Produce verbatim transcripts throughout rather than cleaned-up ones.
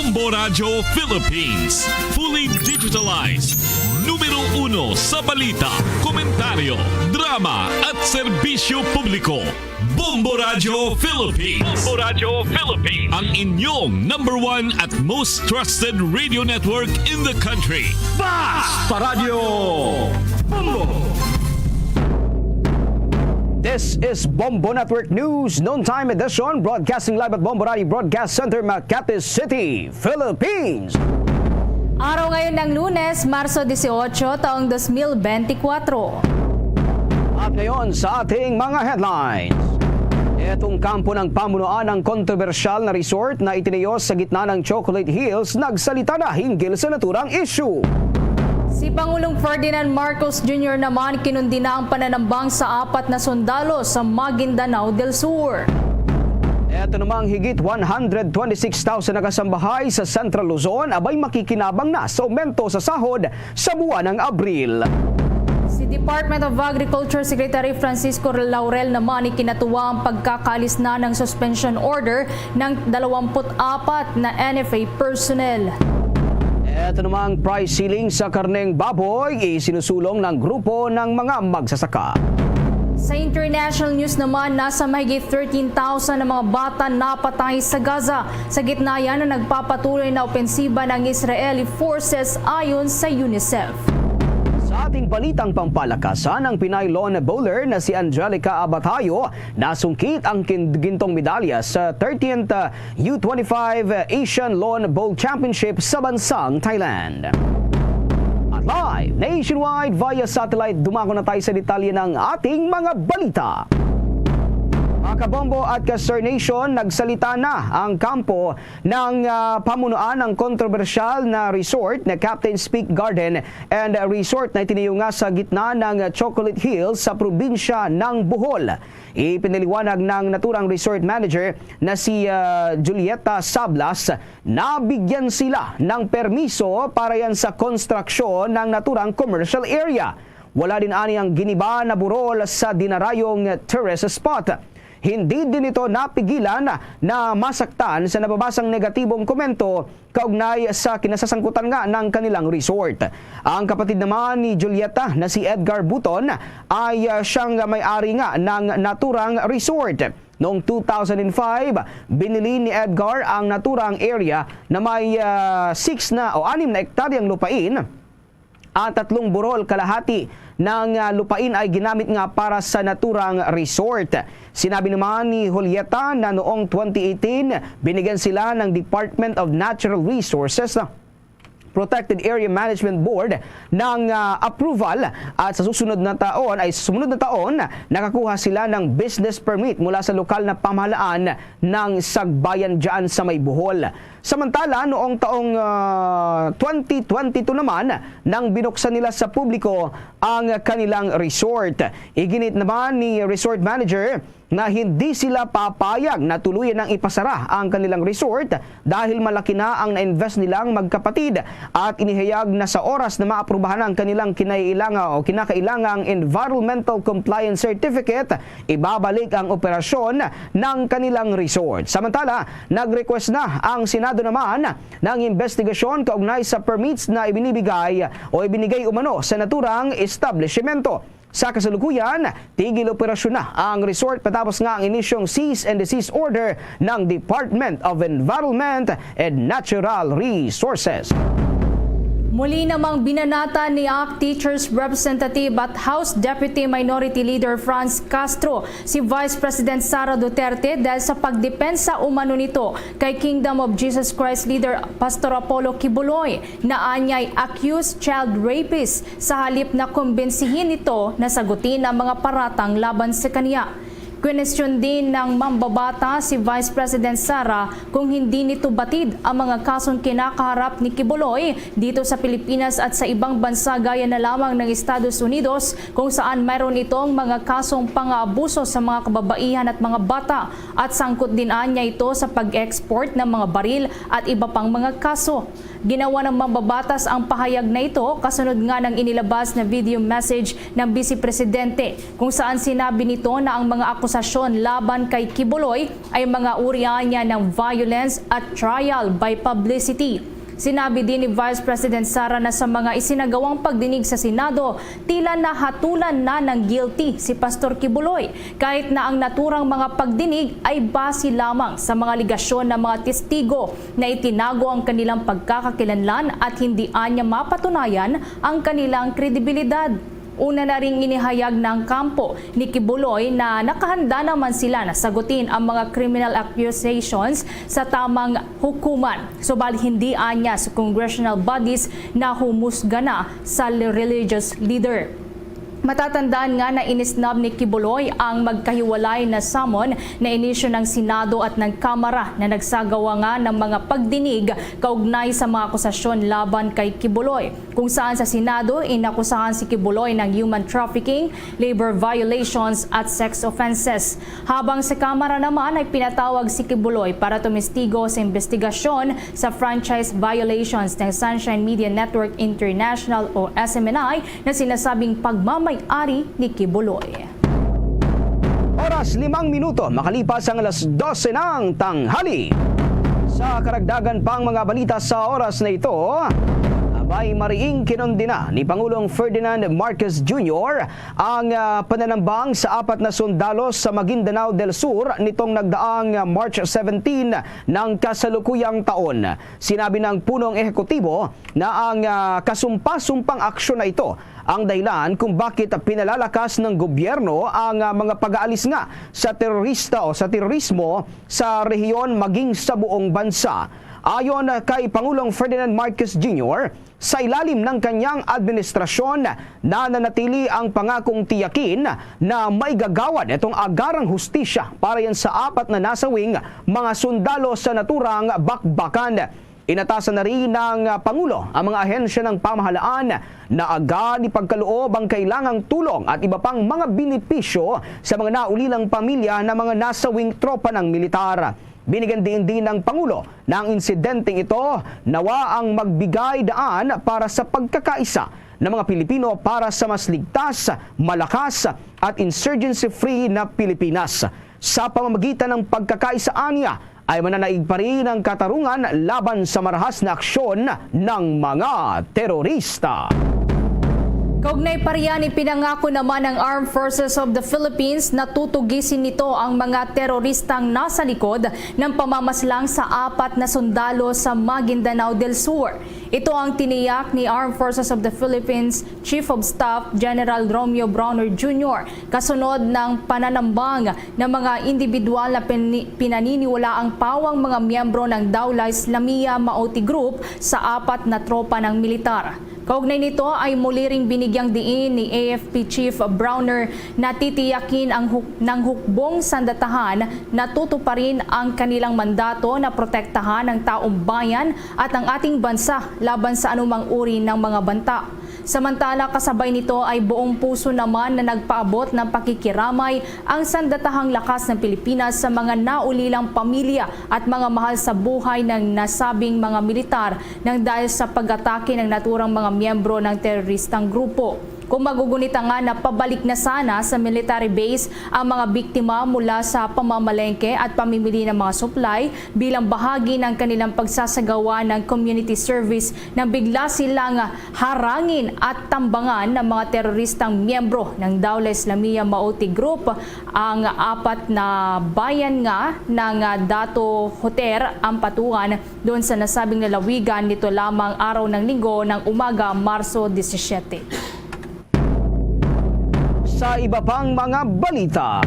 Bombo Radyo Philippines, fully digitalized. Numero uno sa balita, komentaryo, drama at serbisyo publiko. Bombo Radyo Philippines. Bombo Radyo Philippines. Ang inyong number one at most trusted radio network in the country. Basta Radyo Bombo! This is Bombo Network News, Noon Time Edition, broadcasting live at Bombo Radio Broadcast Center, Makati City, Philippines. Araw ngayon ng Lunes, Marso dieciocho, taong dos mil bente kwatro. At ngayon sa ating mga headlines. Itong kampo ng pamunuan ng kontrobersyal na resort na itinayo sa gitna ng Chocolate Hills nagsalita na hinggil sa naturang issue. Si Pangulong Ferdinand Marcos Junior naman kinundina ang pananambang sa apat na sundalo sa Maguindanao del Sur. Eto namang higit one hundred twenty-six thousand na kasambahay sa Central Luzon abay makikinabang na sa aumento sa sahod sa buwan ng Abril. Si Department of Agriculture Secretary Francisco Laurel naman ikinatuwa ang pagkakaalis na ng suspension order ng dalawampu't apat na N F A personnel. Eto namang price ceiling sa karneng baboy, isinusulong ng grupo ng mga magsasaka. Sa international news naman, nasa mahigit thirteen thousand ang mga bata napatay sa Gaza. Sa gitna yan na nagpapatuloy na opensiba ng Israeli forces ayon sa UNICEF. Sa ating balitang pampalakasan, ang Pinay lawn bowler na si Angelica Abatayo nasungkit ang kin-, gintong medalya sa thirteenth U twenty-five Asian Lawn Bowl Championship sa bansang Thailand. At live nationwide via satellite, dumako na tayo sa detalye ng ating mga balita. Mga kabombo at ka-Star Nation, nagsalita na ang kampo ng, ah, pamunuan ng kontrobersyal na resort na Captain's Peak Garden and Resort na itinayo nga sa gitna ng Chocolate Hills sa probinsya ng Bohol. Ipinaliwanag ng naturang resort manager na si, ah, Julieta Sablas, nabigyan sila ng permiso para yan sa konstruksyon ng naturang commercial area. Wala din ani ang giniba na burol sa dinarayong tourist spot. Hindi din ito napigilan na masaktan sa nababasang negatibong komento kaugnay sa kinasasangkutan nga ng kanilang resort. Ang kapatid naman ni Julieta na si Edgar Buton ay, ah, siyang may-ari nga ng naturang resort. Noong two thousand and five, binili ni Edgar ang naturang area na may, ah, six na o anim na ektaryang lupain at tatlong burol kalahati ng, ah, lupain ay ginamit nga para sa naturang resort. Sinabi naman ni Julieta na noong twenty eighteen, binigyan sila ng Department of Natural Resources, Protected Area Management Board ng, ah, approval at sa susunod na taon, ay sa sumunod na taon, nakakuha sila ng business permit mula sa lokal na pamahalaan ng Sagbayan dyan sa may Bohol. Samantala, noong taong, ah, twenty twenty-two naman, nang binuksan nila sa publiko ang kanilang resort. Iginit naman ni resort manager na hindi sila papayag na tuluyan nang ipasara ang kanilang resort dahil malaki na ang na-invest nilang magkapatid at inihayag na sa oras na maaprubahan ang kanilang kinailangan o kinakailangang environmental compliance certificate, ibabalik ang operasyon ng kanilang resort. Samantala, nag-request na ang Senado naman ng investigasyon kaugnay sa permits na ibinibigay o ibinigay umano sa naturang establishmento. Sa kasalukuyan, tigil operasyon na ang resort matapos nga ang inisyong cease and desist order ng Department of Environment and Natural Resources. Muli namang binanatan ni ACT Teachers Representative at House Deputy Minority Leader Franz Castro si Vice President Sara Duterte dahil sa pagdepensa umano nito kay Kingdom of Jesus Christ Leader Pastor Apollo Quiboloy na anyay accused child rapist sa halip na kumbinsihin ito na sagutin ang mga paratang laban sa kaniya. Kwenestyon din ng mambabata si Vice President Sara kung hindi nito batid ang mga kasong kinakaharap ni Quiboloy dito sa Pilipinas at sa ibang bansa gaya na lamang ng Estados Unidos, kung saan mayroon itong mga kasong pang-aabuso sa mga kababaihan at mga bata, at sangkot din anya ito sa pag-export ng mga baril at iba pang mga kaso. Ginawa ng mambabatas ang pahayag na ito kasunod nga ng inilabas na video message ng Vice Presidente, kung saan sinabi nito na ang mga akusasyon laban kay Quiboloy ay mga uri anya ng violence at trial by publicity. Sinabi din ni Vice President Sara na sa mga isinagawang pagdinig sa Senado, tila nahatulan na ng guilty si Pastor Quiboloy, kahit na ang naturang mga pagdinig ay base lamang sa mga alegasyon ng mga testigo na itinago ang kanilang pagkakakilanlan at hindi anya mapatunayan ang kanilang kredibilidad. Una na ring inihayag ng kampo ni Quiboloy na nakahanda naman sila na sagutin ang mga criminal accusations sa tamang hukuman, subali hindi anya sa congressional bodies na humusga na sa religious leader. Matatandaan nga na inisnab ni Quiboloy ang magkahiwalay na summon na inisyu ng Senado at ng Kamara na nagsagawa nga ng mga pagdinig kaugnay sa mga akusasyon laban kay Quiboloy, kung saan sa Senado inakusahan si Quiboloy ng human trafficking, labor violations at sex offenses. Habang sa Kamara naman ay pinatawag si Quiboloy para tumistigo sa investigasyon sa franchise violations ng Sunshine Media Network International o S M N I na sinasabing pagmamay-ari ni Quiboloy. Oras limang minuto makalipas ang alas dose ng tanghali. Sa karagdagan pang mga balita sa oras na ito, abay, mariing kinundina ni Pangulong Ferdinand Marcos Junior ang ah, pananambang sa apat na sundalo sa Maguindanao del Sur nitong nagdaang ah, March seventeen ng kasalukuyang taon. Sinabi ng punong ehekutibo na ang ah, kasumpa-sumpang aksyon na ito ang dahilan kung bakit pinalalakas ng gobyerno ang ah, mga pag-aalis nga sa terorista o sa terorismo sa rehiyon maging sa buong bansa. Ayon kay Pangulong Ferdinand Marcos Junior, sa ilalim ng kanyang administrasyon, nananatili ang pangakong tiyakin na maigagawad itong agarang hustisya para yan sa apat na nasawing mga sundalo sa naturang bakbakan. Inatasan na rin ng Pangulo ang mga ahensya ng pamahalaan na agad ipagkaloob ang kailangang tulong at iba pang mga benepisyo sa mga naulilang pamilya ng mga nasawing tropa ng militar. Binigyan diin din ng Pangulo na ang insidenteng ito nawa ang magbigay daan para sa pagkakaisa ng mga Pilipino para sa mas ligtas, malakas at insurgency-free na Pilipinas. Sa pamamagitan ng pagkakaisa anya, ay mananaig pa rin ang katarungan laban sa marahas na aksyon ng mga terorista. Kaugnay pa riyan, ipinangako naman ng Armed Forces of the Philippines na tutugisin nito ang mga teroristang nasa likod ng pamamaslang sa apat na sundalo sa Maguindanao del Sur. Ito ang tiniyak ni Armed Forces of the Philippines Chief of Staff General Romeo Brawner Junior kasunod ng pananambang ng mga individual na pini- pinaniniwalaang pawang mga miyembro ng Dawla Islamiyah Maoti Group sa apat na tropa ng militar. Kaugnay nito ay muli ring binigyang diin ni A F P Chief Brawner na titiyakin ang huk- ng hukbong sandatahan na tutuparin ang kanilang mandato na protektahan ang taong bayan at ang ating bansa laban sa anumang uri ng mga banta. Samantala, kasabay nito ay buong puso naman na nagpaabot ng pakikiramay ang sandatahang lakas ng Pilipinas sa mga naulilang pamilya at mga mahal sa buhay ng nasabing mga militar nang dahil sa pag-atake ng naturang mga miyembro ng teroristang grupo. Kung magugunita nga na pabalik na sana sa military base ang mga biktima mula sa pamamalengke at pamimili ng mga supply bilang bahagi ng kanilang pagsasagawa ng community service, nang bigla silang harangin at tambangan ng mga teroristang miyembro ng Dawla Islamiyah Maoti Group ang apat na bayan nga ng Dato Hoter, Ampatuan, doon sa nasabing lalawigan nito lamang araw ng Linggo ng umaga, Marso disisiete. Sa iba pang mga balita,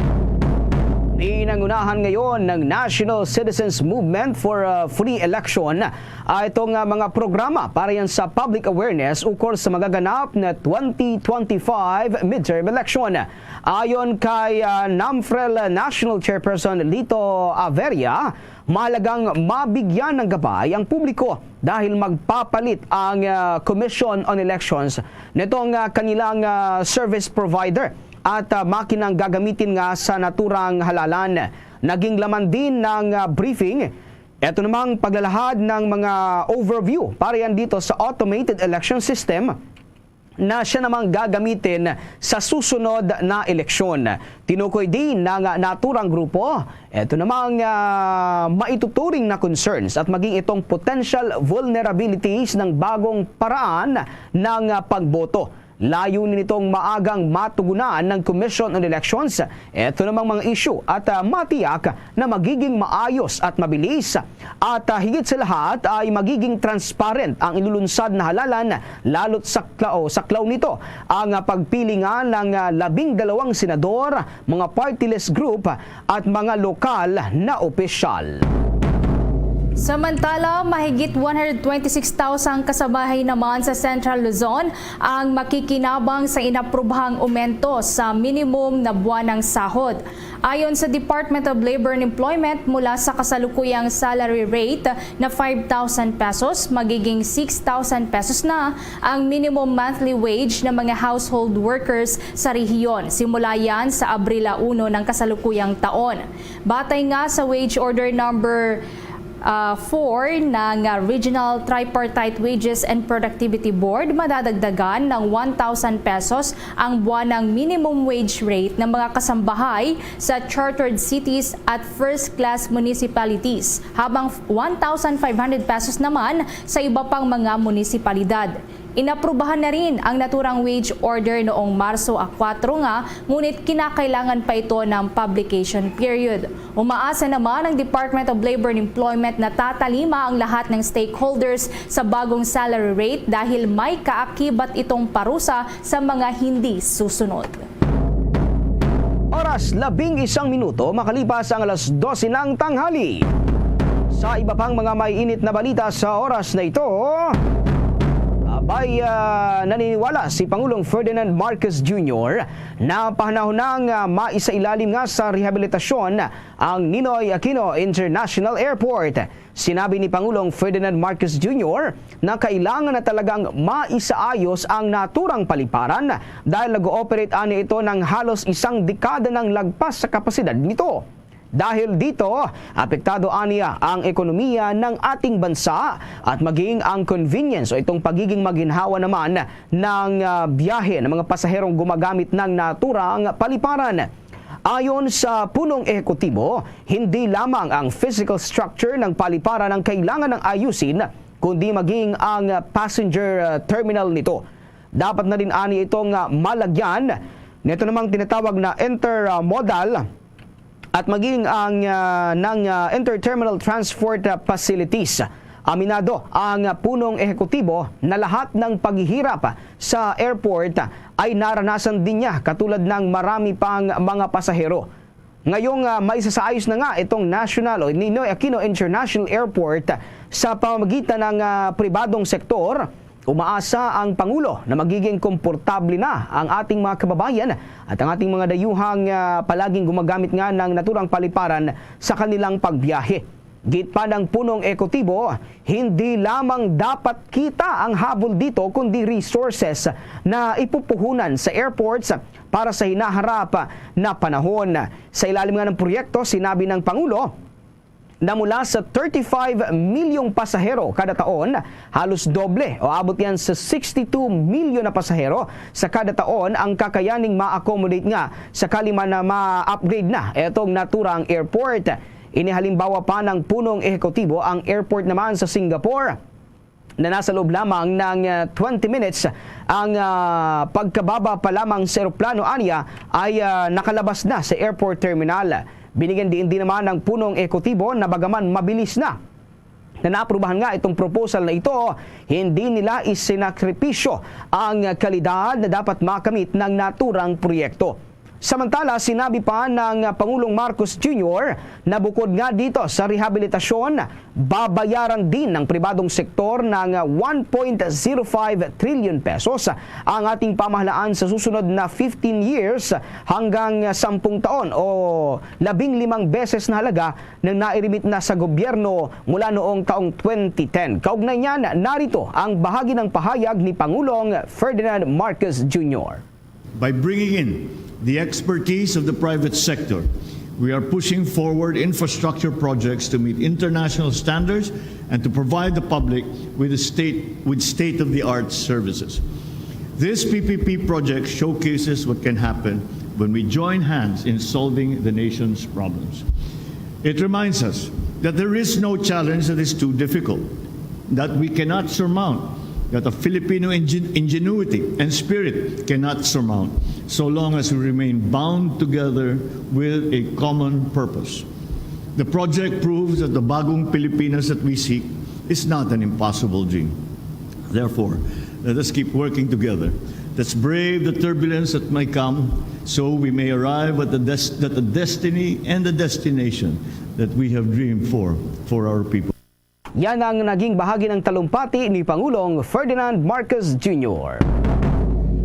pinangunahan ngayon ng National Citizens Movement for a Free Election ah, itong ah, mga programa para yan sa public awareness ukol sa magaganap na twenty twenty-five midterm election. Ayon kay ah, NAMFREL National Chairperson Lito Averia, mahalagang mabigyan ng gabay ang publiko dahil magpapalit ang ah, Commission on Elections nitong ah, kanilang ah, service provider at ah, makinang gagamitin nga sa naturang halalan. Naging laman din ng ah, briefing Ito namang paglalahad ng mga overview para yan dito sa automated election system na siya namang gagamitin sa susunod na eleksyon. Tinukoy din ng naturang grupo, ito namang, ah, maituturing na concerns at maging itong potential vulnerabilities ng bagong paraan ng, ah, pagboto. Layunin nitong maagang matugunan ng Commission on Elections ito namang mga issue at, ah, matiyak na magiging maayos at mabilis. At, ah, higit sa lahat ay magiging transparent ang ilulunsad na halalan, lalo't saklaw, saklaw nito ang, ah, pagpili nga ng, ah, labing dalawang senador, mga party list group at mga lokal na opisyal. Samantala, mahigit one hundred twenty-six thousand kasabahay naman sa Central Luzon ang makikinabang sa inaprobahang umento sa minimum na buwanang sahod. Ayon sa Department of Labor and Employment, mula sa kasalukuyang salary rate na five thousand pesos, magiging six thousand pesos na ang minimum monthly wage ng mga household workers sa rehiyon. Simula yan sa Abril uno ng kasalukuyang taon. Batay nga sa Wage Order Number ah, four ng, ah, Regional Tripartite Wages and Productivity Board, madadagdagan ng one thousand pesos ang buwanang minimum wage rate ng mga kasambahay sa chartered cities at first-class municipalities, habang one thousand five hundred pesos naman sa iba pang mga munisipalidad. Inaprubahan na rin ang naturang wage order noong Marso a kuwatro nga, ngunit kinakailangan pa ito ng publication period. Umaasa naman ang Department of Labor and Employment na tatalima ang lahat ng stakeholders sa bagong salary rate dahil may kaakibat itong parusa sa mga hindi susunod. Oras, labing isang minuto makalipas ang alas dose ng tanghali. Sa iba pang mga may init na balita sa oras na ito, abay, ah, naniniwala si Pangulong Ferdinand Marcos Junior na panahonang, ah, maisailalim nga sa rehabilitasyon ang Ninoy Aquino International Airport. Sinabi ni Pangulong Ferdinand Marcos Junior na kailangan na talagang maisaayos ang naturang paliparan dahil nag-ooperate ani ito ng halos isang dekada ng lagpas sa kapasidad nito. Dahil dito, apektado aniya ang ekonomiya ng ating bansa at maging ang convenience o itong pagiging maginhawa naman ng, ah, biyahe ng mga pasaherong gumagamit ng naturang paliparan. Ayon sa punong ehekutibo, hindi lamang ang physical structure ng paliparan ang kailangan ng ayusin, kundi maging ang passenger, ah, terminal nito. Dapat na rin ani itong, ah, malagyan nito namang tinatawag na intermodal at maging ang, ah, ng, ah, interterminal transport, ah, facilities. Aminado ang punong ehekutibo na lahat ng paghihirap sa airport ay naranasan din niya, katulad ng marami pang mga pasahero. Ngayong, ah, maisasaayos na nga itong national o Ninoy Aquino International Airport sa pamamagitan ng, ah, pribadong sektor, umaasa ang Pangulo na magiging komportable na ang ating mga kababayan at ang ating mga dayuhang, ah, palaging gumagamit nga ng naturang paliparan sa kanilang pagbiyahe. Giit pa ng punong ehekutibo, hindi lamang dapat kita ang habol dito, kundi resources na ipupuhunan sa airports para sa hinaharap na panahon. Sa ilalim nga ng proyekto, sinabi ng Pangulo na mula sa thirty-five milyong pasahero kada taon, halos doble o abot yan sa sixty-two milyon na pasahero sa kada taon ang kakayaning ma-accommodate nga sakali man na ma-upgrade na itong naturang airport. Inihalimbawa pa ng punong ehekutibo ang airport naman sa Singapore na nasa loob lamang ng, ah, twenty minutes ang, ah, pagkababa pa lamang sa eroplano aniya ay, ah, nakalabas na sa airport terminal. Binigyan diin din naman ng punong ehekutibo na bagaman mabilis na na naaprubahan nga itong proposal na ito, hindi nila isinakripisyo ang kalidad na dapat makamit ng naturang proyekto. Samantala, sinabi pa ng Pangulong Marcos Junior na bukod nga dito sa rehabilitasyon, babayaran din ng pribadong sektor ng one point zero five trillion pesos ang ating pamahalaan sa susunod na fifteen years hanggang sampung taon o labing limang beses na halaga ng nairimit na sa gobyerno mula noong taong twenty ten. Kaugnay niyan, narito ang bahagi ng pahayag ni Pangulong Ferdinand Marcos Junior. By bringing in the expertise of the private sector, We are pushing forward infrastructure projects to meet international standards and to provide the public with a state, with state-of-the-art services. This P P P project showcases what can happen when we join hands in solving the nation's problems. It reminds us that there is no challenge that is too difficult, that we cannot surmount, that a Filipino ingen-, ingenuity and spirit cannot surmount, so long as we remain bound together with a common purpose. The project proves that the bagong Pilipinas that we seek is not an impossible dream. Therefore, let us keep working together. Let's brave the turbulence that may come, so we may arrive at the des-, at the destiny and the destination that we have dreamed for, for our people. Yan ang naging bahagi ng talumpati ni Pangulong Ferdinand Marcos Junior.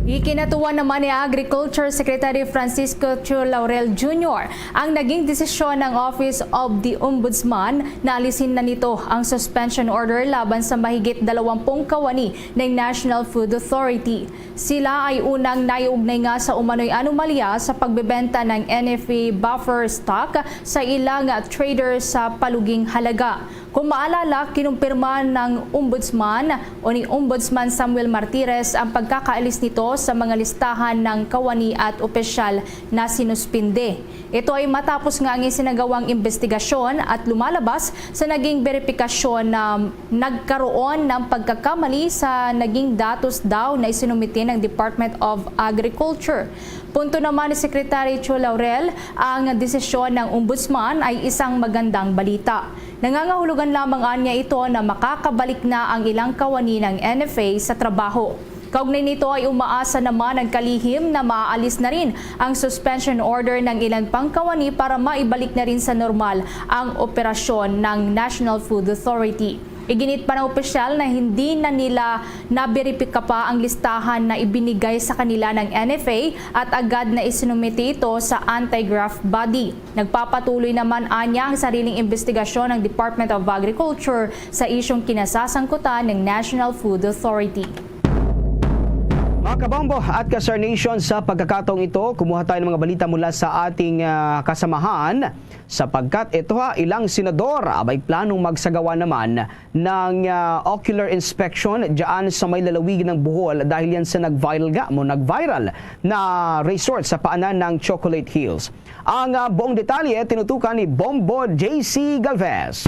Ikinatuwa naman ni Agriculture Secretary Francisco Cho Laurel Junior ang naging desisyon ng Office of the Ombudsman na alisin na nito ang suspension order laban sa mahigit dalawampung kawani ng National Food Authority. Sila ay unang naiugnay nga sa umano'y anomalya sa pagbebenta ng N F A buffer stock sa ilang trader sa paluging halaga. Kung maalala, kinumpirma ng Ombudsman o ni Ombudsman Samuel Martires ang pagkakaalis nito sa mga listahan ng kawani at opisyal na sinuspinde. Ito ay matapos nga ang isinagawang investigasyon at lumalabas sa naging beripikasyon na nagkaroon ng pagkakamali sa naging datos daw na isinumite ng Department of Agriculture. Punto naman ni Secretary Cho Laurel, ang desisyon ng Ombudsman ay isang magandang balita. Nangangahulugan lamang anya ito na makakabalik na ang ilang kawani ng N F A sa trabaho. Kaugnay nito ay umaasa naman ang kalihim na maaalis na rin ang suspension order ng ilan pang kawani para maibalik na rin sa normal ang operasyon ng National Food Authority. Iginit pa ng opisyal na hindi na nila naberipika pa ang listahan na ibinigay sa kanila ng N F A at agad na isinumite ito sa anti-graft body. Nagpapatuloy naman anya ang sariling imbestigasyon ng Department of Agriculture sa isyung kinasasangkutan ng National Food Authority. Mga kabombo at ka-Star Nation, sa pagkakataong ito, kumuha tayo ng mga balita mula sa ating ah, kasamahan, sapagkat ito ha, ilang senador abay planong magsagawa naman ng ah, ocular inspection dyan sa may lalawigan ng Bohol dahil yan sa nag-viral ga, mo nag-viral na resort sa paanan ng Chocolate Hills. Ang ah, buong detalye tinutukan ni Bombo J C Galvez.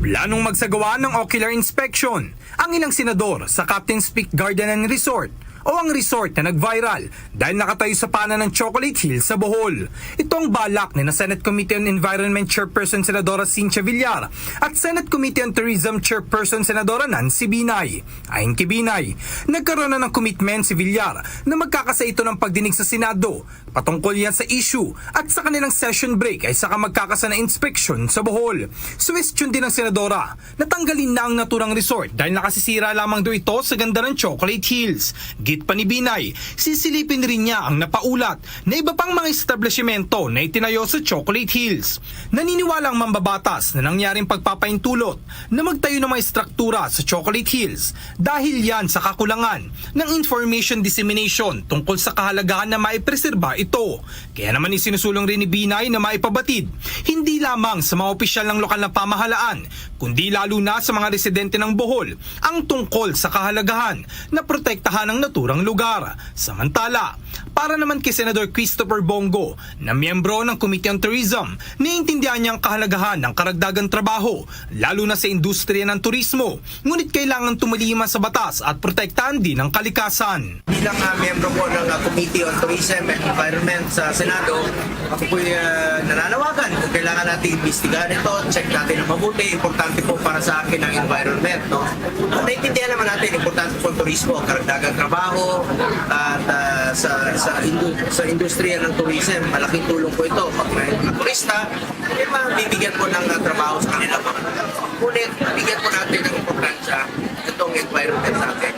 Planong magsagawa ng ocular inspection ang ilang senador sa Captain's Peak Garden and Resort o ang resort na nag-viral dahil nakatayo sa paanan ng Chocolate Hills sa Bohol. Ito ang balak ni na Senate Committee on Environment Chairperson Senadora Cynthia Villar at Senate Committee on Tourism Chairperson Senadora Nancy Binay. Ayon kay Binay, nagkaroon na ng commitment si Villar na magkakasa ito ng pagdinig sa Senado patungkol yan sa issue at sa kanilang session break ay saka magkakasa ng inspeksyon sa Bohol. Suwestyon din ng senadora na tanggalin na ang naturang resort dahil nakasisira lamang daw ito sa ganda ng Chocolate Hills. Git pa ni Binay, sisilipin rin niya ang napaulat na iba pang mga establishmento na itinayo sa Chocolate Hills. Naniniwala ang mambabatas na nangyaring pagpapaintulot na magtayo ng mga estruktura sa Chocolate Hills dahil yan sa kakulangan ng information dissemination tungkol sa kahalagahan na maipreserba ito. Kaya naman isinusulong rin ni Binay na maipabatid hindi lamang sa mga opisyal ng lokal na pamahalaan, kundi lalo na sa mga residente ng Bohol ang tungkol sa kahalagahan na protektahan ang naturang lugar. Samantala, para naman kay Senador Christopher Bong Go, na miyembro ng Committee on Tourism, naiintindihan niya ang kahalagahan ng karagdagang trabaho, lalo na sa industriya ng turismo, ngunit kailangan tumalima sa batas at protektahan din ang kalikasan. Bilang uh, miyembro po ng uh, Committee on Tourism and Environment sa Senado, ako po'y uh, nananawagan kung kailangan natin imbestigahan ito, check natin ang mabuti. Importante po para sa akin ang environment. No? At naintindihan naman natin, importante po ang turismo, karagdagang trabaho, at uh, sa, sa, indu- sa industriya ng tourism, malaking tulong po ito. Pag may mga turista, eh, mabibigyan po ng uh, trabaho sa kanila. Ngunit, bigyan po natin ng importansya itong environment natin.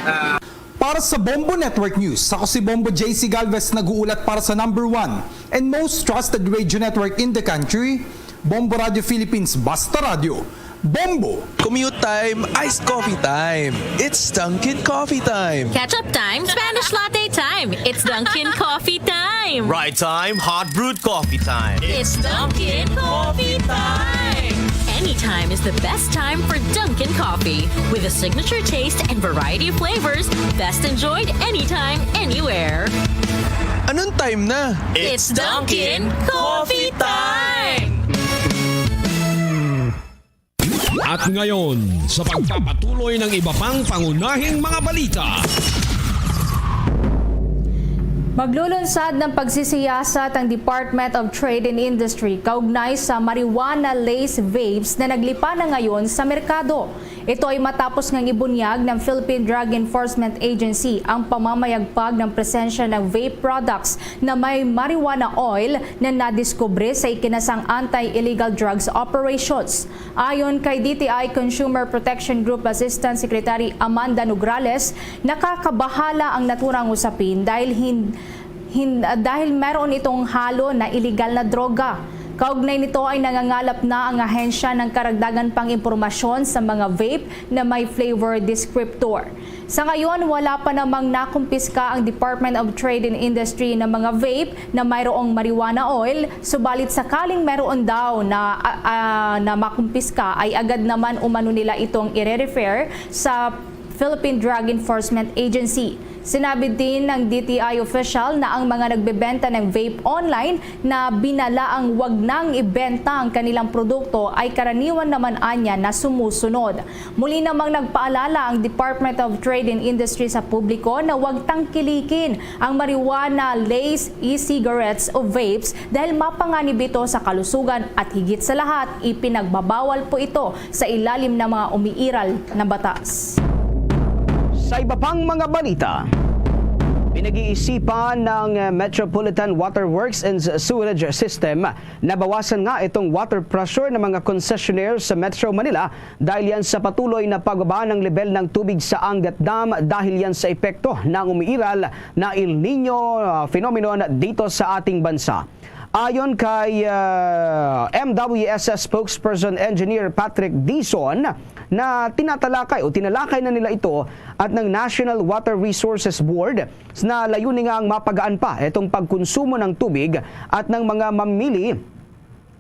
Uh, Para sa Bombo Network News, ako si Bombo J C Galvez, nag-uulat para sa number one and most trusted radio network in the country, Bombo Radio Philippines, Basta Radio, Bombo! Commute time, iced coffee time. It's Dunkin' Coffee Time. Ketchup time, Spanish latte time. It's Dunkin' Coffee time. Ride time, hot brewed coffee time. It's Dunkin' Coffee time. Anytime is the best time for Dunkin' Coffee. With a signature taste and variety of flavors, best enjoyed anytime, anywhere. Anong time na? It's Dunkin' Coffee time. At ngayon, sa pagpapatuloy ng iba pang pangunahing mga balita. Maglulunsad ng pagsisiyasat ang Department of Trade and Industry kaugnay sa marijuana laced vapes na naglipa na ngayon sa merkado. Ito ay matapos ngang ibunyag ng Philippine Drug Enforcement Agency ang pamamayagpag ng presensya ng vape products na may marijuana oil na nadiskubre sa ikinasang anti-illegal drugs operations. Ayon kay D T I Consumer Protection Group Assistant Secretary Amanda Nograles, nakakabahala ang naturang usapin dahil hin-, hin-, dahil meron itong halo na iligal na droga. Kaugnay nito ay nangangalap na ang ahensya ng karagdagan pang impormasyon sa mga vape na may flavor descriptor. Sa ngayon, wala pa namang nakumpiska ang Department of Trade and Industry ng mga vape na mayroong marijuana oil, subalit sakaling meron daw na, ah, ah, na makumpiska ay agad naman umano nila itong ire-refer sa Philippine Drug Enforcement Agency. Sinabi din ng D T I official na ang mga nagbebenta ng vape online na binalaang wag nang ibenta ang kanilang produkto ay karaniwan naman anya na sumusunod. Muli namang nagpaalala ang Department of Trade and Industry sa publiko na wag tangkilikin ang marijuana laced e-cigarettes o vapes dahil mapanganib ito sa kalusugan at higit sa lahat, ipinagbabawal po ito sa ilalim ng mga umiiral na batas. Sa iba pang mga balita, pinag-iisipan ng Metropolitan Water Works and Sewerage System na bawasan nga itong water pressure ng mga concessionaire sa Metro Manila dahil yan sa patuloy na pagbaba ng level ng tubig sa Angat Dam dahil yan sa epekto ng umiiral na El Nino, ah, phenomenon dito sa ating bansa. Ayon kay, ah, M W S spokesperson Engineer Patrick Dizon, na tinatalakay o tinalakay na nila ito at ng National Water Resources Board na layunin nga ang mapagaan pa itong pagkonsumo ng tubig at ng mga mamili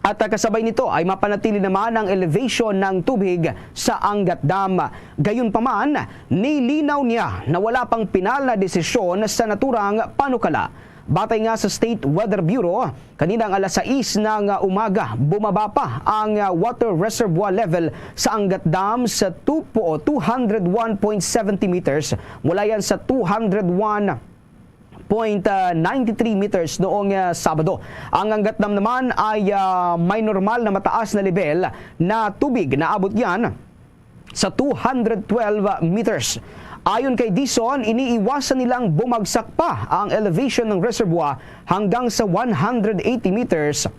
at, ah, kasabay nito ay mapanatili naman ang elevation ng tubig sa Angat Dam. Gayunpaman, nilinaw niya na wala pang pinal na desisyon sa naturang panukala. Batay nga sa State Weather Bureau, kaninang alas sais ng umaga, bumaba pa ang, ah, water reservoir level sa Angat Dam sa two po-, two hundred one point seventy meters, mula yan sa two hundred one point ninety three meters noong, ah, Sabado. Ang Angat Dam naman ay, ah, may normal na mataas na level na tubig. Naabot yan sa two hundred twelve meters. Ayon kay Dizon, iniiwasan nilang bumagsak pa ang elevation ng reservoir hanggang sa one hundred eighty meters.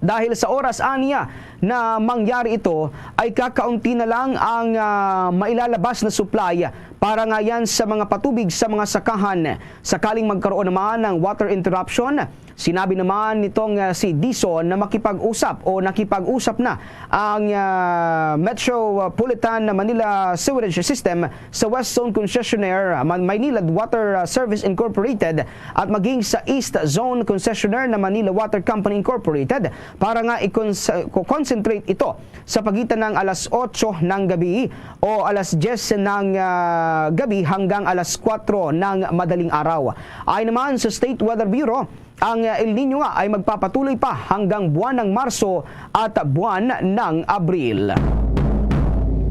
Dahil sa oras aniya na mangyari ito, ay kakaunti na lang ang, ah, mailalabas na supply para nga yan sa mga patubig sa mga sakahan. Sakaling magkaroon naman ng water interruption, sinabi naman nitong, ah, si Dizon na makipag-usap o nakipag-usap na ang, ah, Metropolitan Manila Sewerage System sa West Zone Concessionaire, Man-, Maynila Water, ah, Service Incorporated at maging sa East Zone Concessionaire na Manila Water Company Incorporated para nga i-cons-, ko-, concentrate ito sa pagitan ng alas otso ng gabi o alas dyes ng, ah, gabi hanggang alas kuwatro ng madaling araw. Ayon naman sa State Weather Bureau, ang, ah, El Nino nga ay magpapatuloy pa hanggang buwan ng Marso at buwan ng Abril.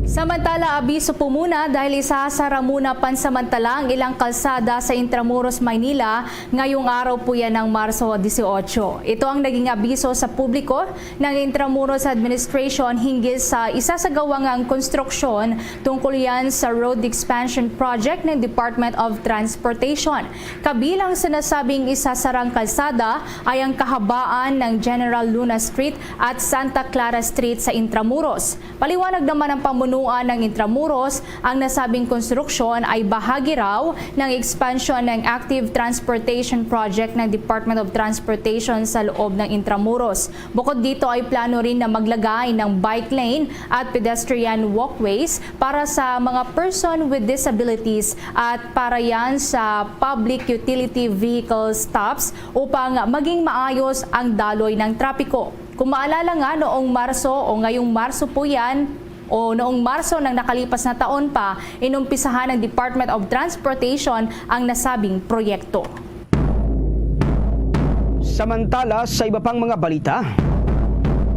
Samantala, abiso po muna dahil isasara muna pansamantala ang ilang kalsada sa Intramuros, Maynila ngayong araw po yan ng Marso dieciocho. Ito ang naging abiso sa publiko ng Intramuros Administration hinggil sa isasagawang konstruksyon tungkol yan sa road expansion project ng Department of Transportation. Kabilang sa nasabing isasarang kalsada ay ang kahabaan ng General Luna Street at Santa Clara Street sa Intramuros. Paliwanag naman ng pamunuan Nuan ng Intramuros, ang nasabing konstruksyon ay bahagi raw ng expansion ng Active Transportation Project ng Department of Transportation sa loob ng Intramuros. Bukod dito ay plano rin na maglagay ng bike lane at pedestrian walkways para sa mga person with disabilities at para yan sa public utility vehicle stops upang maging maayos ang daloy ng trapiko. Kung maalala nga, noong Marso o ngayong Marso po yan, o noong Marso ng nakalipas na taon pa, inumpisahan ng Department of Transportation ang nasabing proyekto. Samantala, sa iba pang mga balita,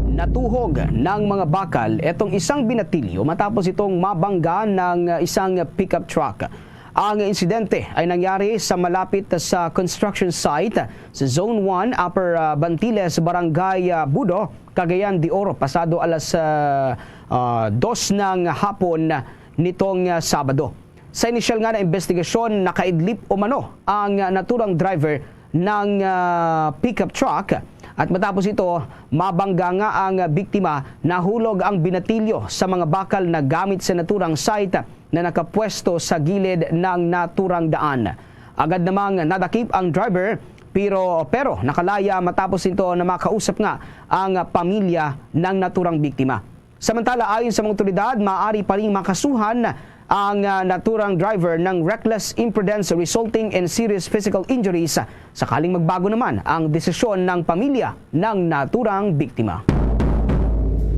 natuhog ng mga bakal itong isang binatilyo matapos itong mabangga ng isang pickup truck. Ang insidente ay nangyari sa malapit sa construction site sa Zone one, Upper, ah, Bantiles, Barangay, ah, Budo, Cagayan de Oro, pasado alas, ah, ah, dos ng hapon nitong, ah, Sabado. Sa inisyal nga na investigasyon, nakaidlip umano ang, ah, naturang driver ng, ah, pickup truck, at matapos ito, mabangga nga ang biktima, nahulog ang binatilyo sa mga bakal na gamit sa naturang site na nakapwesto sa gilid ng naturang daan. Agad namang nadakip ang driver, pero, pero nakalaya matapos nito na makausap nga ang pamilya ng naturang biktima. Samantala, ayon sa mga otoridad, maaari pa ring makasuhan ang, ah, naturang driver ng reckless imprudence resulting in serious physical injuries sakaling magbago naman ang desisyon ng pamilya ng naturang biktima.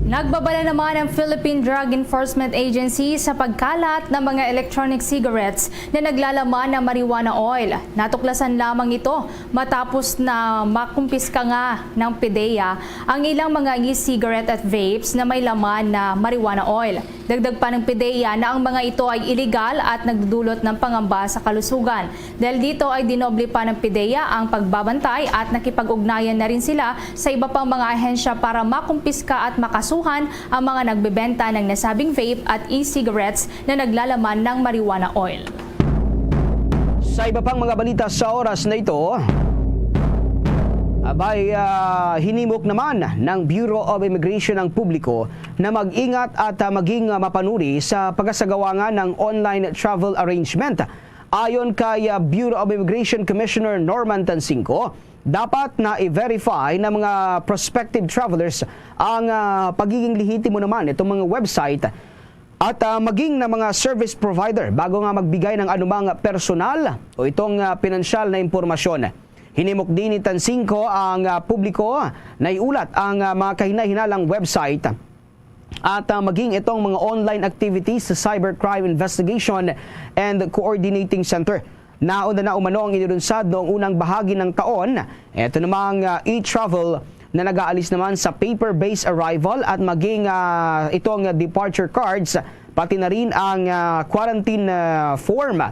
Nagbabala naman ang Philippine Drug Enforcement Agency sa pagkalat ng mga electronic cigarettes na naglalaman ng marijuana oil. Natuklasan lamang ito matapos na makumpiska nga ng PDEA ang ilang mga e-cigarette at vapes na may laman na marijuana oil. Dagdag pa ng PDEA na ang mga ito ay iligal at nagdudulot ng pangamba sa kalusugan. Dahil dito ay dinoble pa ng PDEA ang pagbabantay at nakipag-ugnayan na rin sila sa iba pang mga ahensya para makumpiska at makasuhan ang mga nagbebenta ng nasabing vape at e-cigarettes na naglalaman ng marijuana oil. Sa iba pang mga balita sa oras na ito, abay, ah, hinimok naman ng Bureau of Immigration ang publiko na mag-ingat at, ah, maging, ah, mapanuri sa pagkasagawa nga ng online travel arrangement. Ayon kay, ah, Bureau of Immigration Commissioner Norman Tansingco, dapat na i-verify ng mga prospective travelers ang, ah, pagiging lehitimo naman itong mga website at, ah, maging na mga service provider bago nga magbigay ng anumang personal o itong, ah, pinansyal na impormasyon. Hinimok din ni Tansingco ang, ah, publiko na iulat ang, ah, mga kahinahinalang website at, ah, maging itong mga online activities sa Cybercrime Investigation and Coordinating Center. Nauna na umano ang inilunsad noong unang bahagi ng taon. Ito namang, ah, e-travel na nag-aalis naman sa paper-based arrival at maging, ah, itong departure cards, pati na rin ang, ah, quarantine, ah, form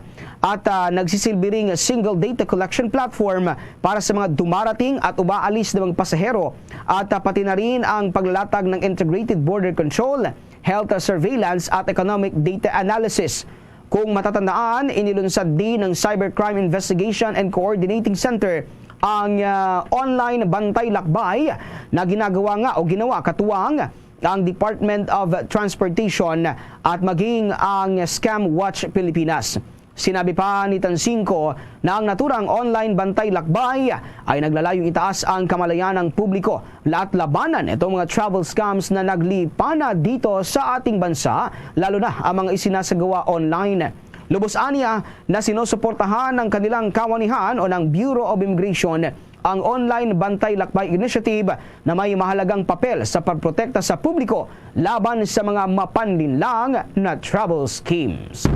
at, ah, nagsisilbi ring single data collection platform para sa mga dumarating at umaalis na mga pasahero at, ah, pati na rin ang paglalatag ng integrated border control, health surveillance at economic data analysis. Kung matatandaan, inilunsad din ng Cybercrime Investigation and Coordinating Center ang, ah, online bantay lakbay na ginagawa nga o ginawa katuwang ang Department of Transportation at maging ang Scam Watch Pilipinas. Sinabi pa ni Tansingco na ang naturang online bantay lakbay ay naglalayong itaas ang kamalayan ng publiko at labanan itong mga travel scams na naglipana dito sa ating bansa, lalo na ang mga isinasagawa online. Lubos aniya na sinusuportahan ng kanilang kawanihan o ng Bureau of Immigration ang Online Bantay Lakbay Initiative na may mahalagang papel sa pagprotekta sa publiko laban sa mga mapanlinlang na travel schemes.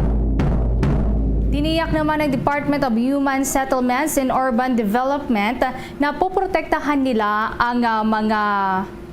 Tiniyak naman ng Department of Human Settlements and Urban Development na poprotektahan nila ang, ah, mga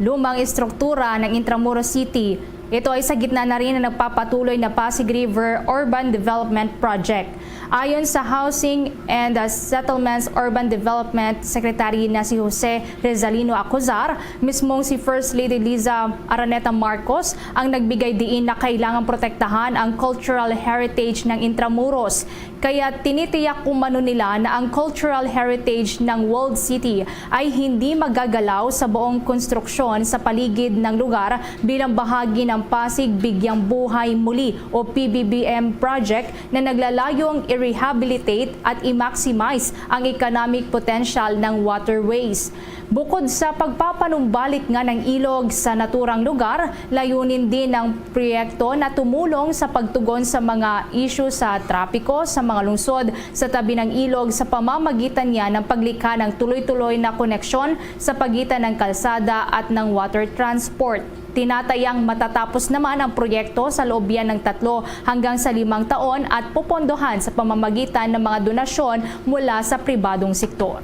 lumang estruktura ng Intramuros City. Ito ay sa gitna na rin ng nagpapatuloy na Pasig River Urban Development Project. Ayon sa Housing and, ah, Settlements Urban Development Secretary na si Jose Rezalino Acuzar, mismong si First Lady Liza Araneta Marcos ang nagbigay diin na kailangang protektahan ang cultural heritage ng Intramuros. Kaya tinitiyak umano nila na ang cultural heritage ng Walled City ay hindi magagalaw sa buong konstruksyon sa paligid ng lugar bilang bahagi ng Pasig Bigyang Buhay Muli o P B B M project na naglalayong i-rehabilitate at i-maximize ang economic potential ng waterways. Bukod sa pagpapanumbalik nga ng ilog sa naturang lugar, layunin din ng proyekto na tumulong sa pagtugon sa mga isyu sa trapiko sa mga lungsod sa tabi ng ilog sa pamamagitan niya ng paglikha ng tuloy-tuloy na koneksyon sa pagitan ng kalsada at ng water transport. Tinatayang matatapos naman ang proyekto sa loob yan ng tatlo hanggang sa limang taon at popondohan sa pamamagitan ng mga donasyon mula sa pribadong sektor.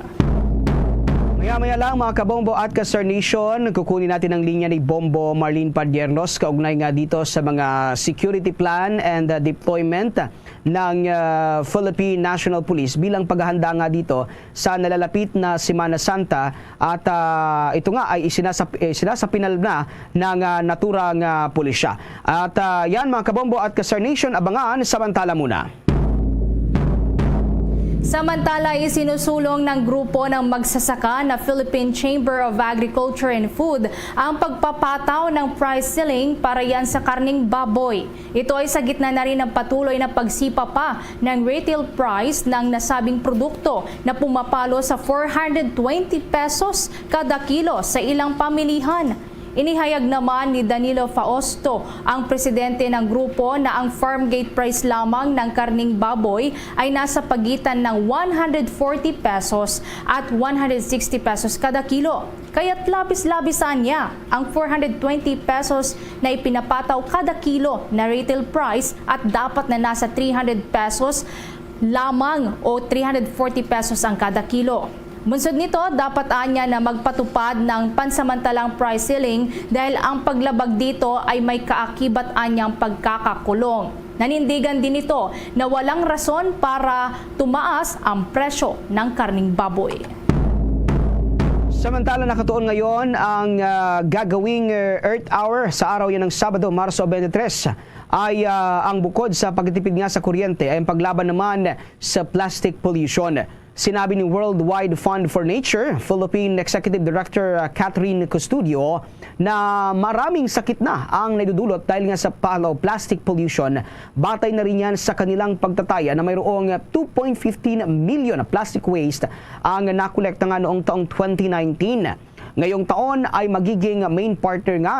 Maya-maya lang, mga kabombo at ka-Star Nation, kukunin natin ang linya ni Bombo Marlene Padiernos kaugnay nga dito sa mga security plan and, uh, deployment ng, uh, Philippine National Police bilang paghahanda nga dito sa nalalapit na Semana Santa at, uh, ito nga ay isinasap-, isinasapinal na ng, uh, naturang, uh, pulisya. At, uh, yan, mga kabombo at ka-Star Nation, abangan samantala muna. Samantala, isinusulong ng grupo ng magsasaka na Philippine Chamber of Agriculture and Food ang pagpapataw ng price ceiling para yan sa karning baboy. Ito ay sa gitna na rin ng patuloy na pagsipa pa ng retail price ng nasabing produkto na pumapalo sa four hundred twenty pesos kada kilo sa ilang pamilihan. Inihayag naman ni Danilo Fausto, ang presidente ng grupo, na ang farm gate price lamang ng karning baboy ay nasa pagitan ng one hundred forty pesos at one hundred sixty pesos kada kilo. Kaya't labis-labis anya ang four hundred twenty pesos na ipinapataw kada kilo na retail price at dapat na nasa three hundred pesos lamang o three hundred forty pesos ang kada kilo. Bunsod nito, dapat anya na magpatupad ng pansamantalang price ceiling dahil ang paglabag dito ay may kaakibat anyang pagkakakulong. Nanindigan din ito na walang rason para tumaas ang presyo ng karning baboy. Samantala, nakatuon ngayon ang, ah, gagawing, eh, Earth Hour sa araw yan ng Sabado, Marso twenty-three, ay, ah, ang bukod sa pagtipid nga sa kuryente ay ang paglaban naman sa plastic pollution. Sinabi ni Worldwide Fund for Nature Philippine Executive Director, ah, Catherine Custodio na maraming sakit na ang naidudulot dahil nga sa palo-, plastic pollution. Batay na rin yan sa kanilang pagtataya na mayroong two point fifteen million na plastic waste ang nakolekta nga noong taong twenty nineteen. Ngayong taon ay magiging main partner nga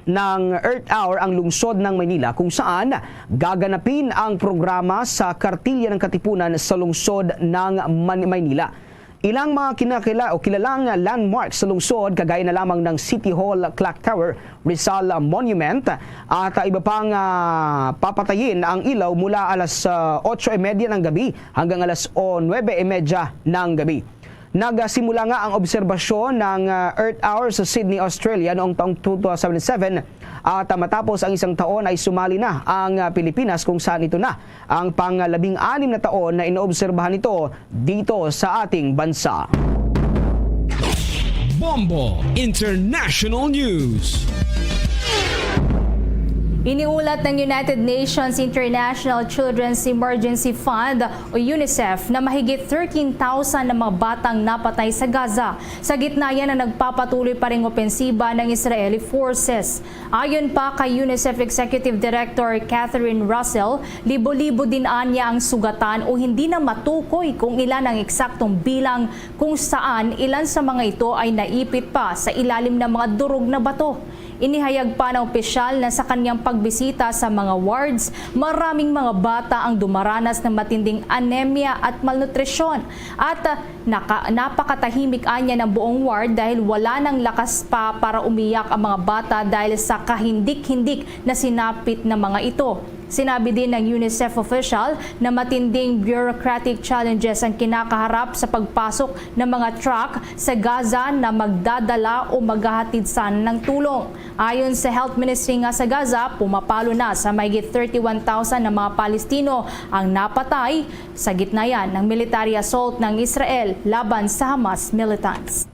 ng Earth Hour ang lungsod ng Maynila, kung saan gaganapin ang programa sa Kartilya ng Katipunan sa lungsod ng Man-, Maynila. Ilang mga kinakila-, o kilalang landmark sa lungsod, kagaya na lamang ng City Hall Clock Tower, Rizal Monument, at, ah, iba pang, ah, papatayin ang ilaw mula alas, ah, otso y media ng gabi hanggang alas o-, nuebe y media ng gabi. Nagsimula nga ang obserbasyon ng, ah, Earth Hour sa Sydney, Australia noong taong two thousand seven, at, ah, matapos ang isang taon ay sumali na ang, ah, Pilipinas, kung saan ito na ang pangalabing-anim na taon na inoobserbahan ito dito sa ating bansa. Bombo International News. Iniulat ng United Nations International Children's Emergency Fund o UNICEF na mahigit thirteen thousand na mga batang napatay sa Gaza, sa gitna yan ng nagpapatuloy pa ring opensiba ng Israeli forces. Ayon pa kay UNICEF Executive Director Catherine Russell, libo-libo din anya ang sugatan o hindi na matukoy kung ilan ang eksaktong bilang, kung saan ilan sa mga ito ay naipit pa sa ilalim ng mga durog na bato. Inihayag pa ng opisyal na sa kanyang pagbisita sa mga wards, maraming mga bata ang dumaranas ng matinding anemia at malnutrisyon. At, ah, naka-, napakatahimik anya ng buong ward dahil wala nang lakas pa para umiyak ang mga bata dahil sa kahindik-hindik na sinapit ng mga ito. Sinabi din ng UNICEF official na matinding bureaucratic challenges ang kinakaharap sa pagpasok ng mga truck sa Gaza na magdadala o maghahatid sana ng tulong. Ayon sa Health Ministry nga sa Gaza, pumapalo na sa mahigit thirty-one thousand na mga Palestino ang napatay sa gitna yan ng military assault ng Israel laban sa Hamas militants.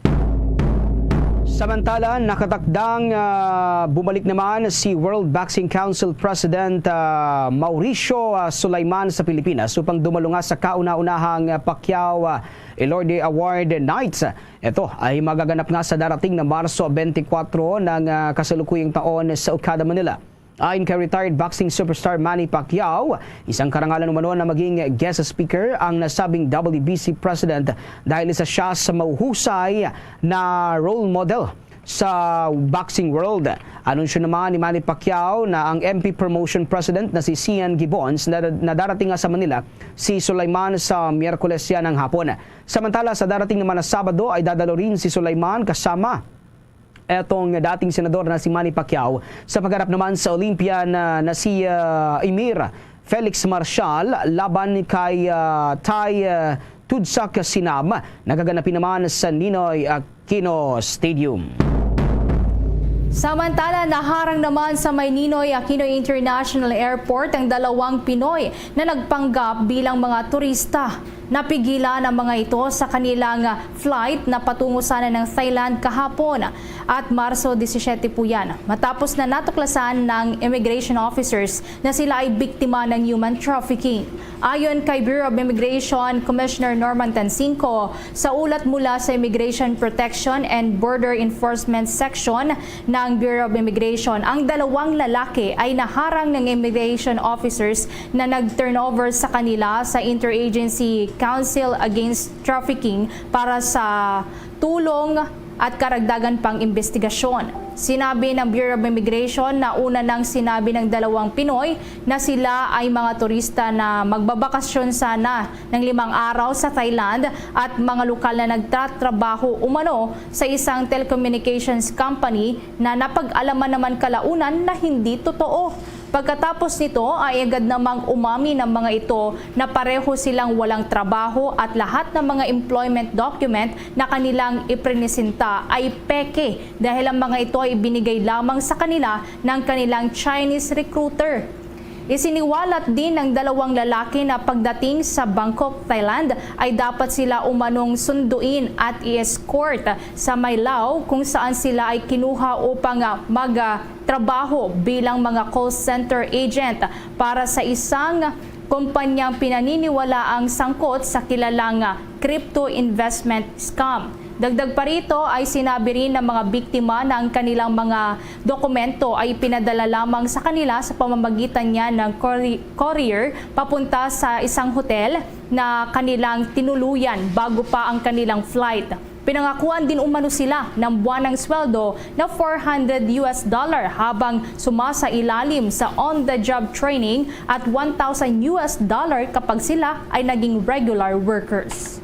Samantala, nakatakdang, ah, bumalik naman si World Vaccine Council President, ah, Mauricio, ah, Sulaiman sa Pilipinas upang dumalunga sa kauna-unahang, ah, Pacquiao, ah, Elorde Award Nights. Ito ay magaganap nga sa darating na Marso twenty-four ng, ah, kasalukuyang taon sa Okada, Manila. Ayon kay retired boxing superstar Manny Pacquiao, isang karangalan umano na maging guest speaker ang nasabing W B C president dahil isa siya sa mahuhusay na role model sa boxing world. Anunsyo naman ni Manny Pacquiao na ang M P Promotion President na si Sian Gibbons na, na darating nga sa Manila si Sulaiman sa Miyerkules yan ng hapon. Samantala, sa darating naman na Sabado ay dadalo rin si Sulaiman kasama etong dating senador na si Manny Pacquiao sa pagharap naman sa Olympian na, na si, ah, Emir Felix Marshall laban kay, ah, Tai, ah, Tudsak Sinam, nagaganapin naman sa Ninoy Aquino Stadium. Samantala, naharang naman sa may Ninoy Aquino International Airport ang dalawang Pinoy na nagpanggap bilang mga turista. Napigilan ang mga ito sa kanilang flight na patungo sana ng Thailand kahapon at Marso disisiete po yan, matapos na natuklasan ng immigration officers na sila ay biktima ng human trafficking. Ayon kay Bureau of Immigration Commissioner Norman Tansinco, sa ulat mula sa Immigration Protection and Border Enforcement Section ng Bureau of Immigration, ang dalawang lalaki ay naharang ng immigration officers na nag-turnover sa kanila sa Interagency Council Against Trafficking para sa tulong at karagdagan pang imbestigasyon. Sinabi ng Bureau of Immigration na una nang sinabi ng dalawang Pinoy na sila ay mga turista na magbabakasyon sana ng limang araw sa Thailand at mga lokal na nagtatrabaho umano sa isang telecommunications company na napag-alaman naman kalaunan na hindi totoo. Pagkatapos nito ay agad namang umamin ang mga ito na pareho silang walang trabaho at lahat ng mga employment document na kanilang iprenesenta ay peke dahil ang mga ito ay ibinigay lamang sa kanila ng kanilang Chinese recruiter. Isiniwalat din ng dalawang lalaki na pagdating sa Bangkok, Thailand, ay dapat sila umanong sunduin at i-escort sa may Lao kung saan sila ay kinuha upang, ah, mag, ah, trabaho bilang mga call center agent para sa isang kumpanyang pinaniniwalaang sangkot sa kilalang crypto investment scam. Dagdag pa rito ay sinabi rin ng mga biktima na ang kanilang mga dokumento ay pinadala lamang sa kanila sa pamamagitan niya ng couri-, courier papunta sa isang hotel na kanilang tinuluyan bago pa ang kanilang flight. Pinangakuan din umano sila ng buwanang sweldo na four hundred U S dollar habang sumasailalim sa on-the-job training at one thousand U S dollar kapag sila ay naging regular workers.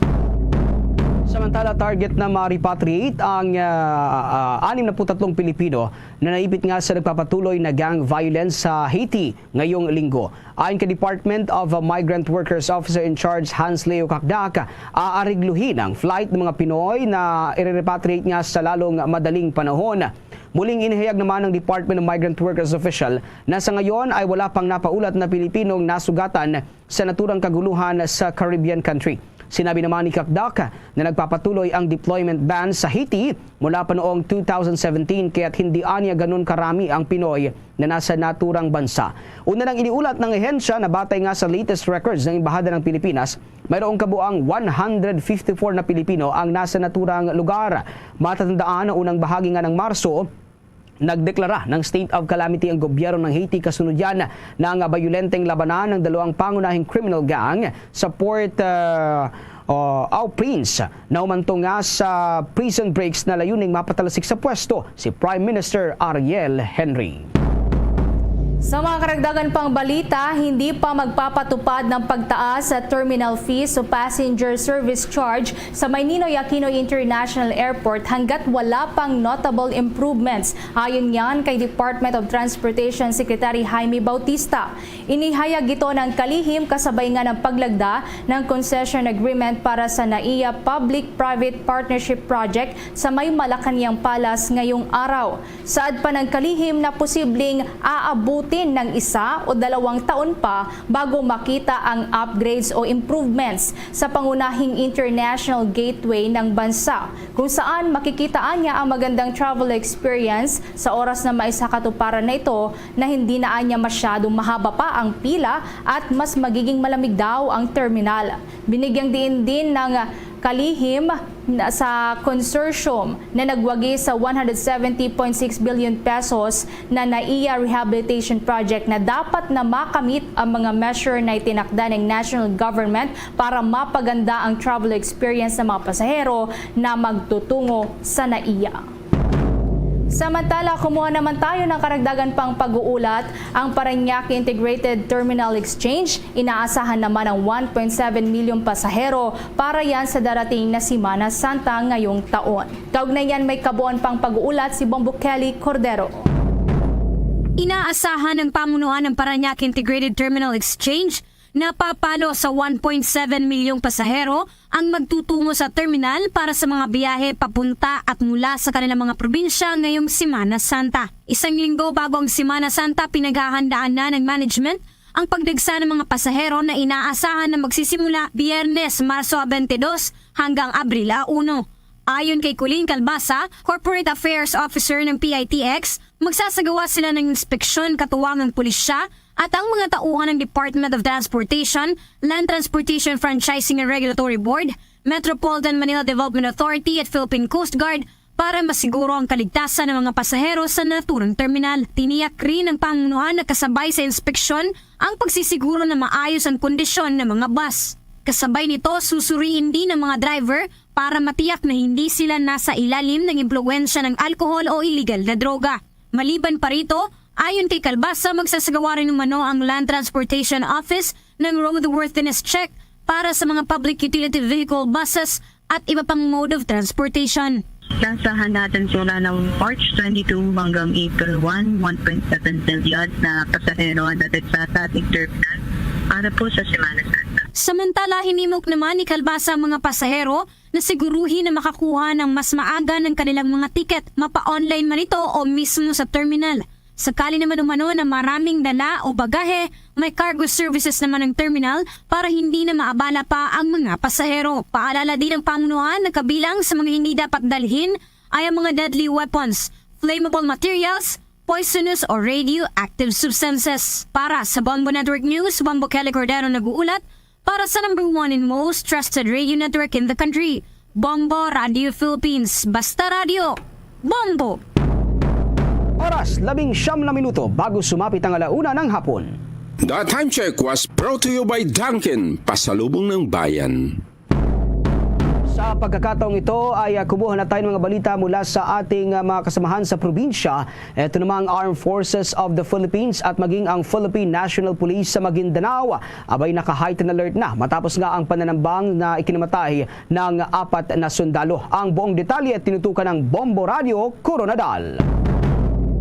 Samantala, target na ma-repatriate ang, ah, ah, anim na put tatlong Pilipino na naipit nga sa nagpapatuloy na gang violence sa Haiti ngayong linggo. Ayon kay Department of Migrant Workers Officer in Charge Hans Leo Cacdac, aarigluhin ang flight ng mga Pinoy na i-repatriate nga sa lalong madaling panahon. Muling inihayag naman ng Department of Migrant Workers official na sa ngayon ay wala pang napaulat na Pilipinong nasugatan sa naturang kaguluhan sa Caribbean country. Sinabi naman ni Cacdac na nagpapatuloy ang deployment ban sa Haiti mula pa noong two thousand seventeen, kaya't hindi anya ganun karami ang Pinoy na nasa naturang bansa. Una nang iniulat ng ahensya na batay nga sa latest records ng Embahada ng Pilipinas, mayroong kabuang one hundred fifty-four na Pilipino ang nasa naturang lugar. Matatandaan na unang bahagi nga ng Marso, nagdeklara ng state of calamity ang gobyerno ng Haiti kasunod yan ng bayolenteng labanan ng dalawang pangunahing criminal gang sa Port, ah, ah, Au-Prince, na humantong nga sa prison breaks na layuning mapatalsik sa pwesto si Prime Minister Ariel Henry. Sa mga karagdagan pang balita, hindi pa magpapatupad ng pagtaas sa terminal fees o passenger service charge sa may Ninoy Aquino International Airport hanggat wala pang notable improvements, ayon niyan kay Department of Transportation Secretary Jaime Bautista. Inihayag ito ng kalihim kasabay nga ng paglagda ng concession agreement para sa NAIA Public-Private Partnership Project sa may Malacañang Palace ngayong araw. Saad pa ng kalihim na posibleng aabutin ng isa o dalawang taon pa bago makita ang upgrades o improvements sa pangunahing international gateway ng bansa, kung saan makikita niya ang magandang travel experience sa oras na maisakatuparan na ito na hindi na anya masyadong mahaba pa ang pila at mas magiging malamig daw ang terminal. Binigyang diin din ng Kalihim na sa consortium na nagwagi sa one hundred seventy point six billion pesos na NAIA rehabilitation project na dapat na makamit ang mga measure na itinakda ng national government para mapaganda ang travel experience ng mga pasahero na magtutungo sa NAIA. Samantala, kumuha naman tayo ng karagdagan pang pag-uulat. Ang Parañaque Integrated Terminal Exchange, inaasahan naman ang one point seven milyong pasahero para yan sa darating na Semana Santa ngayong taon. Kaugnay niyan, may kabuuan pang pag-uulat si Bombo Kelly Cordero. Inaasahan ng pamunuan ng Parañaque Integrated Terminal Exchange na papalo sa one point seven milyong pasahero ang magtutungo sa terminal para sa mga biyahe papunta at mula sa kanilang mga probinsya ngayong Semana Santa. Isang linggo bago ang Semana Santa, pinaghahandaan na ng management ang pagdagsa ng mga pasahero na inaasahan na magsisimula Biyernes, Marso twenty-two hanggang Abril uno. Ayon kay Colleen Calbasa, Corporate Affairs Officer ng P I T X, magsasagawa sila ng inspeksyon katuwang ang pulisya at ang mga tauhan ng Department of Transportation, Land Transportation Franchising and Regulatory Board, Metropolitan Manila Development Authority at Philippine Coast Guard para masiguro ang kaligtasan ng mga pasahero sa naturang terminal. Tiniyak rin ng pamunuan na kasabay sa inspeksyon ang pagsisiguro na maayos ang kondisyon ng mga bus. Kasabay nito, susuriin din ang mga driver para matiyak na hindi sila nasa ilalim ng impluwensya ng alkohol o iligal na droga. Maliban pa rito, ayon kay Calbasa, magsasagawa rin umano ang Land Transportation Office ng roadworthiness check para sa mga public utility vehicle buses at iba pang mode of transportation. Lasahan natin sila ng March twenty-two hanggang April one, one point seven billion na pasahero ang hatid sa ating terminal para po sa Semana Santa. Samantala, hinimok naman ni Calbasa ang mga pasahero na siguruhin na makakuha ng mas maaga ng kanilang mga tiket, mapa-online man ito o mismo sa terminal. Sakali naman umano na maraming dala o bagahe, may cargo services naman ang terminal para hindi na maabala pa ang mga pasahero. Paalala din ng pamunuan na kabilang sa mga hindi dapat dalhin ay ang mga deadly weapons, flammable materials, poisonous or radioactive substances. Para sa Bombo Network News, Bombo Kelly Cordero nag-uulat para sa number one and most trusted radio network in the country, Bombo Radio Philippines. Basta Radio, Bombo! Oras, labing siyam na minuto bago sumapit ang alauna ng hapon. The time check was brought to you by Dunkin, Pasalubong ng Bayan. Sa pagkakataong ito ay ah, kumuha na tayo ng mga balita mula sa ating ah, mga kasamahan sa probinsya. Ito namang Armed Forces of the Philippines at maging ang Philippine National Police sa Maguindanao abay naka-heightened alert na matapos nga ang pananambang na ikinamatay ng apat na sundalo. Ang buong detalye tinutukan ng Bombo Radio Coronadal.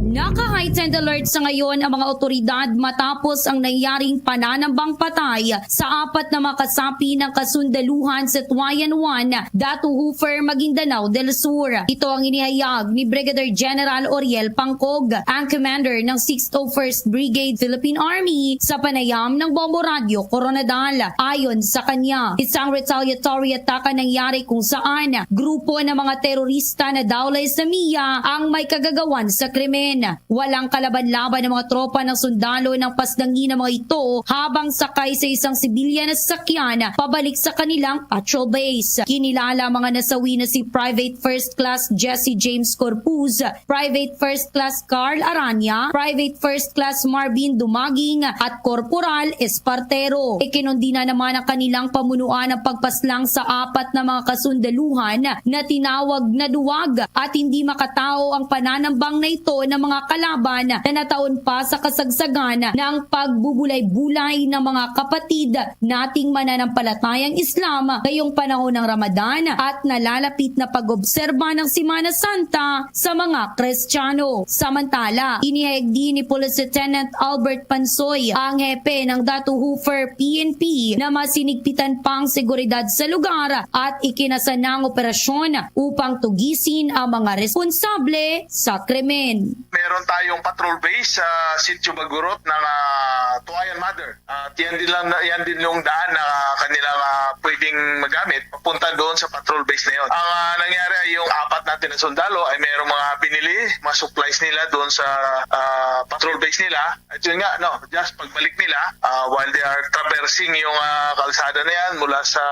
Naka-heightened alert sa ngayon ang mga otoridad matapos ang nangyaring pananambang patay sa apat na mga kasapi ng kasundaluhan sa Tuayan one, Datu Hoofer, Maguindanao del Sur. Ito ang inihayag ni Brigadier General Oriel Pangcog, ang commander ng sixth oh first Brigade Philippine Army, sa panayam ng Bombo Radyo Koronadal. Ayon sa kanya, isang retaliatory attack ang nangyari kung saan grupo ng mga terorista na Daula Islamiyah ang may kagagawan sa krimen. Walang kalaban-laban ang mga tropa ng sundalo nang pasdangi ng mga ito habang sakay sa isang sibilyan na sasakyan pabalik sa kanilang patrol base. Kinilala ang mga nasawi na si Private First Class Jesse James Corpuz, Private First Class Carl Aranya, Private First Class Marvin Dumaging, at Corporal Espartero. Ikinundina naman ang kanilang pamunuan ang pagpaslang sa apat na mga kasundaluhan na tinawag na duwag at hindi makatao ang pananambang na ito ng mga kalaban na nataon pa sa kasagsagan ng pagbubulay-bulay ng mga kapatid nating mananampalatayang Islam ngayong panahon ng Ramadan at nalalapit na pag-obserba ng Semana Santa sa mga Kristiyano. Samantala, inihayag din ni Police Lieutenant Albert Pansoy, ang hepe ng Datu Hoofer P N P, na masinigpitan pa ang seguridad sa lugar at ikinasa na ang operasyon upang tugisin ang mga responsable sa krimen. May Meron tayong patrol base sa Sitio Bagurot ng ah, Tuayan Mother. At yan din lang, yan din yung daan na kanilang ah, pwedeng magamit papunta doon sa patrol base na yun. Ang ah, nangyari ay yung apat natin na sundalo ay merong mga binili, mga supplies nila doon sa ah, patrol base nila. At yun nga, no, just pagbalik nila, ah, while they are traversing yung ah, kalsada na yan mula sa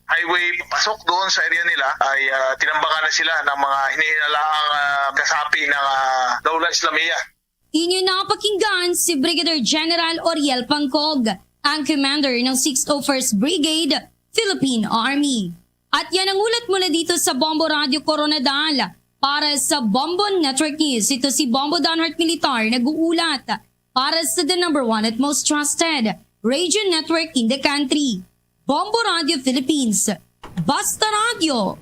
highway papasok doon sa area nila, ay ah, tinambakan na sila ng mga hinihinalaang ah, kasapi ng ah, Daulah Islamiyah. Inyo napakinggan si Brigadier General Oriel Pangcog, ang commander ng six oh first Brigade, Philippine Army. At yan ang ulat mula dito sa Bombo Radio Koronadal. Para sa Bombo Network News, ito si Bombo Donhart Militar nag-uulat para sa the number one at most trusted radio network in the country, Bombo Radio Philippines. Basta Radio,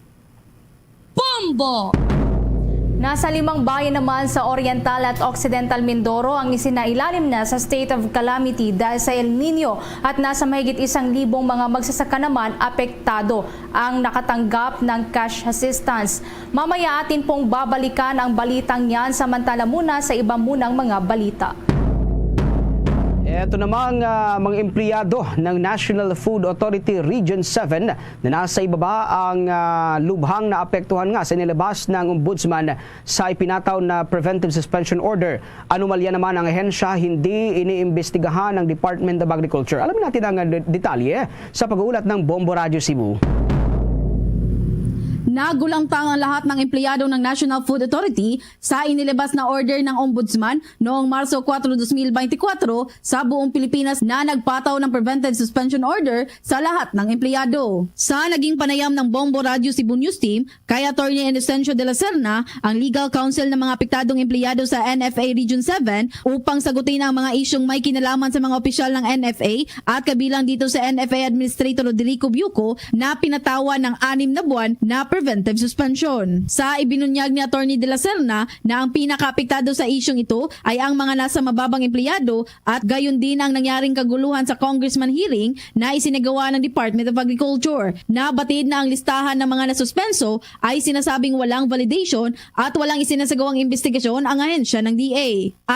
Bombo! Nasa limang bayan naman sa Oriental at Occidental Mindoro ang isinailalim na sa state of calamity dahil sa El Nino at nasa mahigit isang libong mga magsasaka naman apektado ang nakatanggap ng cash assistance. Mamaya atin pong babalikan ang balitang yan, samantala muna sa iba munang mga balita. Ito namang ah, mga empleyado ng National Food Authority Region seven na nasa ibaba ang ah, lubhang naapektuhan nga sa inilabas ng Ombudsman sa ipinataw na preventive suspension order. Anomalya naman ang ahensya, hindi iniimbestigahan ng Department of Agriculture. Alamin natin ang ah, de- detalye sa pag-uulat ng Bombo Radyo Cebu. Nagulangtang ang lahat ng empleyado ng National Food Authority sa inilabas na order ng Ombudsman noong Marso kuwatro, dos mil beintikwatro sa buong Pilipinas na nagpataw ng preventive suspension order sa lahat ng empleyado. Sa naging panayam ng Bombo Radyo Cebu News Team kay Attorney Inocencio de la Serna, ang legal counsel ng mga apektadong empleyado sa N F A Region seven, upang sagutin ang mga isyung may kinalaman sa mga opisyal ng N F A at kabilang dito sa N F A Administrator Roderico Buco na pinatawan ng anim na buwan na preventive suspension. Sa ibinunyag ni Attorney de la Serna na ang pinakaapektado sa isyung ito ay ang mga nasa mababang empleyado at gayon din ang nangyaring kaguluhan sa congressman hearing na isinagawa ng Department of Agriculture. Nabatid na ang listahan ng mga nasuspenso ay sinasabing walang validation at walang isinasagawang imbestigasyon ang ahensya ng D A.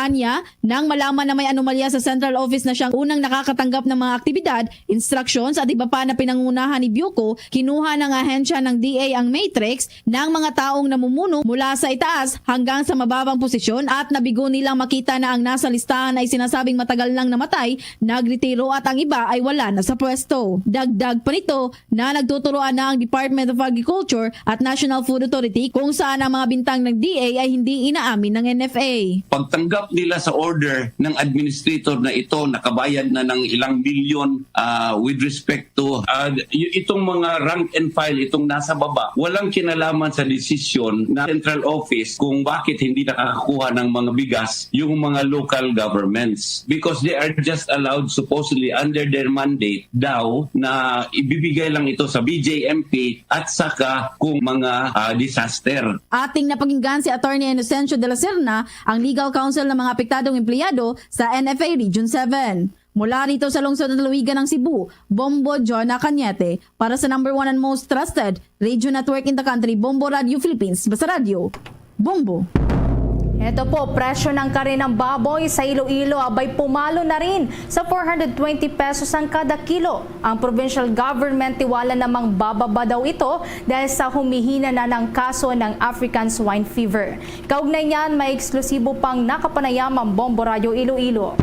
Anya, nang malaman na may anomalya sa central office na siyang unang nakakatanggap ng mga aktibidad, instructions at iba pa na pinangunahan ni Buco, kinuha ng ahensya ng D A ang matrix ng mga taong namumuno mula sa itaas hanggang sa mababang posisyon at nabigo nilang makita na ang nasa listahan ay sinasabing matagal nang namatay, nagretiro at ang iba ay wala na sa pwesto. Dagdag pa nito na nagtuturoan na ang Department of Agriculture at National Food Authority kung saan ang mga bintang ng D A ay hindi inaamin ng N F A. Pagtanggap nila sa order ng administrator na ito, nakabayad na ng ilang milyon ah, with respect to ah, y- itong mga rank and file, itong nasa baba, walang kinalaman sa desisyon ng central office kung bakit hindi nakakakuha ng mga bigas yung mga local governments, because they are just allowed supposedly under their mandate daw na ibibigay lang ito sa B J M P at saka kung mga ah, disaster. Ating napakinggan si Attorney Inocencio de la Serna, ang legal counsel ng mga apektadong empleyado sa N F A Region seven. Mula rito sa lungsod ng Lalawigan ng Cebu, Bombo Jonah Cañete para sa number one and most trusted radio network in the country, Bombo Radio Philippines. Basta Radio, Bombo. Ito po, presyo ng karne ng baboy sa Iloilo abay pumalo na rin sa four hundred twenty pesos ang kada kilo. Ang provincial government tiwala namang bababa daw ito dahil sa humihina na ng kaso ng African Swine Fever. Kaugnay niyan, may eksklusibo pang nakapanayam ang Bombo Radyo Iloilo.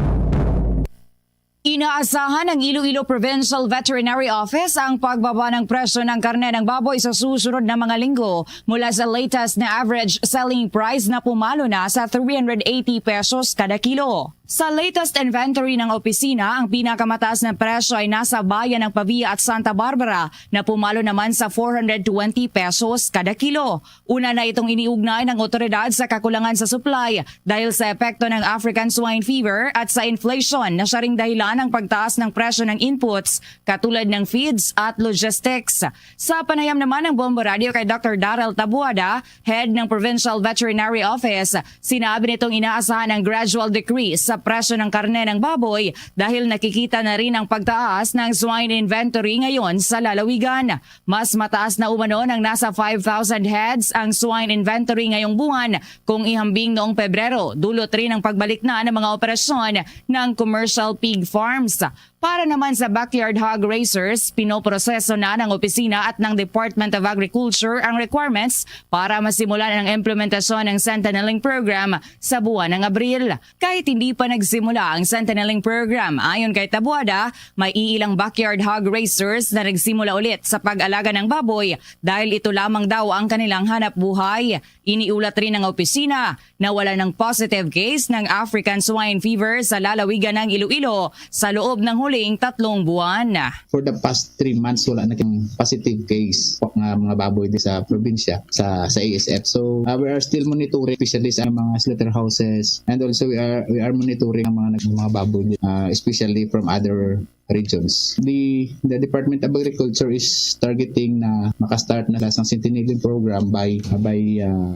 Inaasahan ng Iloilo Provincial Veterinary Office ang pagbaba ng presyo ng karne ng baboy sa susunod na mga linggo mula sa latest na average selling price na pumalo na sa three hundred eighty pesos kada kilo. Sa latest inventory ng opisina, ang pinakamataas na presyo ay nasa bayan ng Pavia at Santa Barbara na pumalo naman sa four hundred twenty pesos kada kilo. Una na itong iniugnay ng otoridad sa kakulangan sa supply dahil sa epekto ng African Swine Fever at sa inflation na siya ring dahilan ng pagtaas ng presyo ng inputs katulad ng feeds at logistics. Sa panayam naman ng Bombo Radio kay Doctor Daryl Tabuada, head ng Provincial Veterinary Office, sinabi nitong inaasahan ang gradual decrease sa presyo ng karne ng baboy dahil nakikita na rin ang pagtaas ng swine inventory ngayon sa lalawigan. Mas mataas na umano ng nasa five thousand heads ang swine inventory ngayong buwan kung ihambing noong Pebrero, dulot rin ang pagbalik na ng mga operasyon ng commercial pig farms. Para naman sa backyard hog raisers, pinoproseso na ng opisina at ng Department of Agriculture ang requirements para masimulan ang implementasyon ng Centennial Program sa buwan ng Abril. Kahit hindi pa nagsimula ang Centennial Program, ayon kay Tabuada, may iilang backyard hog raisers na nagsimula ulit sa pag-alaga ng baboy dahil ito lamang daw ang kanilang hanap buhay. Iniulat rin ng opisina na wala ng positive case ng African Swine Fever sa lalawigan ng Iloilo sa loob ng huling tatlong buwan. For the past three months, wala na kang positive case nga mga baboy di sa probinsya, sa sa A S F. So uh, we are still monitoring, especially sa mga slaughterhouses, and also we are we are monitoring ang mga nag- mga baboy, uh, especially from other regions. The the Department of Agriculture is targeting na makastart na sa Centennial Program by by uh,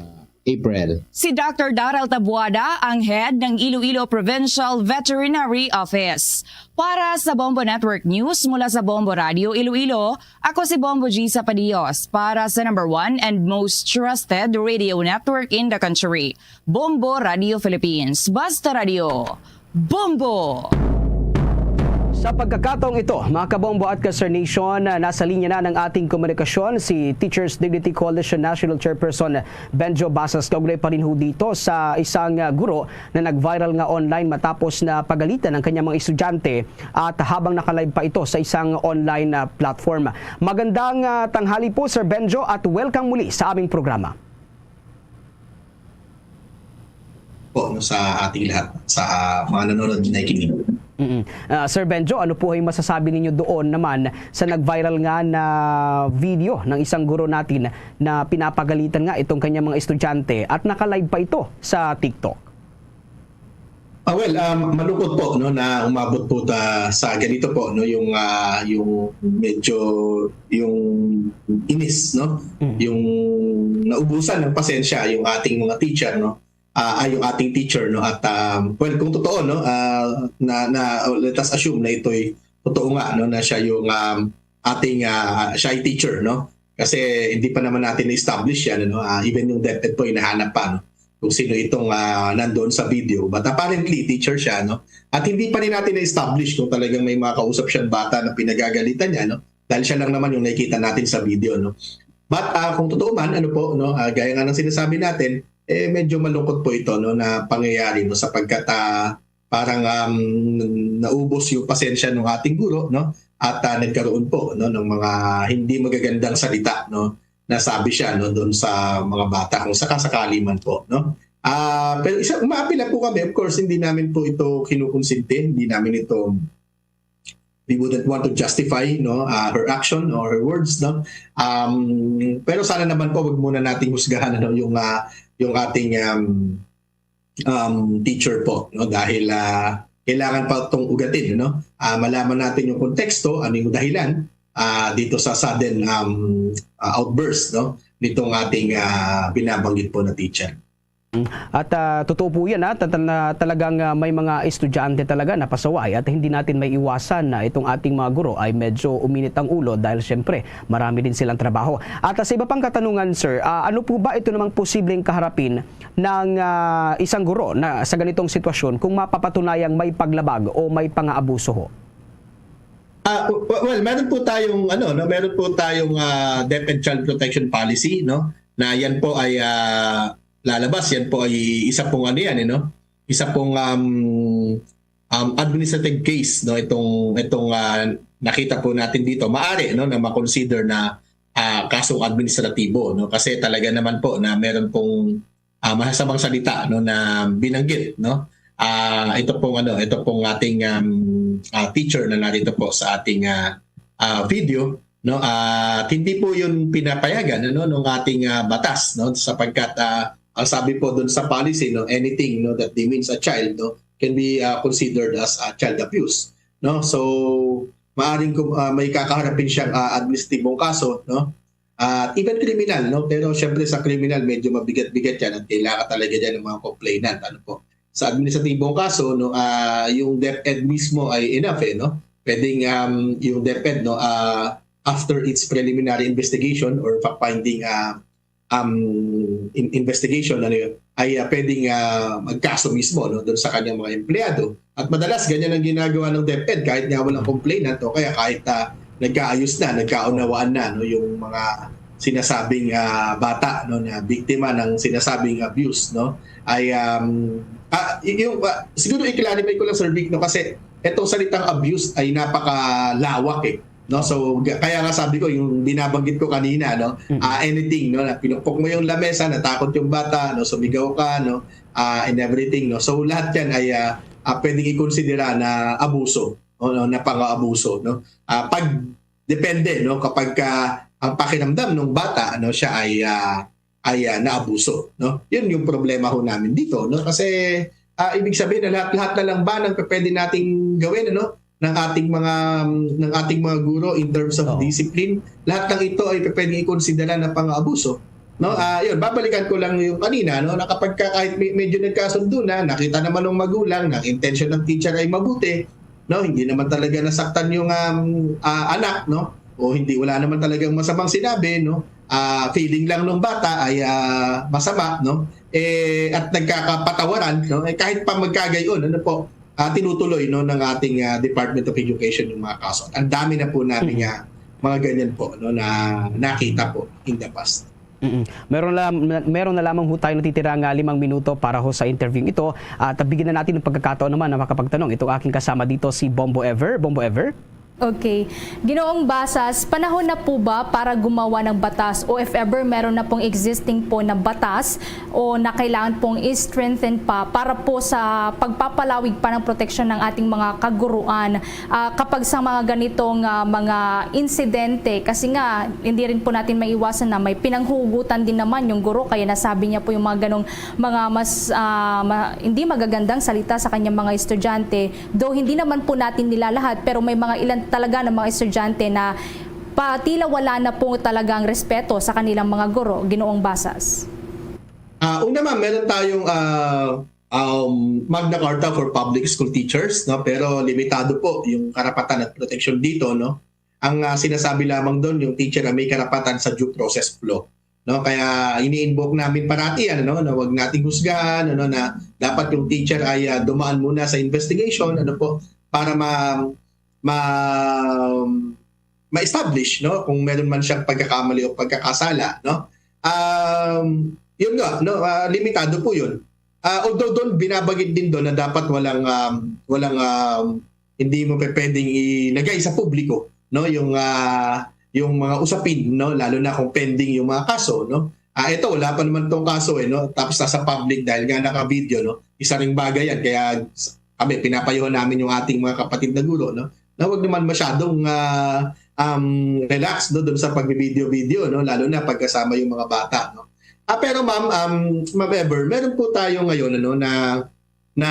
April. Si Doctor Daryl Tabuada ang head ng Iloilo Provincial Veterinary Office. Para sa Bombo Network News mula sa Bombo Radio Iloilo, ako si Bombo Gisa Padios para sa number one and most trusted radio network in the country, Bombo Radio Philippines. Basta Radio, Bombo! Sa pagkakataong ito, mga kabombo at ka-Star Nation, nasa linya na ng ating komunikasyon si Teachers Dignity Coalition National Chairperson Benjo Basas. Kaugnay pa rin ho dito sa isang uh, guro na nag-viral nga online matapos na pagalitan ng kanyang mga estudyante at habang naka-live pa ito sa isang online uh, platform. Magandang uh, tanghali po, Sir Benjo, at welcome muli sa aming programa. Po no, sa ating lahat, sa uh, mga nanonood na nakikinig. Mm-mm. Uh, Sir Benjo, ano po ay masasabi ninyo doon naman sa nag-viral nga na video ng isang guro natin na pinapagalitan nga itong kanyang mga estudyante at naka-live pa ito sa TikTok? Ah, well, um, malungkot po no na umabot po ta sa ganito po no yung uh, yung medyo yung inis no mm. yung naubusan ng pasensya yung ating mga teacher no uh, ay yung ating teacher no at um, well kung totoo no uh, na, na let us assume na ito'y totoo nga no na siya yung um, ating uh, siya ay teacher no kasi hindi pa naman natin na-establish yan ano uh, even yung DepEd po hinahanap pa no kung sino itong uh, nandoon sa video. But apparently, teacher siya, no? At hindi pa rin natin na-establish kung talagang may mga kausap siyang bata na pinagagalitan niya, no? Dahil siya lang naman yung nakikita natin sa video, no? But uh, kung totoo man, ano po, no, uh, gaya nga ng sinasabi natin, eh medyo malungkot po ito no na pangyayari no sapagkat uh, parang um, naubos yung pasensya ng ating guro no at uh, nagkaroon po no ng mga hindi magagandang salita no nasabi siya no doon sa mga bata kung sakasakali man po no. Ah, pero isa umaapila po kami, of course hindi namin po ito kinukonsinti, hindi namin ito we wouldn't want to justify no uh, her action or her words no. Um, pero sana naman po wag muna nating husgahan ano yung uh, yung ating um, um, teacher po no dahil uh, kailangan pa itong ugatin no. Uh, malaman natin yung konteksto, ano yung dahilan uh, dito sa sudden um, uh, outburst no nitong ating uh, binabanggit po na teacher. At uh, totoo po yan, ha? Tal- na talagang uh, may mga estudyante talaga na pasaway at hindi natin may iwasan na itong ating mga guro ay medyo uminit ang ulo dahil siyempre marami din silang trabaho. At uh, sa iba pang katanungan, sir, uh, ano po ba ito namang posibleng kaharapin ng uh, isang guro na sa ganitong sitwasyon kung mapapatunayang may paglabag o may pangaabuso ho? Uh, well, meron po tayong ano, no, meron po tayong uh, DepEd Child Protection Policy, no, na yan po ay uh, lalabas, yan po ay isa pong ano yan, eh, no? Isa pong um, um, administrative case, no, itong itong uh, nakita po natin dito, maari no na ma-consider na uh, kasong administratibo, no, kasi talaga naman po na meron pong uh, masasamang salita no na binanggit no uh, ito pong ano ito pong ating um, uh, teacher na narito po sa ating uh, uh, video no uh, at hindi po yun pinapayagan ano ng ating uh, batas no sapagkat uh, ang sabi po doon sa policy no anything no that demeans a child no can be uh, considered as uh, child abuse no so maaring uh, may kakaharapin siyang uh, administratibong kaso no at even criminal, no? Pero syempre sa criminal, medyo mabigat-bigat yan at kailangan talaga dyan ng mga complainant. Ano po? sa administratibong kaso, no, ah, yung DepEd mismo ay enough, eh, no? Pwedeng, um, yung DepEd, no, ah, after its preliminary investigation or fact-finding, ah, um, in-, investigation, ano yun, ay, ah, pwedeng, ah, magkaso mismo, no, doon sa kanyang mga empleyado. At madalas, ganyan ang ginagawa ng DepEd, kahit nga walang complainant o kaya kahit, ah, nagkaayos na, nagkaunawaan na, no, yung mga sinasabing, ah, bata, no, na biktima ng sinasabing abuse, no, ay, um, ah, y-, yung, ah, siguro i-clarify ko lang, Sir Vic, no, kasi itong salitang abuse ay napakalawak, eh, no? So, g-, kaya nga sabi ko, yung binabanggit ko kanina, no? Mm. Ah, anything, no? Na pinukpok mo yung lamesa, natakot yung bata, no? Sumigaw ka, no? Ah, and everything, no? So, lahat yan ay, ah, ah, pwedeng ikonsidera na abuso, o, no? Na pang-aabuso, no? Ah, pag, depende, no? Kapag ka, ang pakiramdam ng bata, ano, siya ay, ah, ay, ah, naabuso, no? Yun yung problema ho namin dito, no? Kasi, ah, ibig sabihin na lahat-lahat na lang ba ng pwede nating gawin, ano, ng ating mga, ng ating mga guro in terms of Oo. discipline, lahat ng ito ay pwedeng ikonsidera na pang-abuso, no? Ah, yun, babalikan ko lang yung kanina, no, na kapag ka, kahit me-, medyo nagkasundo na, nakita naman ng magulang na ang intensyon ng teacher ay mabuti, no, hindi naman talaga nasaktan yung, um, ah, anak, no, o hindi, wala naman talagang masamang sinabi, no, ah, feeling lang ng bata ay, ah, masama, no, eh, at nagkakapatawaran, no, eh, kahit pa magkagayon, ano po, ah, tinutuloy, no, ng ating, ah, Department of Education yung mga kaso. Ang dami na po namin Mm. nga mga ganyan po, no, na nakita po in the past. Mm. Meron lam-, meron na lamang ho tayo natitira nga limang minuto para ho sa interview ito. At bigyan na natin ng pagkakataon naman na makapagtanong itong aking kasama dito, si Bombo Ever. Bombo Ever? Okay. Ginoong Basas, panahon na po ba para gumawa ng batas, o if ever meron na pong existing po na batas o na kailangan pong i-strengthen pa para po sa pagpapalawig pa ng proteksyon ng ating mga kaguruan, ah, kapag sa mga ganitong, ah, mga insidente? Kasi nga, hindi rin po natin maiwasan na may pinanghugutan din naman yung guro, kaya nasabi niya po yung mga ganong mga mas, ah, ma-, hindi magagandang salita sa kanyang mga estudyante. Though hindi naman po natin nila lahat, pero may mga ilan talaga ng mga estudyante na pa-, tila wala na po talagang respeto sa kanilang mga guro, Ginoong Basas. Ah, una, ma'am, meron tayong, ah, um, Magna Carta for Public School Teachers, no? Pero limitado po yung karapatan at proteksyon dito, no? Ang, ah, sinasabi lamang doon, yung teacher ay may karapatan sa due process of law, no? Kaya ini-invoke namin parati yan, ano, na wag nating husgahan, ano, na dapat yung teacher ay, ah, dumaan muna sa investigation, ano po, para ma-, ma-, ma-establish, no, kung meron man siyang pagkakamali o pagkakasala, no? Um, yun nga, no, ah, limitado po yun. Ah, although doon binabanggit din doon na dapat walang, um, walang, um, hindi mo pe-, pwedeng ilagay sa publiko, no, yung, ah, yung mga usapin, no, lalo na kung pending yung mga kaso, no. Ah, ito, wala pa naman tong kaso, eh, no, tapos nasa public dahil nga naka-video, no, isa ring bagay yan. Kaya s-, kami, pinapayuhan namin yung ating mga kapatid na guro, no, na wag naman masyadong, ah, um, relax, no, dun sa pagbi-video-video, no, lalo na pagkasama yung mga bata, no. Ah, pero ma'am, um, Ma'am Ever, meron po tayo ngayon, ano, na, na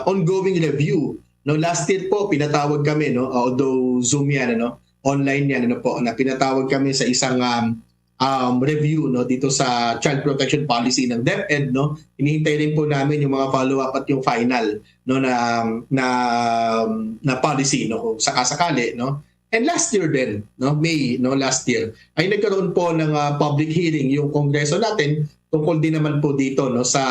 ongoing review, no. Last year po, pinatawag kami, no, although Zoom yan, ano, online yan, ano po, na pinatawag kami sa isang, um, um, review, no, dito sa child protection policy ng DepEd, no. Hinihintay rin po namin yung mga follow-up at yung final, no, na, na, na policy, no, kung sakasakali, no. And last year din, no, May, no, last year, ay nagkaroon po ng, ah, public hearing yung Kongreso natin tungkol din naman po dito, no, sa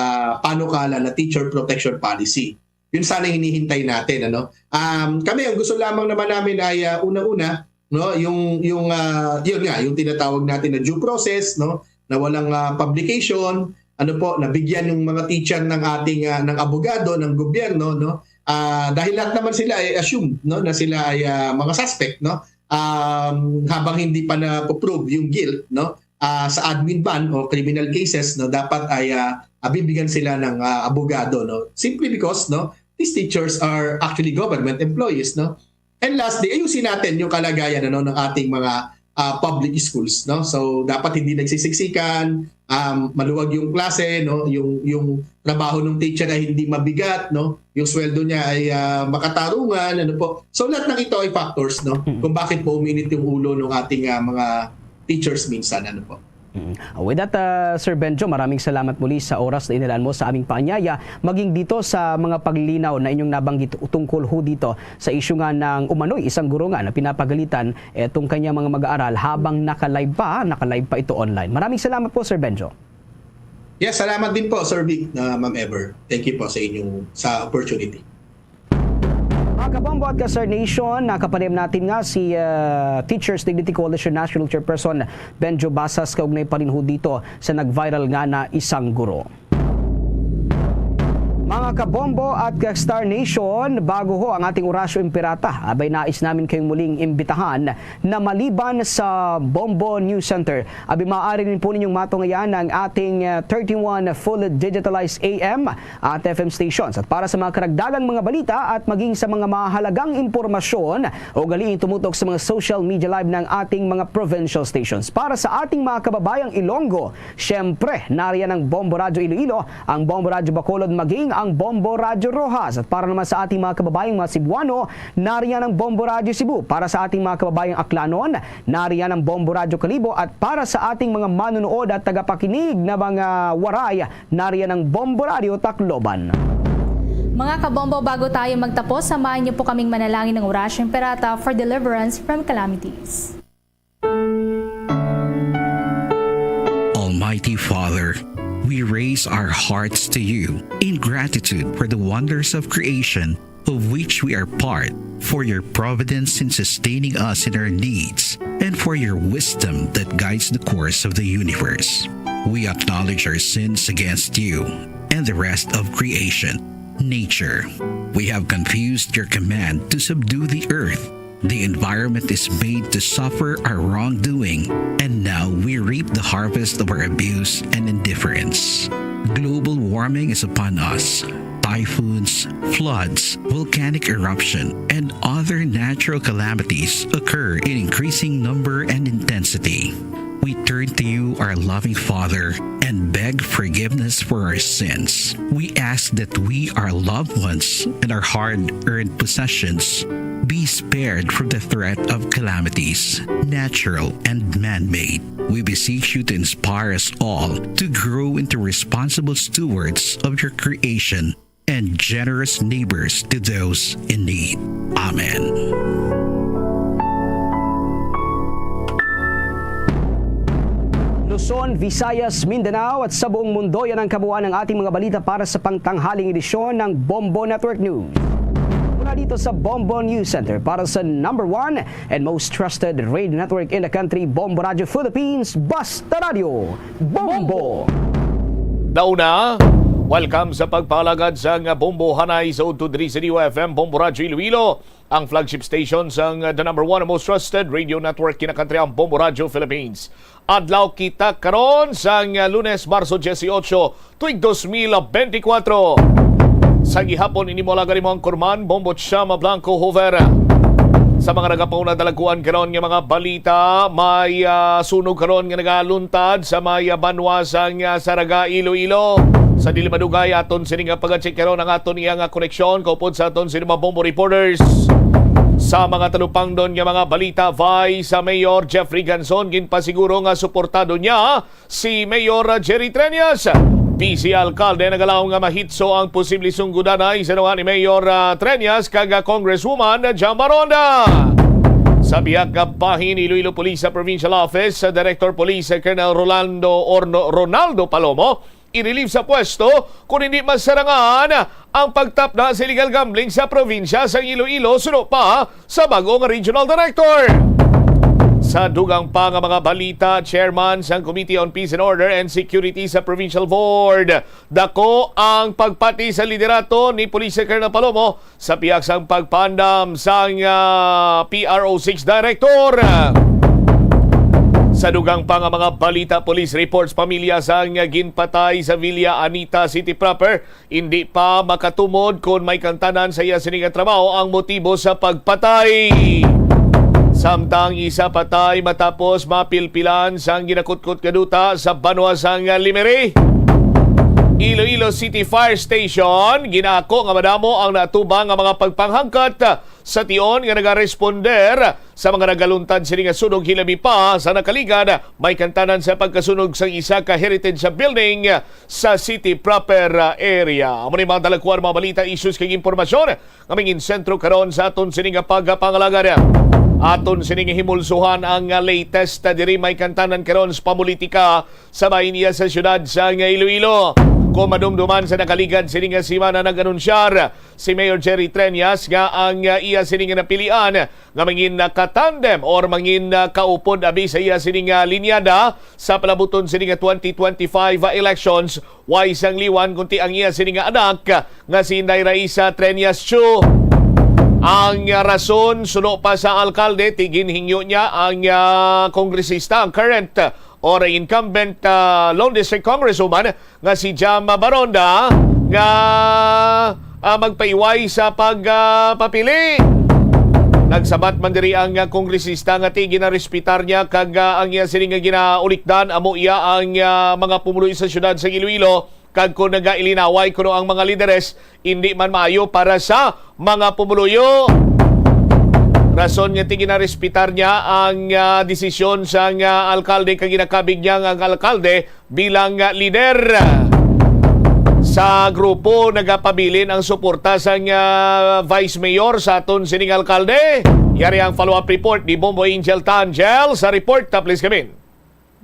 panukala na teacher protection policy. Yun sana yung hinihintay natin, ano. Um, kami, ang gusto lamang naman namin ay, ah, unang-una, no, yung, yung, ah, yun nga, yung tinatawag natin na due process, no, na walang, ah, publication, ano po, nabigyan yung mga teacher ng ating, ah, ng abogado, ng gobyerno, no. Ah, dahil lahat naman sila ay assumed, no, na sila ay, ah, mga suspect, no. Um, habang hindi pa na-prove yung guilt, no, ah, sa admin ban o criminal cases, no, dapat ay, ah, ah, bibigyan sila ng, ah, abogado, no? Simply because, no, these teachers are actually government employees, no? And lastly, ayusin natin yung kalagayan, ano, ng ating mga, ah, public schools, no? So, dapat hindi nagsisiksikan, um, maluwag yung klase, no? Yung, yung trabaho ng teacher ay hindi mabigat, no? Yung sweldo niya ay, ah, makatarungan, ano po. So, lahat ng ito ay factors, no? Mm. Kung bakit po uminit yung ulo ng ating, ah, mga teachers minsan, ano po. Mm. With that, ah, Sir Benjo, maraming salamat muli sa oras na inilaan mo sa aming paanyaya, maging dito sa mga paglilinaw na inyong nabanggit tungkol ho dito sa isyu nga ng umano'y isang guro nga na pinapagalitan itong kanyang mga mag-aaral habang naka-live pa, naka-live pa ito online. Maraming salamat po, Sir Benjo. Yes, salamat din po, Sir Vic, na Ma'am Ever. Thank you po sa inyong sa opportunity. Mga kabombo at ka-Star Nation, nakapanayam natin nga si ah, Teachers Dignity Coalition National Chairperson Benjo Basas kaugnay pa rin ho dito sa nag-viral nga na isang guro. Mga kabombo at ka-Star Nation, bago ho ang ating Orasyo Imperata, abay nais namin kayong muling imbitahan na maliban sa Bombo News Center, abay maaari rin po ninyong matungayan ang ating ah, thirty-one full digitalized A M at F M stations. At para sa mga karagdagang mga balita at maging sa mga mahalagang impormasyon, ugali tumutok sa mga social media live ng ating mga provincial stations. Para sa ating mga kababayang Ilonggo, siyempre, nariyan ang Bombo Radyo Iloilo, ang Bombo Radyo Bacolod, maging ang Bombo Radyo Roxas. At para naman sa ating mga kababayang mga Cebuano, nariyan ang Bombo Radyo Cebu. Para sa ating mga kababayang Aklanon, nariyan ang Bombo Radyo Kalibo. At para sa ating mga manunood at tagapakinig na mga Waray, nariyan ang Bombo Radyo Tacloban. Mga kabombo, bago tayo magtapos, samahan niyo po kaming manalangin ng Orasyo Imperata for deliverance from calamities. Almighty Father, we raise our hearts to you in gratitude for the wonders of creation of which we are part, for your providence in sustaining us in our needs, and for your wisdom that guides the course of the universe. We acknowledge our sins against you and the rest of creation, nature. We have confused your command to subdue the earth. The environment is made to suffer our wrongdoing, and now we reap the harvest of our abuse and indifference. Global warming is upon us. Typhoons, floods, volcanic eruption, and other natural calamities occur in increasing number and intensity. We turn to you, our loving Father, and beg forgiveness for our sins. We ask that we, our loved ones, and our hard earned possessions be spared from the threat of calamities, natural and man made. We beseech you to inspire us all to grow into responsible stewards of your creation and generous neighbors to those in need. Amen. Luzon, Visayas, Mindanao at sa buong mundo, yan ang kabuuan ng ating mga balita para sa pangtanghaling edisyon ng Bombo Network News. Mula dito sa Bombo News Center para sa number one and most trusted radio network in the country, Bombo Radio Philippines, Basta Radio, Bombo! Dauna, welcome sa pagpalagad sang Bombo Hanay sa Udto diri sa D Y F M, Bombo Radyo Iloilo, ang flagship station sang the number one most trusted radio network kinakantri ang Bombo Radyo Philippines. Adlaw kita karon sang Lunes, Marso dieciocho, tuig dos mil bentikwatro. Sa gihapon, ini mo alagad imo ang kurman, Bombo Chama Blanco Hoover. Sa mga nagapauna dalagkuan karon nga mga balita, may ah, sunog karon nga nagaluntad sa may ah, banwa sang ah, Saraga, Iloilo. Sa dili madugay, aton sini nga pag-check karon ang aton iya nga koneksyon kaupod sa aton sini mga Bombo reporters. Sa mga talupangdon nga mga balita, Vice Mayor Jeffrey Ganzon ginpasiguro nga suportado niya si Mayor Jerry Treñas. Vice Alkalde nagalaom nga mahitso ang posible sunggodanay sa duha ni Mayor ah, Treñas kag ah, Congresswoman Jam Baronda. Sa bihag nga bahin, Iloilo Police Provincial Office Director Police Colonel Rolando Orno, Ronaldo Palomo i-relieve sa pwesto kon hindi masarangan ang pagtapna sa illegal gambling sa probinsya sang Iloilo suno pa sa bag-o nga regional director. Sa dugang pa nga mga balita, chairman sang Committee on Peace and Order and Security sa Provincial Board, dako ang pagpati sa liderato ni Police Colonel Palomo sa pihak sang pagpaandam sang ah, P R O six Director. Sa dugang pa nga mga balita, police reports, pamilya sang ginpatay sa Villa Anita City Proper indi pa makatumod kon may kantanan sa iya sini nga trabaho ang motibo sa pagpatay. Samtang isa patay matapos mapilpilan sang ginakutkot nga duta sa banwa sang Limere. Iloilo City Fire Station, ginaako nga madamo ang natubang nga mga pagpanghangkat sa tion nga nagaresponder sa mga nagaluntad sini nga sunog, hilabi pa sa nakaligad may kantanan sa pagkasunog sang isa ka heritage building sa city proper area. Amo ni mga dalakuan, mga balita, issues kag impormasyon nga manginsentro karon sa aton sini nga pagpangalagad. Aton sini nga himulsuhan ang latest diri may kantanan karon sa pamulitika sa bahin iya sa siyudad sang Iloilo. Kung madumduman sa nakaligad sini nga semana, nag-anunsyar si Mayor Jerry Treñas nga ang, ah, iya sini nga napilian nga mangin, ah, katandem or mangin, ah, kaupod abi sa iya sini nga linyada sa palabuton sini nga twenty twenty-five elections, way sang liwan kunti ang iya sini nga anak nga si Inday Raisa Treñas Chu. Ang, ah, rason, suno pa sa alkalde, ti ginhingyo niya ang, ah, kongresista, ang current, ah, or incumbent, ah, Lone District Congresswoman nga si Jam Baronda nga, ah, magpaiway sa pag, ah, papili. Nagsabat man diri ang, ah, kongresista nga ti ginarespetar niya kag, ah, ang iya sini nga ginaulikdan amo iya ang, ah, mga pumuluyo sa siyudad sa Iloilo, kag kon nagailinaway kuno ang mga lideres, indi man maayo para sa mga pumuluyo. Rason nga ti ginarespetar niya ang, ah, desisyon sang, ah, alkalde kag ginakabig niya nga ang alkalde bilang, ah, lider sa grupo nagapabilin ang suporta sang, ah, Vice Mayor sa aton sining alkalde. Yari ang follow-up report ni Bombo Angel Tangel sa report. Ah, please come in.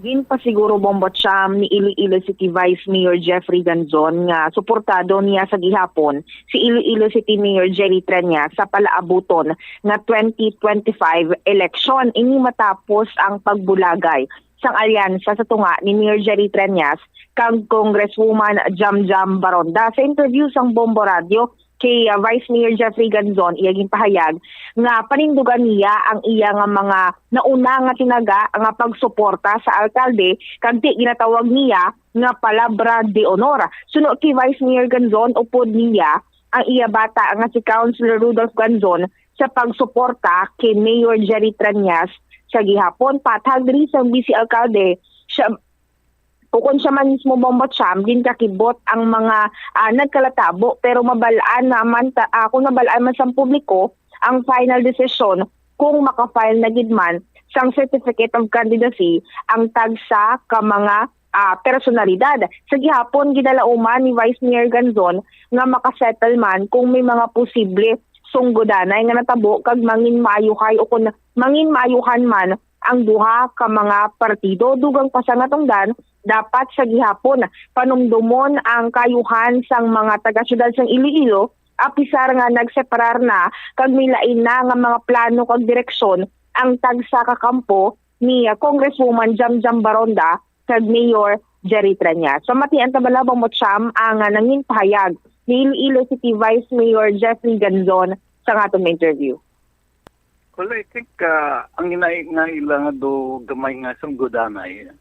Ginpasiguro, Bombo Cham, ni Iloilo City Vice Mayor Jeffrey Ganzon nga suportado niya sa gihapon si Iloilo City Mayor Jerry Treñas sa palaabuton nga twenty twenty-five election. Ini matapos ang pagbulagay sang alyansa sa tunga ni Mayor Jerry Treñas kag Congresswoman Jamjam Baronda. Sa interview sang Bombo Radio kay, ah, Vice Mayor Jeffrey Ganzon, iya ginpahayag nga panindugan niya ang iya nga mga nauna nga tinaga nga pagsuporta sa alkalde kag ti ginatawag niya nga palabra de honor. Suno kay Vice Mayor Ganzon, upod niya ang iya bata nga si Councilor Rudolph Ganzon sa pagsuporta kay Mayor Jerry Treñas sa gihapon. Patag diri sang Vice Alkalde, siya, ukon siya man mismo, Bombo Cham, ginkakibot ang mga, ah, nagkalatabo, pero mabal-an naman ta-, ah, kung mabal-an man sang publiko ang final decision kung maka-file na gid man sang Certificate of Candidacy ang tagsa ka mga, ah, personalidad. Sa gihapon, ginalauman ni Vice Mayor Ganzon nga maka-settle man kung may mga posible sunggodanay nga natabo kag mangin maayuhay o kon mangin maayuhan man ang duha ka mga partido. Dugang pa sa natungdan, dapat sa gihapon panumdomon ang kaayuhan sang mga taga-siyudad sang Iloilo, apisar nga nagseparar na kag may lain na nga mga plano kag direksyon ang tagsa ka kampo ni, ah, Congresswoman Jamjam Baronda kag Mayor Jerry Treñas. Pamatian ta bala, Bombo Cham, ang, ah, nangin pahayag ni Iloilo City Vice Mayor Jeffrey Ganzon sa aton interview. Well, I think, ah, ang inay nga ila nga do gamay nga sunggodanay,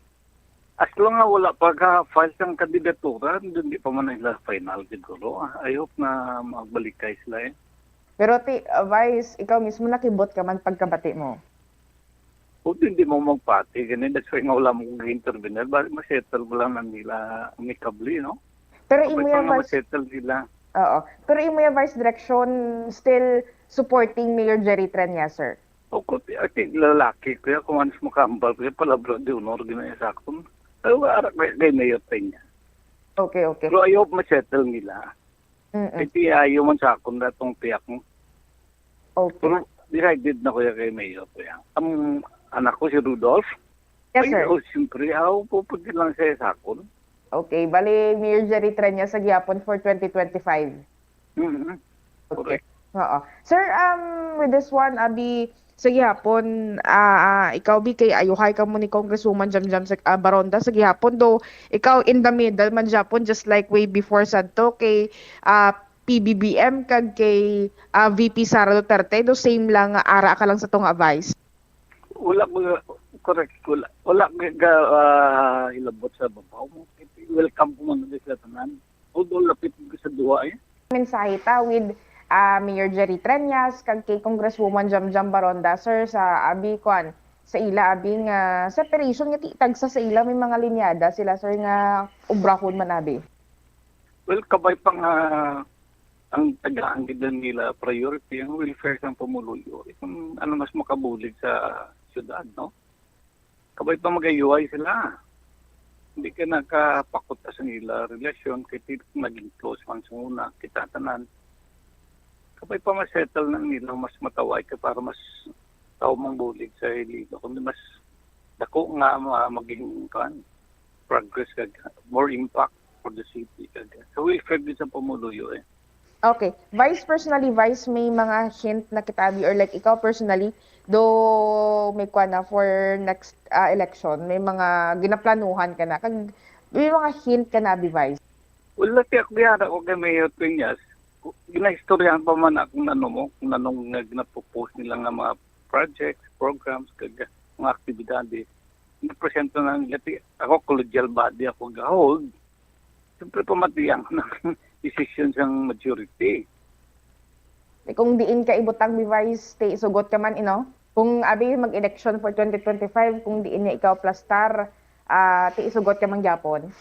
as long nga wala pa ka-file sang kandidatura, hindi pa man ila final siguro. I hope nga magbalikay sila, eh. Pero ti, ah, Vice, ikaw mismo nakibot ka man pagkabati mo? O, hindi mo magpati gani, that's why nga wala mo kag intervener, bali ma-settle mo lang na nila amicably, no? Pero imo ya, Vice, ma-settle nila. Oo. Pero imo ya, Vice, direksyon, still supporting Mayor Jerry Treñas, sir? O, ko, I think lalaki ko ya, kung ano makahambal ko ya, palabra de honor gina sa akon. Pero ara kay, kay Mayor Treñas. Okay, okay. Pero I hope ma-settle nila. Mm-mm. Iti ayo man sa akon datong tiyak mo. Okay. Pero decided na ko ya kay Mayor ko ya. Ang anak ko si Rudolph. Yes, sir. Ay, oh, siyempre, ako po pwede lang siya sa akon. Okay, bali, Mayor Jerry Treñas sa gihapon for twenty twenty-five. Mm-hmm. Okay. Correct. Oo. Sir, um, with this one, abi, sa gihapon, ah, ah, ikaw, bi, kay ayuhay ka mo ni Congresswoman Jamjam sa, ah, Baronda sa gihapon, do ikaw in the middle man gihapon, just like way before sadto kay, ah, P B B M kag kay, ah, V P Sara Duterte, do same lang nga ara ka lang sa tunga, Vice? Wala ko, correct, wala. Wala ga, ga, ah, hilabot sa babaw mo. Welcome ko man sa tanan. Although lapit ko sa duwa, eh. Mensahe ta with, ah, Mayor Jerry Treñas kag kay Congresswoman Jamjam Baronda, sir, sa abi, kwan, sa ila abi nga separation nga ti-, tagsa sa ila may mga linyada sila, sir, nga obrahon man abi. Well, kabay pa nga ang tagaan gid nila priority ang welfare sang pumuluyo. Eh, kung ano mas makabulig sa syudad, no? Kabay pa magayuhay sila. Hindi ka nakapakot sa ila relasyon kay ti-, naging close man sa una, kita tanan. Kabay pa ma-settle na nila mas mataway ka para mas tao mang bulig sa Iloilo, kundi mas dako nga ma-, maging, kuwan, progress kag more impact for the city kag sa welfare din sa pumuluyo eh. Okay. Vice, personally, Vice, may mga hint na kita abi, or like ikaw personally, do may kuwan na for next ah, election, may mga ginaplanuhan ka na, kag may mga hint ka na abi, Vice? Wala kay ako gihara ko kay Mayor Peñas. Ginaistoryahan pa man ako kung ano mo, kung anong nga ginapropose nila nga mga projects, programs, kag mga aktibidades. Napresenta na nila ti ako, collegial body ako gahold. Siyempre pamatiyan ko ng desisyon sang majority. Eh, kung diin ka ibutang bi, Vice, ti isugot ka man, ino? Kung abi mag-election for twenty twenty-five, kung diin niya ikaw plastar, ah, ti isugot ka man gyapon.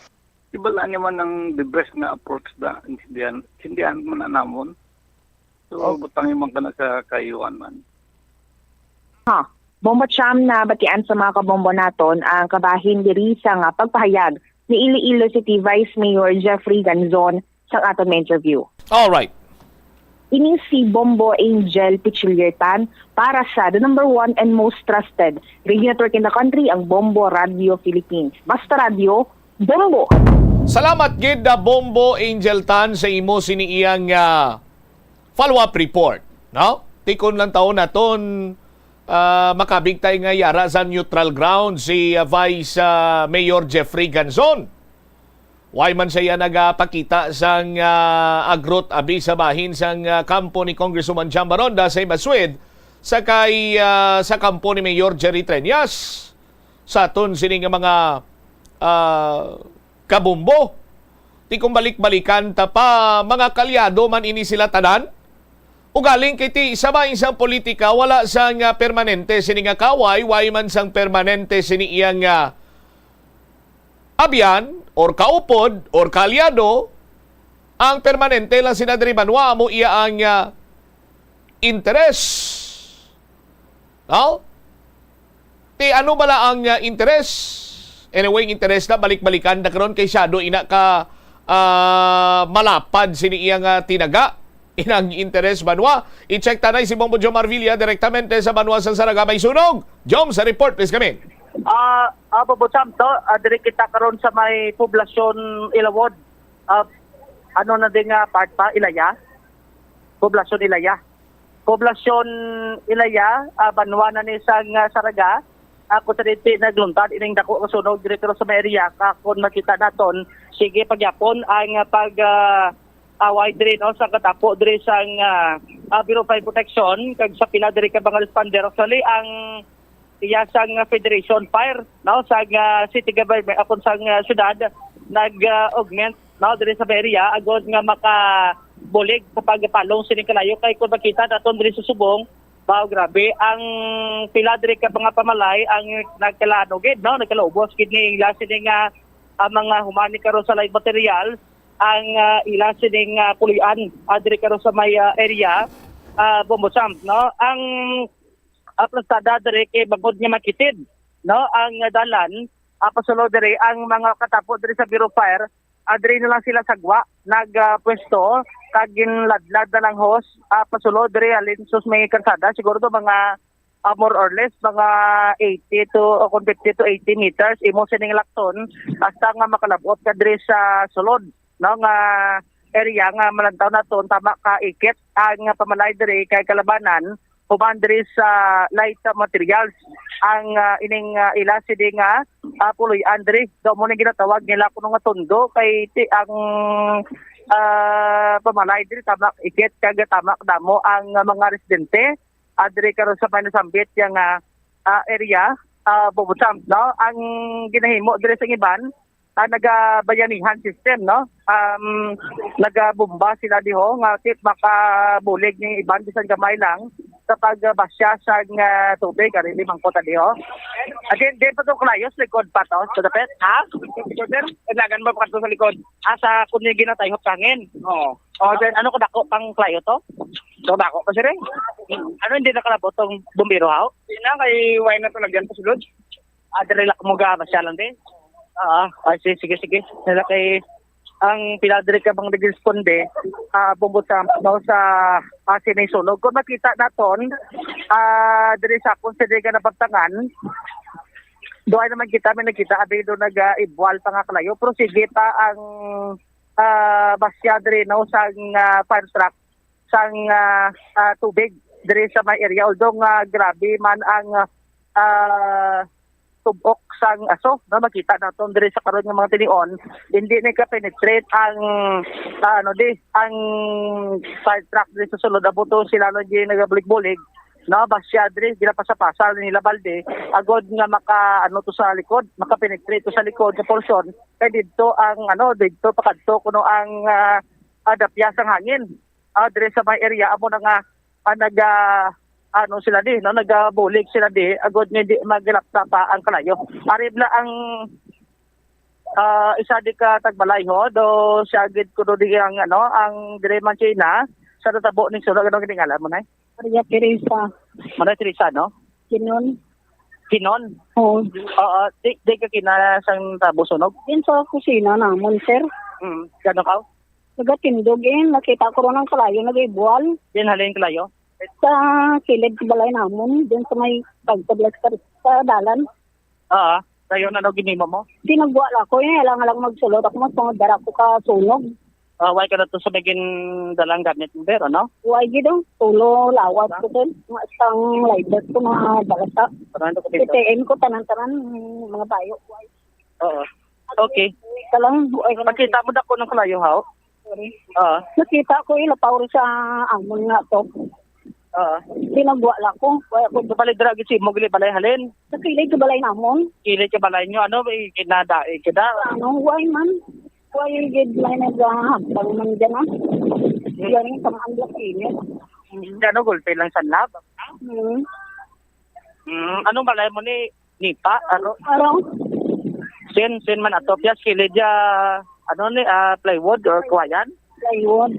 Ibala niya man ang the best nga approach da intindihan, intindihan man na namon. So, Oh. Butangi man ka na sa kayuan man. Ha, Bombo Cham, nabatian sa mga kabombo naton ang kabahin diri sa nga pagpahayag ni Iloilo City Vice Mayor Jeffrey Ganzon sa aton nga interview. All right. Ini si Bombo Angel Pichiliertan para sa the number one and most trusted radio network in the country, ang Bombo Radio Philippines. Basta Radio, Bombo! Salamat gid na Bombo Angel Tan sa imo sini iyang ah, follow-up report, no? Tikon lang taon naton ah, makabig tay nga yara sa neutral ground si ah, Vice ah, Mayor Jeffrey Ganzon. Way man siya nagapakita sang ah, agrot abi sa bahin sang ah, kampo ni Congresswoman Cham Baronda sa Ibaswid sa kay ah, sa kampo ni Mayor Jerry Treñas. Sa aton sini nga mga ah, kabumbo. Ti kung balik-balikan ta pa, mga kalyado man ini sila tanan. Ugaling kay ti sa bahin sang politika, wala sang ah, permanente sini nga kaway, way man sang permanente sini iya nga abyan or kaupod or kaalyado. Ang permanente lang sina diri banwa amo iya ang ah, interes. No? Ti ano bala ang ah, interes? Anyway, ang interes na balik-balikan na karon kay siyado ina ka ah, malapad sini iya nga tinaga. Inang interes banwa. I-check tanay si Bombo Jomar Villa direktamente sa banwa sa Saraga. May sunog. Jom, sa report, please kami. Ah, ah, Bobo Sam, to, ah, diri kita karon sa may poblasyon Ilawod. Ah, ano na din nga part pa, Ilaya? Poblasyon Ilaya. Poblasyon Ilaya, ah, banwa na ni sang ah, Saraga. Ako sa diti nagluntad ining dako nga sunog diri pero sa may area ka kung makita naton, sige pagyapon ang ah, pag ah, away diri, no, sa katapo diri sang ah, ah, Bureau of Fire Protection kag sa pila diri ka mga responder. Actually, ang iya sang ah, Federation Fire, no, sang ah, city government, akon sang ah, syudad nag ah, augment, no, diri sa may area agod nga makabulig sa pagpalong sining kalayo kay kung makita naton diri sa subong, wow, grabe ang pila diri ka mga pamalay ang nagkalaano gid, no, nagkalaubos gid ni ila sini nga ah, mga humani karon sa live material ang ah, ila sining ah, puloy-an ah, diri karon sa may ah, area, ah, Bombo Sam, no? Ang ah, plastada diri kay bangod nga makitid, no, ang ah, dalan ah, pasulod diri ang mga katapo diri sa Bureau of Fire, ah, diri na lang sila sagwa nagpwesto kag ginladlad na lang hos ah, pasulod diri halin sus may kalsada siguro do mga ah, more or less mga eighty to o kung fifty to eighty meters imo sining lakton hasta nga makalabot ka diri sa sulod, no, nga area nga malantaw naton tama ka ikit ang pamalay diri kay kalabanan human diri sa light materials ang ah, ining ah, ila sini nga ah, puloy-an diri. Daw mo ning ginatawag nila kuno nga tondo kay ti ang ah, pamalay diri tama ikit kag tama damo ang ah, mga residente ah, diri karon sa may nasambit yang ah, ah, area, ah, Bobo Sam, no? Ang ginahimo diri sa iban, ah, nagabayanihan system, no? Um, nagabomba sila diho nga ti makabulig ning iban bisan gamay lang. sa pagbasya sang, ah, tubig, ari limang ko tadi, oh. Again, di pa to kalayo sa likod pa to, sa dapit, ha? Sir, kailangan mo pa to sa likod. Ah, sa kung yung ginatayhop sa hangin. Oo. Oh, then, ano kadako pang kalayo to? So, dako pa, sir, eh. Ano, hindi nakalabot tong bumbero, haw? Hindi na, kay why na to lagyan pa sulod? Ah, diri lang mo ga, masya lang din. Ah, ah, sige, sige, sige. Nila kay ang pila diri ka bang nagresponde, ah, bungod sa, no, sa, ah, sining sunog. Kung makita naton, ah, diri sa akon sini nga nababtangan, doon naman kita, may nakita, abi do nag, ah, ibwal pa nga kalayo. Pero sige pa ang, ah, basya diri, no, sang, ah, fire truck, sang, ah, ah, tubig diri sa may area. Although nga grabe man ang, ah, tubok sang aso, no, makita naton diri sa karon nga mga tinion, hindi ni ka-penetrate ang, ah, ano di, ang fire truck diri sa sulod. Amo to sila lang di nagabulig-bulig, no, basya diri, ginapasa-pasa nila balde, agod nga maka, ano to sa likod, maka-penetrate to sa likod sa portion. Kay didto ang, ano, didto pakadto kuno ang, ah, ah, dapya sang hangin. Ah, diri sa may area, amo na nga, ah, nag, ah, ano sila di, no, nagabulig sila di, agod nga di maglapta pa ang kalayo. Ari na ang, ah, isa di ka tagbalay, ho, do siya gid kuno di ang, ano, ang diri man China, sa natabo ning sunog, ano gid ang ngalan mo, nay? Maria Teresa. Maria Teresa, no? Kinon. Kinon? Oo. Oo, di, di ka kina sang tabo sunog? Din sa kusina namon, sir. Mm, gano ka? Nagatindog, eh. Nakita ko ron ang kalayo, nag-ibwal. Din halin kalayo? Sa kilid sa balay namon, din sa may pagtablas sa, sa dalan. Oo, dayon ano ginimo mo? Sinugwa lang ako, eh. Alang-alang magsulod ako, mas mga dara ko ka sunog. Ah, why ka na to sa may gindalang gamit mo, pero, no? Why gid, oh? Tulo lawas ko, sir. Mga isang lighter ko, mga balasa. Parang ano ko dito? T T M ko, tanan-tanan, mga bayo. Why? Oo. Okay. Ka lang, why ka lang? Pakita mo dako ng kalayo, haw? Sorry. Oo. Nakita ko, ilapaw rin sa amon nga to. Oo. Sinugwa lang ko. Why ako? Sa balay dira, gid si mo, gili balay halin? Sa kilid sa balay namon. Kilid sa balay nyo, ano, eh, kinada, eh, kida? Ano, why man? Why gid may nagahambal man dyan, ah? Yan yung pang-unlock init. Ano, gulpi lang sa lab? Hmm. Mm, anong balay mo ni Nipa? Ano? Araw? Sin, sin man ato. Piyas kilid ya, ano ni, ah, plywood or kuwayan? Plywood.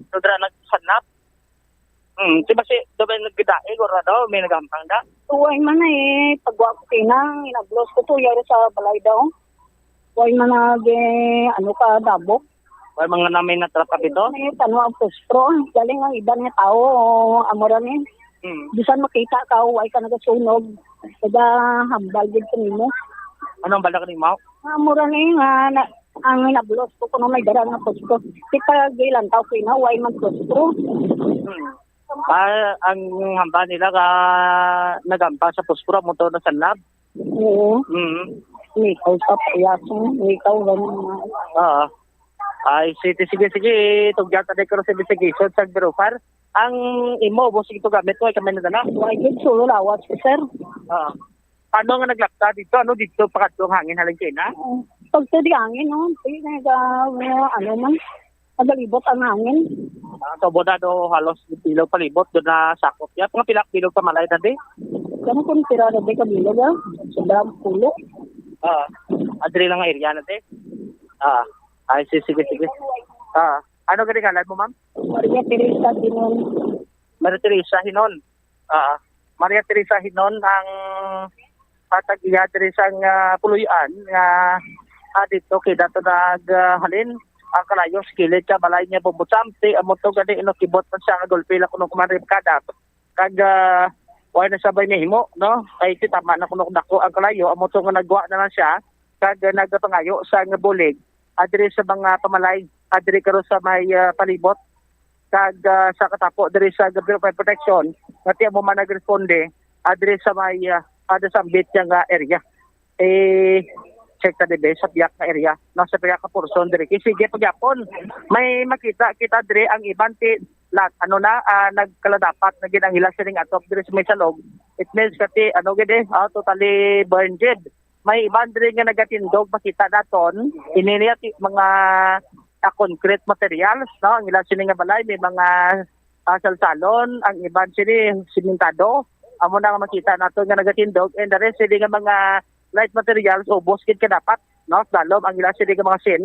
So, dira nagsanap? Hmm, si basi, do ba nagdaig or ano, may nagampang da? Uway man na eh, pagwa ko kinang, inablos ko to, yaro sa balay daw. Uway man na, ano ka, dabok. Wala mga namin natrapa dito? May tanong ang postro. Galing ang iban nga tao, amo ra ni. Hmm. Bisan makita ka, way ka nagasunog. Kada hambal gid sa nimo. Ano ang balak nimo? Amo ra ni nga na, ang nablos ko kuno may dara nga postro. Kita gilantaw ko ina, way man postro. Hmm. Ah, ang hambal nila ka nagamba sa postro, mo to na sa lab? Oo. Mm. Ikaw sa payaso, ikaw lang. Oo. Ay, sige, sige, sige. Tugyan ta ko sa investigation sa Verofar. Ang imo, boss, ito gamit ko, ay kamay na dala. Why gid solo lawas ko, sir? Oo. Ano nga naglapta dito? Ano dito? Pakadto ang hangin halin kayo na? Oo. Pag sa di hangin, no? Di na ga-, ano man. Nagalibot ang hangin. Ah, so, boda do halos bilog palibot do na sakop ya. Mga pilak bilog pa malay na di? Kano kung tira na di ka bilog, ah? Sa dam, pulo. Ah, adri lang ang area na di? Ah, ay, sige, sige, sige. Ah, ano gani ngalan mo, ma'am? Maria Teresa Dinon. Maria Teresa Hinon. Ah, Maria Teresa Hinon ang patag iya diri sa nga puloy-an nga, ah, dito kay dato nag, ah, halin ang kalayo sa kilid ka balay niya bubutsamti amo to gani ino kibot man siya nga gulpi lang kuno kuman rin kada kag, ah, wala na sabay nahimo, no? Kay ti tama na kuno dako ang kalayo amo to nga nagwa na lang siya kag, ah, nagapangayo sa nga bulig adiri sa mga pamalay adiri karon sa may, ah, palibot kag, ah, sa katapo diri sa Bureau of Fire Protection nga ti amo man nagresponde, ah, diri sa may, ah, ah, nasambit niya nga area. Eh, check ta dibe sa piyak nga area, no, sa piyak nga portion diri. Kay sige pagyapon, may makita kita diri ang iban ti lat, ano na, ah, nagkaladapat na gid ang ila sining atop diri sa may salog. It means kati, ano gid eh, ah, totally burned gid. May iban diri nga nagatindog, makita naton, ini niya ti-, mga, ah, concrete materials, no? Ang ila sini nga balay, may mga, ah, salsalon, ang iban sini simentado. Amo na nga makita nato nga nagatindog, and the rest sini nga mga light materials, ubos gid ka dapat, no? Sa dalom ang ila sini nga mga sin,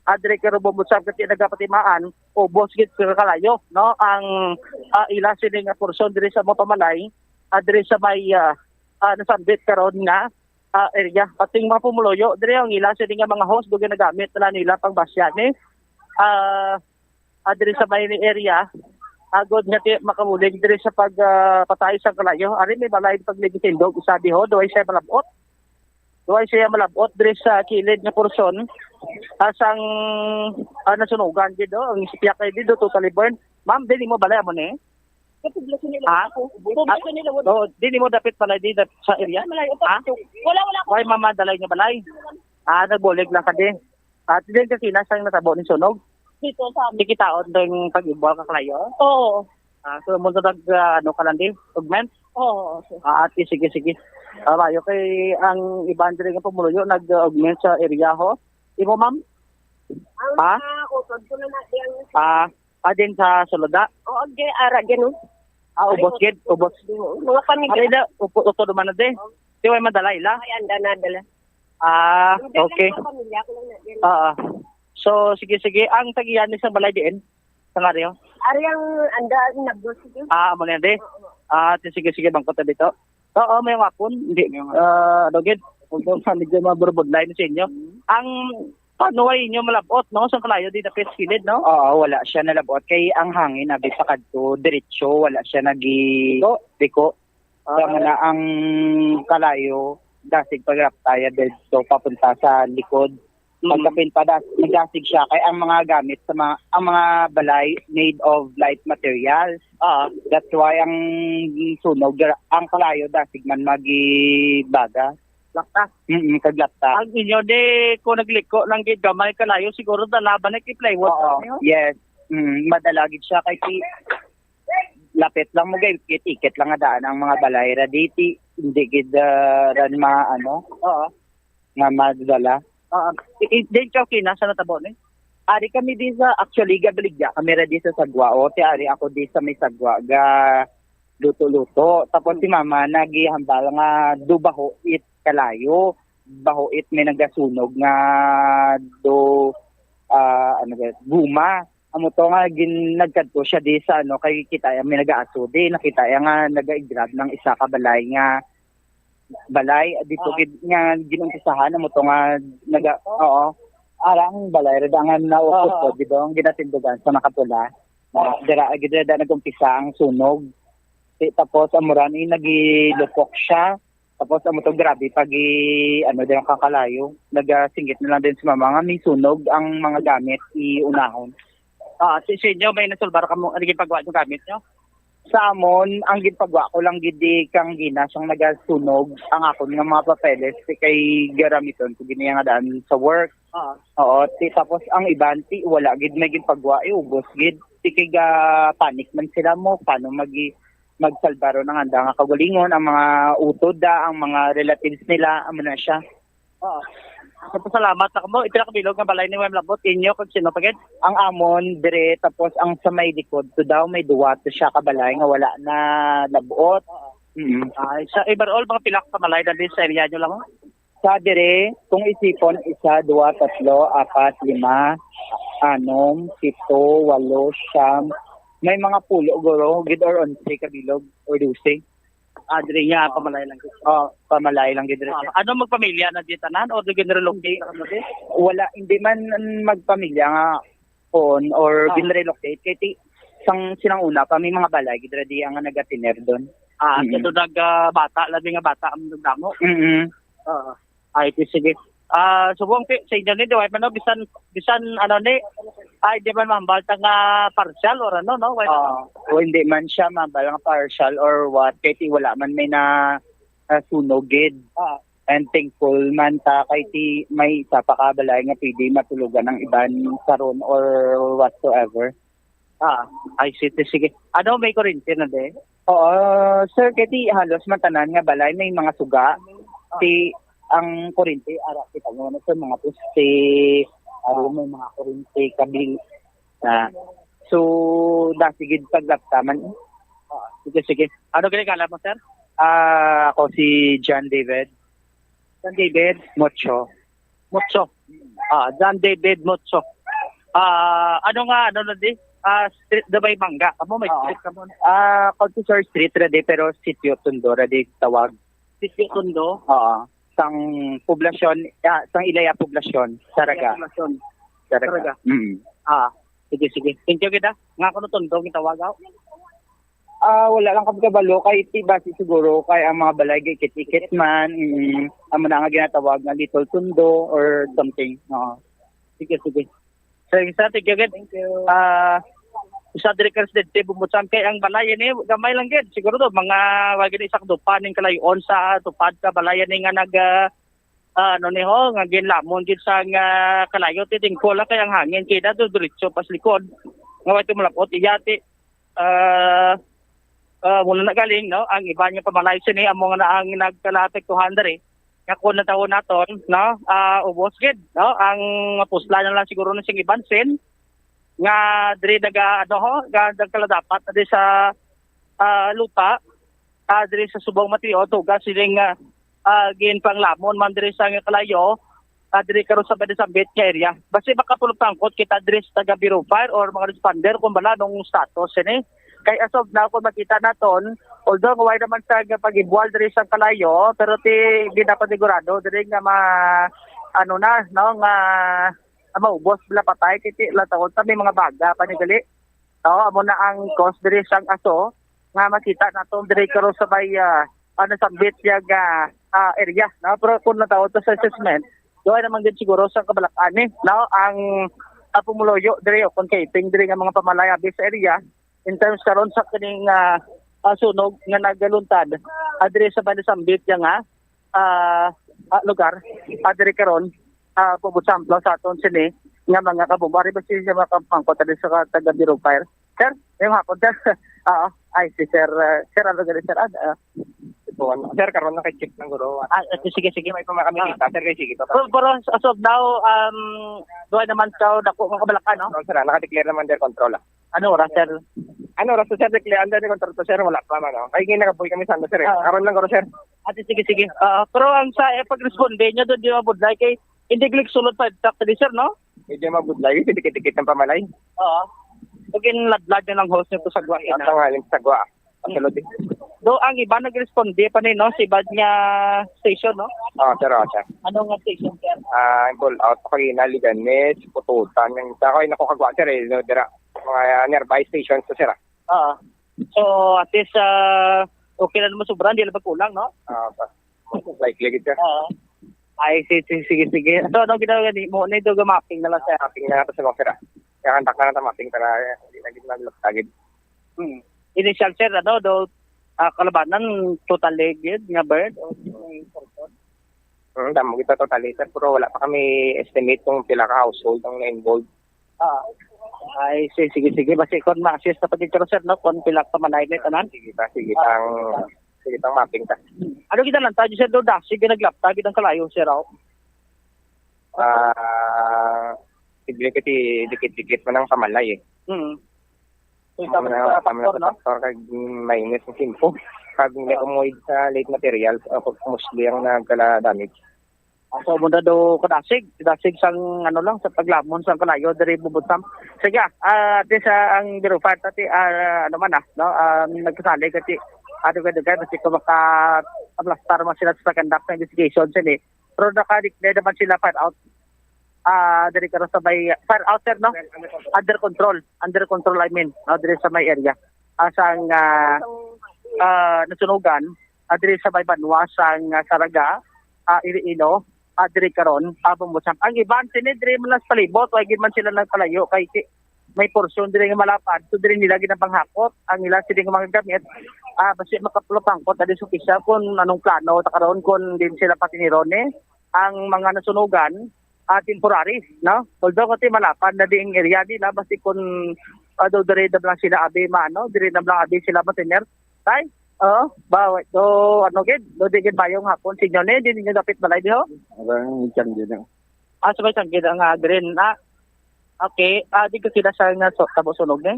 ah, diri ka Rubo Mutsab kati nagapatimaan, ubos gid ka kalayo, no? Ang, ah, ila sini nga portion diri sa mga pamalay, ah, diri sa may, ah, ah, nasambit karon nga, ah, area. Pati yung mga pumuluyo, diri ang ila sini nga mga hose, dugay nagamit na nila pang basya ni. Ah, ah, diri sa may area, agod nga ti makabulig diri sa pag, ah, patay sa kalayo. Ari may balay pag nagitindog, isa diho, duway siya malabot. Duway siya malabot diri sa kilid nga portion. Asang, ah, nasunugan gid, oh, ang sipiyak kay dito, totally burned. Ma'am, dili mo balay amo ni? Kapublasyon nila Ha? ako. Publasyon nila wala. Oh, dili mo dapit balay di dap- sa area? Malayo pa Ha? ito. Wala, wala ako. Why mama dalay nga balay? Ah, nagbulig lang ka di. At din ka kinasang natabo ni sunog. Dito sa amin. Kikitaon dong pag-ibol ka kalayo? Oo. Ah, so mo sa nag ah, ano ka lang di? Augment? Oo, sir. Ah, ati, sige, sige. Ah, mayo kay ang iban diri nga pumuluyo nag-augment sa area ho. Imo, ma'am? Ang Ha? mga utod ko na na yung Ah, ah, din sa Suluda? Oo, di, ara, gano. Ah, ubos gid, ubos. Mga pamilya. Ari na, upo, upo naman na di. Di way madala ila? Ay, anda na, dala. Ah, Hindi lang okay. Mga pamilya ko lang na din. Ah, ah. So, sige, sige. Ang tagiyan ni sa balay diin? Sa Mario? Ari ang anda, nabdos ko. Ah, amo na di. Ah, di, sige, sige, bangkot na dito. Oo, may ngapon. Hindi, ah, ano gid. Kung medyo maburbudlay na sa inyo. Ang panuway inyo malabot, no? Sa kalayo di dapit sa kilid, no? Oo, wala siya nalabot. Kay ang hangin, abi pa kadto, diretso, wala siya nagi Liko? Liko. Ah. Kaya na ang kalayo, dasig pagraptaya dito, papunta sa likod. Mm. Pagkapin pa, das, nagdasig siya. Kay ang mga gamit sa mga, ang mga balay made of light materials. Ah. That's why ang sunog, ang kalayo, dasig man magibaga. Lakta. Mm, kaglapta. Ang inyo di, kung nagliko lang gid gamay kalayo, siguro dalaban na ki plywood Oo, ninyo? Yes. Mm, madala gid siya kay ti lapit lang mo gay ikit-ikit lang nga daan ang mga balay ra di ti hindi gid ah, ran ma ano Oo. Nga madala. Oo. I- i- Din ka kina sa natabo ni? Ari kami di sa, actually, gabaligya kami ra di sa Sagwa. O, ti ari ako di sa may Sagwa. Ga luto-luto. Tapos si mama nagihambal nga do baho it kalayo. Baho it may nagasunog nga do, ah, ano ba, guma. Amo to nga gin, nagkadto siya di sa ano, kay kita iya may nagaaso di. Nakita iya nga nagaigrab ng isa ka balay nga balay dito Oo. Gid nga ginumpisahan amo to nga naga oo. Ara ang balay ra da nga naukot Oo. Ko gid ang ginatindugan sa nakapula. Na dira gid ra da nagumpisa ang sunog. Ti tapos amo ra ni nagilupok siya. Tapos amo to grabe pag i- ano din ang kakalayo. Nagasinggit na lang din sa mama nga may sunog ang mga gamit i unahon. Ah, si sa inyo may nasulbar kamo ano gid pagwa yung gamit nyo? Sa amon, ang ginpagwa ko lang gid di kang gina sang nagasunog ang akon nga mga papeles ti kay garamiton ko gini nga daan sa work. Ah. Oo, ti, tapos ang iban ti wala gid may ginpagwa, eh, ubos gid. Ti kay ga panic man sila mo, paano magi magsalba ron ang anda nga kaugalingon, ang mga utod da, ang mga relatives nila, amo na siya. Oo. Nagpasalamat na kamo. Ipila ka bilog nga balay ni Ma'am Labot? Inyo kag sino pa gid? Ang amon dire, tapos ang sa may likod to daw may duwa to siya ka balay nga wala na labot. Oo. Mm. Ay, sa overall, mga pila ka balay na din sa area nyo lang? Sa dire, kung isipon, isa, duwa, tatlo, apat, lima, anom, pito, walo, siyam. May mga pulo, guro, gid or onse ka bilog or dose. Ah, diri niya, pamalay lang. Oh, pamalay lang gid diri. Ah, ano magpamilya na di tanan o di ginrelocate na kamo di? Wala, hindi man magpamilya nga kon or Ah. Ginrelocate kay ti sang silang una pa may mga balay gid diri ang nagatiner doon. Ah, Mm. Sa nag ah, bata, labi nga bata ang nagdamo. Mm. Oo. Ay, di, sige. Ah, subong ti sa inyo ni di way man no, bisan bisan ano ni ay di man mahambal ta nga partial or ano no, way Ah, o hindi man siya mahambal nga partial or what, kay ti wala man may na nasunog gid. Ah. And thankful man ta kay ti may isa pa ka balay nga pwede matulogan ang iban karon or whatsoever. Ah, I see. Ti, sige. Ano, may kurente na di? Oo, sir, kay ti halos man tanan nga balay may mga suga. Ti ang kurente, ara kita mo na sa mga poste, aro may mga kurente, kabil. Ah, So, dasi gid paglapta man. Ah, sige, sige. Ano gani ngalan mo, sir? Ah, ako si John David. John David? Mocho. Mocho. Ah, John David Mocho. Ah, ano nga, ano na di? Ah, street na may mangga. Kamo may Oo. street kamo. Ah, Conquistor Street ra di, pero Sitio Tondo ra di tawag. Sitio Tondo? Oo. Sang poblasyon, ah, sang Ilaya poblasyon, Saraga. Poblasyon. Saraga. Saraga. Mm. Ah, sige, sige. Thank you gid, ah. Nga kuno Tondo ang gitawag, ah. Ah, wala lang kami kabalo kay ti basi siguro kay ang mga balay gikit-ikit man, mm, amo na nga ginatawag nga Little Tondo or something. Oo. Sige, sige. Sige, sir, thank you gid. Thank you. Ah, isa diri ka residente, Bumutsan, kay ang balay ini gamay lang gid. Siguro to mga wala gid isang dupa ning kalayon sa tupad ka balay ini nga nag ah, ah, ano ni ho, nga ginlamon gid sa nga kalayo, titingko lang kay ang hangin kay na do diretso pas likod. Nga wa ito malapot, iya ti, ah, ah, muna na galing, no? Ang iba niya pamalay sini, amo nga na ang nagkalatik to hundred. Nga kung natawon naton, no? Ah, ubos gid, no? Ang mapusla na lang siguro na sing iban sin, nga diri naga, ano ho, nga nagkaladapat na diri sa, ah, lupa, ah, diri sa subong Mateo, tuga sining, ah, ah, ginpanglamon man diri sa nga kalayo, ah, diri karon sa Badisambit nga area. Basi makapulupangkot kita diri sa taga Bureau of Fire or mga responder kung bala nung status ini. Kay as of now, kung makita naton, although nga way naman sa nga pag-ibuwal diri sa kalayo, pero ti ginapanigurado diri nga ma, ano na, no, nga, nga maubos bala patay, kay ti lang taon ta may mga baga pa ni gali. Oo, amo na ang cause diri sang aso nga makita nato diri karon sa may, ah, ah, nasambit niya nga, ah, area, no? Pero kung natawag to sa assessment, doon naman din siguro sa kabalak-an ni, no? Ang, ah, pumuluyo diri o kung kaiping diri nga mga pamalay abi sa area in terms karon sa kining, ah, ah, sunog nga nagaluntad, ah, diri sa may nasambit niya nga, ah, ah, lugar, ah, diri karon, ah, pabot sampla sa aton sini nga mga kabomba. Ari ba si, si mga kapangkot diri sa taga Bureau of Fire? Sir, yung hapon, sir. Oo. Ay, si Sir, ah, Sir, ano gani, Sir? Ah, ah, Sir, karon na kay check ng guro. Ah, eh, sige, sige. May pama kami Ah. kita, sir, kay sige to. Pero, pero as of now, um, duha naman ka dako nga kabalaka, no? No, sir, ah, naka-declare naman under control, ah. Ano oras, sir? Ano oras, sir? Declare under control to, sir. Wala pa man, no? Kay ginabuhi kami sa ano, sir, eh. Ah. Karon lang, guro, sir. Ate, sige, sige. Ah, pero ang sa, eh, pag-responde niya doon, di mabudlay kay hindi glick sulod pa exact ni, sir, no? Medyo mabudlay, kasi dikit-dikit ng pamalay. Oo. Pag inladlad niya ng hose niya to sa guwa, Ang ina. Tangaling sa guwa. Ang salod, eh. Do, ang iba nag-responde pa ni, no? Si Bad nga station, no? Ah, sir, ah, sir. Ano nga station, sir? Ah, Call Out, Pagina, Liganes, Pututan. Yung sa ako, yung nakukagwa, sir, eh, no, dira. Mga nearby stations to, sir, ah. Oo. So, at least, ah, okay na naman sobra, hindi na magkulang, no? Ah, pa. Likely gid, sir. Oo. Ay, si-, si-, sige, sige. So, ano ginagawa ni mo? Ano yung mapping na lang, sir? Mapping na nato sa mga, sir, ah. Kaya kandak na nato mapping para, eh, hindi na gid maglagtagid. Hmm. Initial, sir, ano, do, ah, kalabanan, totally gid nga bird o may person? Hmm, damo kita totally, sir, pero wala pa kami estimate kung pila ka household ang na-involved. Ah. Ay, si-, sige, sige. Basi kon ma-assist na pa dito, sir, no? Kon pila ka manay na tanan. Sige pa, sige Ah, pang, sige pa. Sige pang mapping ta. Ano kita lang tayo, sir, do dasig nga naglapta gid ang kalayo, sir, aw? Ah, sige, kasi dikit-dikit man ang pamalay, eh. Mm. So, Ang tapos mga, sa ang mga factor, no? Factor kag mainit ang timpo. Kag hindi Oo. Umuwi sa late materials, uh, mostly ang nagkala damage. Ah, so, muna do kadasig, kadasig sang, ano lang, sa paglamon sang kalayo, diri Bubutam. Sige, ah, at least, ah, ang Bureau of Fire, tati, ah, ano man, ah, no, ah, nagkasali, kasi, ah, dugay-dugay, basi ko maka-aplastar man sila sa conduct ng investigation, sini. Pero naka-declare naman sila fire out. Ah, diri karon sa may fire out, sir, no? Under control. Under control, I mean, no, diri sa may area. Ah, sang, ah, ah, nasunugan, ah, diri sa may banwa sang, ah, Saraga, ah, Iloilo, ah, diri karon, ah, Bumbusan. Ang iban, sini diri man lang sa palibot, wala gid man sila nagpalayo kay ki-, may porsyon diri nga malapad, so diri nila ginapanghakot ang ila sini nga mga gamit. Ah, basi makapulapangkot na din sa opisyal kung anong plano ta karon kung din sila patiniron, eh, ang mga nasunugan, ah, temporary, no? Although kasi malapad na di ang area nila, basi kung, ah, do diri na lang sila abi maano, diri na lang abi sila matiner. Tay, oh, bawat do, ano gid, do di gid bayong hapon sa inyo ni, di ninyo dapit balay diho? Abang, isang gid, no? Ah, sabay isang gid ang, ah, green, ah. Okay, ah, di ka kila sa nga so, tabo sunog ni?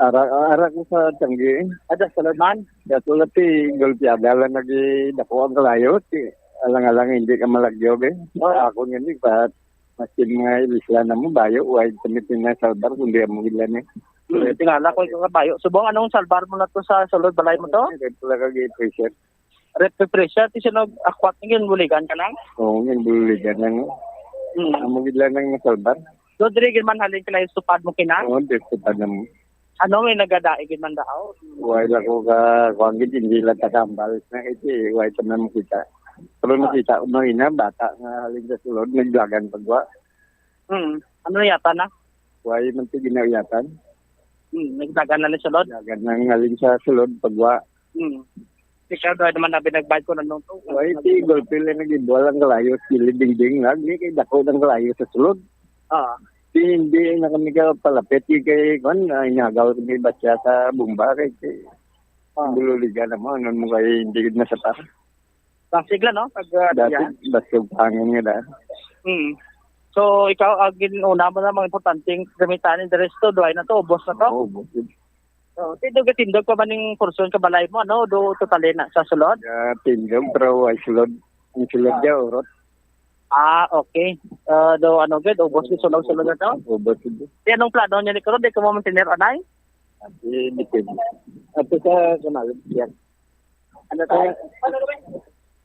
Ara, ara ko sa Tiangge. Ada sa man? Dato lang ti golpeada lang lagi dako ang kalayo. Ti alang-alang hindi ka malagyo, be. Oh. Ako nga ni pa, maskin nga ilisla na mo, bayo, why kami pinasalbar, kundi amo gila ni. Hmm, tingala ko ikaw kabayo. Subong anong salbar mo na to sa sulod balay mo to? Hindi pala kag pressure. Rep pressure, ti siya nag-akwat nga ginbuligan ka lang? Oo, ginbuligan lang. Hmm. Amo gid lang ang nasalbar. So, diri gid man halin kalayo sa tupad mo kina? Oo, diri sa tupad na mo. Ano, may nagadaig gid man daw? Wala ko ka, kuwan gid, hindi lang takambal na iti, wala ito na makita. Pero nakita ko na ina, bata nga halin sa sulod, naglagan pagwa. Hmm. Ano yata na? Wala man ito ginauyatan. Hmm, naglagan na ni sulod? Lagan nang halin sa sulod, pagwa. Hmm. Ikaw daw naman na binagbayad ko na nung to. Wala ito, golpe lang nag-ibuwal ang kalayo, kilid dingding lang, di kay dako ng kalayo sa sulod. Ah. Di, hindi na kami ka palapit, di kay, kwan, ah, inagaw kami batya sa bomba, kay, kay, Ah. Bululigan naman, ano mo kay hindi gid masapar. Plastic lang, no? Pag, ah, Dati, yan. Basta hangin nga daan. Hmm. So, ikaw, ang ginuna mo na mga importanteng gamitan, the rest to, duway na to, ubos na to? Oo, ubos yun. So, tindog, tindog pa man yung portion ka balay mo, ano? Do, totally na sa sulod? Ah, tindog, pero ay sulod. Ang sulod Ah. niya, urot. Ah, okay. Ah, do, ano, gid, ubos yung sulod-sulod na to? Ubos yun. Di, anong plano niya ni Kuro? Di ko mo mantinir, anay? Di, depende. Ato sa kanal, yan. Ano to?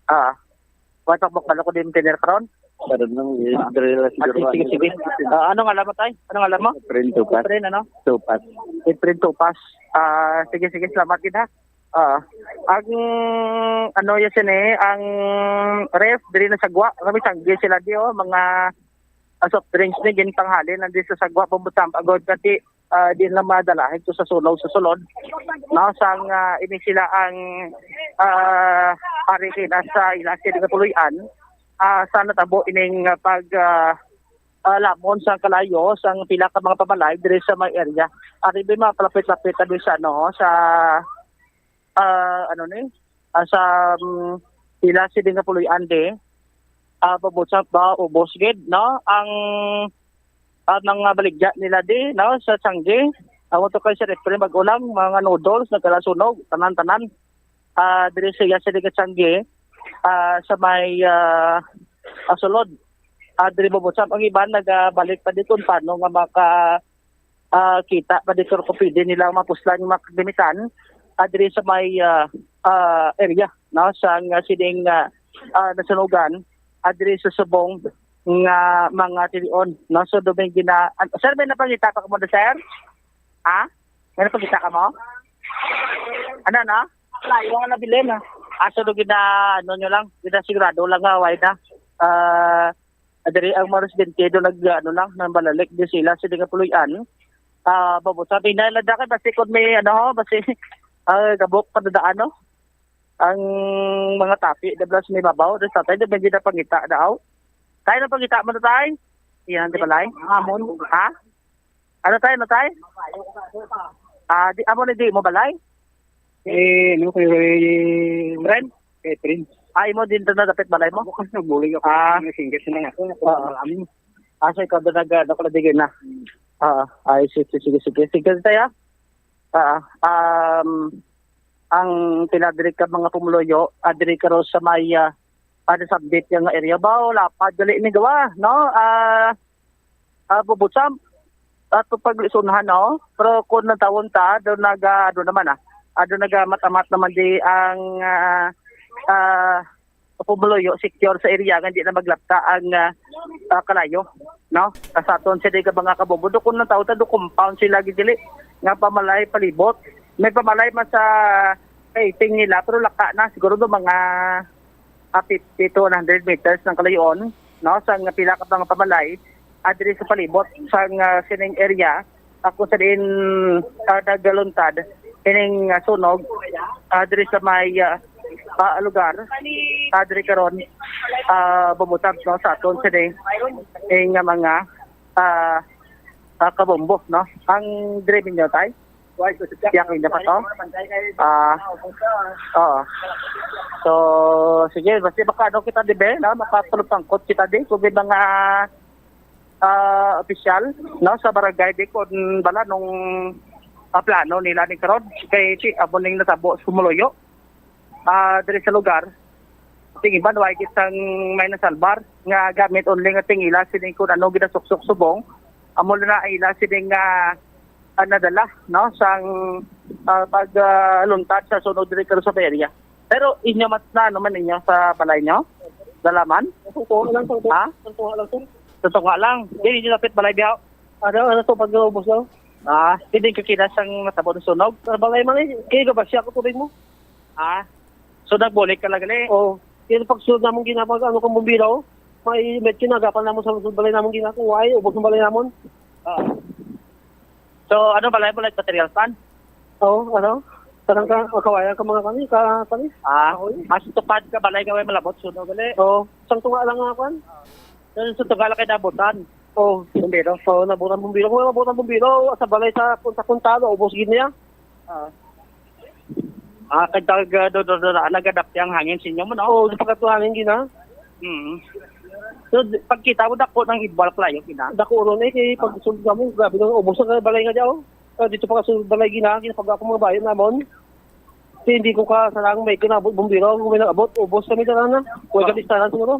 Ah. Wata mo, kala ko di mo tinir karon? Karon lang, eh, Ah. diri lang Ah, siguro, sige, ano. sige. Ah, anong alam mo, tay? Anong alam mo? Efren Tupas. Efren, ano? Tupas. Efren Tupas. Ah, sige, sige, salamat gid, ha. Ah, ang, ano, yun, sini, ang ref, diri na sagwa. Kami, sanggi sila di, oh, mga, ah, soft drinks ni, gintanghali, nandito sa sagwa, pumutang, agod, kati, ah, di na madala ito sa sulod, sa sulod, no? Sang, ah, ini sila ang, ah, ari kina sa ila sila nga puloy-an, ah, sa natabo ining, ah, pag, ah, ah, lamon sang kalayo sang pila ka mga pamalay diri sa may area. Ari ba mga palapit-lapit na diri sa, ano, sa, ah, ano ni, ah, sa, um, pila sila nga puloy-an di, ah, pabutsa ba, ubos gid, no? Ang, ah, mga baligya nila di, no, sa Tiangge. Amo to kay Sir Efren mag-ulang, mga noodles, nagkalasunog, tanan-tanan. Ah, diri sa iya, sa Ligat Tiangge, ah, sa may, ah, ah, sulod. Ah, diri mo, ang iban nagabalik pa dito, paano nga maka, ah, kita pa dito kung pwede nila mapuslan yung mga kagamitan, ah, diri sa may, ah, ah, area, no, sa nga sining, ah, ah, nasunugan, ah, diri sa subong nga mga tilion, no? So, duming gina-, an-, sir, may napangita pa kamo, sir? Ha? May napangita ka mo? Ano, no? Layo nga nabilin, ah. Ah, so, do gina-, ano nyo lang, gina-sigurado lang nga, why na? Ah, diri ang mga residente do nag, ano lang, nang balalik di sila, sila nga puloy-an. Ah, babusa, pinay lang da kay, basi kung may, ano, basi, ah, gabok pa dadaan, no? Ang mga tapi, da blas may babaw, da sa tayo, da may ginapangita daw. Tayo na pangita mo na tayo? Yan, di ba, Lai? Amon. Ha? Ano tayo, ano tayo? Ah, di, amo na di mo balay? Eh, ano, kay Ray Prince? Kay Prince. Ah, imo din na dapit balay mo? Bukas na, bulig ako. Ah. May singkit na nga. Ako, Oo. Alam. Ah, so ikaw doon nag-, ano ka na, di na? Ah, ay, sige, sige, sige. Sige, tayo. Ah, um, ang pila diri ka mga pumuluyo, ah, diri ka ro sa may, ah, ano, subject nga area ba, o lapad, dali ni gawa, no? Ah, ah, Bubutsam, ato paglusunhan, no? Pero kung natawon ta, do naga, ano naman, ah, ah, do naga matamat naman di ang, ah, ah, pumuluyo, secure sa area nga di na maglapta ang, ah, ah, kalayo, no? Sa aton sila ka mga kabombo, do kung natawon ta, do compound sila gigili nga pamalay palibot. May pamalay man sa piping nila, pero laka na siguro do mga, ah, fifty to one hundred meters ng kalayoon, no? Sa nga pila ka mga pamalay, ah, diri sa palibot, sa nga sining area, ako sa diin, ah, nagaluntad, ining, ah, sunog, ah, diri sa may, ah, ah, lugar, ah, diri karon, ah, bumutang, no, sa aton sini, ing, ah, mga, ah, ah, kabombo, no? Ang diri ninyo, tay? Tiyak, hindi pa to? Ah, oo. So, sige, basta baka ano kita, di ba, no? Makatulog-tangkot kita, di. Kung may mga, ah, opisyal, no, sa barangay, di kon bala nung, ah, plano nila ni karon kay si amo ning natabo sa Sumuluyo, ah, diri sa lugar. Ting iban, way gid sang may nasalbar nga gamit only nga tingila sining kun ano ginasuksok subong, amo na ila sining nga, ah, nadala, no, sang, ah, pag, ah, luntad sa sunog diri karon sa area. Pero inyo mat na ano man ninyo sa balay nyo? Dalaman? Sa tunga lang, sa tunga. Ha? Sa tunga lang, sir. Sa tunga lang. Di ninyo lapit balay biya? Ano, ano to, pag naubos lang? Ah, hindi ka kina sang natabo ng sunog? Sa balay man eh. Kaya ka ba siya ko tuloy mo? Ah, so nagbulig ka lang gali? Oo. Kaya pag sunod namong ginapag, ano kang bumbira, oh. May med kinagapan namon sa balay namon ginako. Ay, ubos ng balay namon. Ah. So, ano balay mo, like, materials man? Oo, ano? Tanang ka, kawayan ka mga kami, ka, kami. Ah, Kahoy. Mas tupad ka balay ka may malabot, sunog gali. Oo, sang tunga lang nga, kwan. So, sa tunga lang kayo nabutan. Oo. Bumbero. Oo, nabutan bumbero. Kung nabutan bumbero, sa balay sa punta-punta, ubos gid niya. Ah. Ah, kag tag, ah, do, do, do, ah, nagadapi ang hangin sa inyo mo, no? Oo, di pagkatuhangin gina. Mm. So, di, pagkita mo, dako ng ibal kalayo, gina? Dako ron eh, kay pag sulod kami, grabe nang ubos ang balay nga dyan, oh. Ah, dito pa kasulod balay gina, ginapagawa ko mga bayan namon. Kaya hindi ko ka sarang may kinabot bumbiro, kung may nag-abot, ubos kami dyan na. Huwag ka listahan siguro.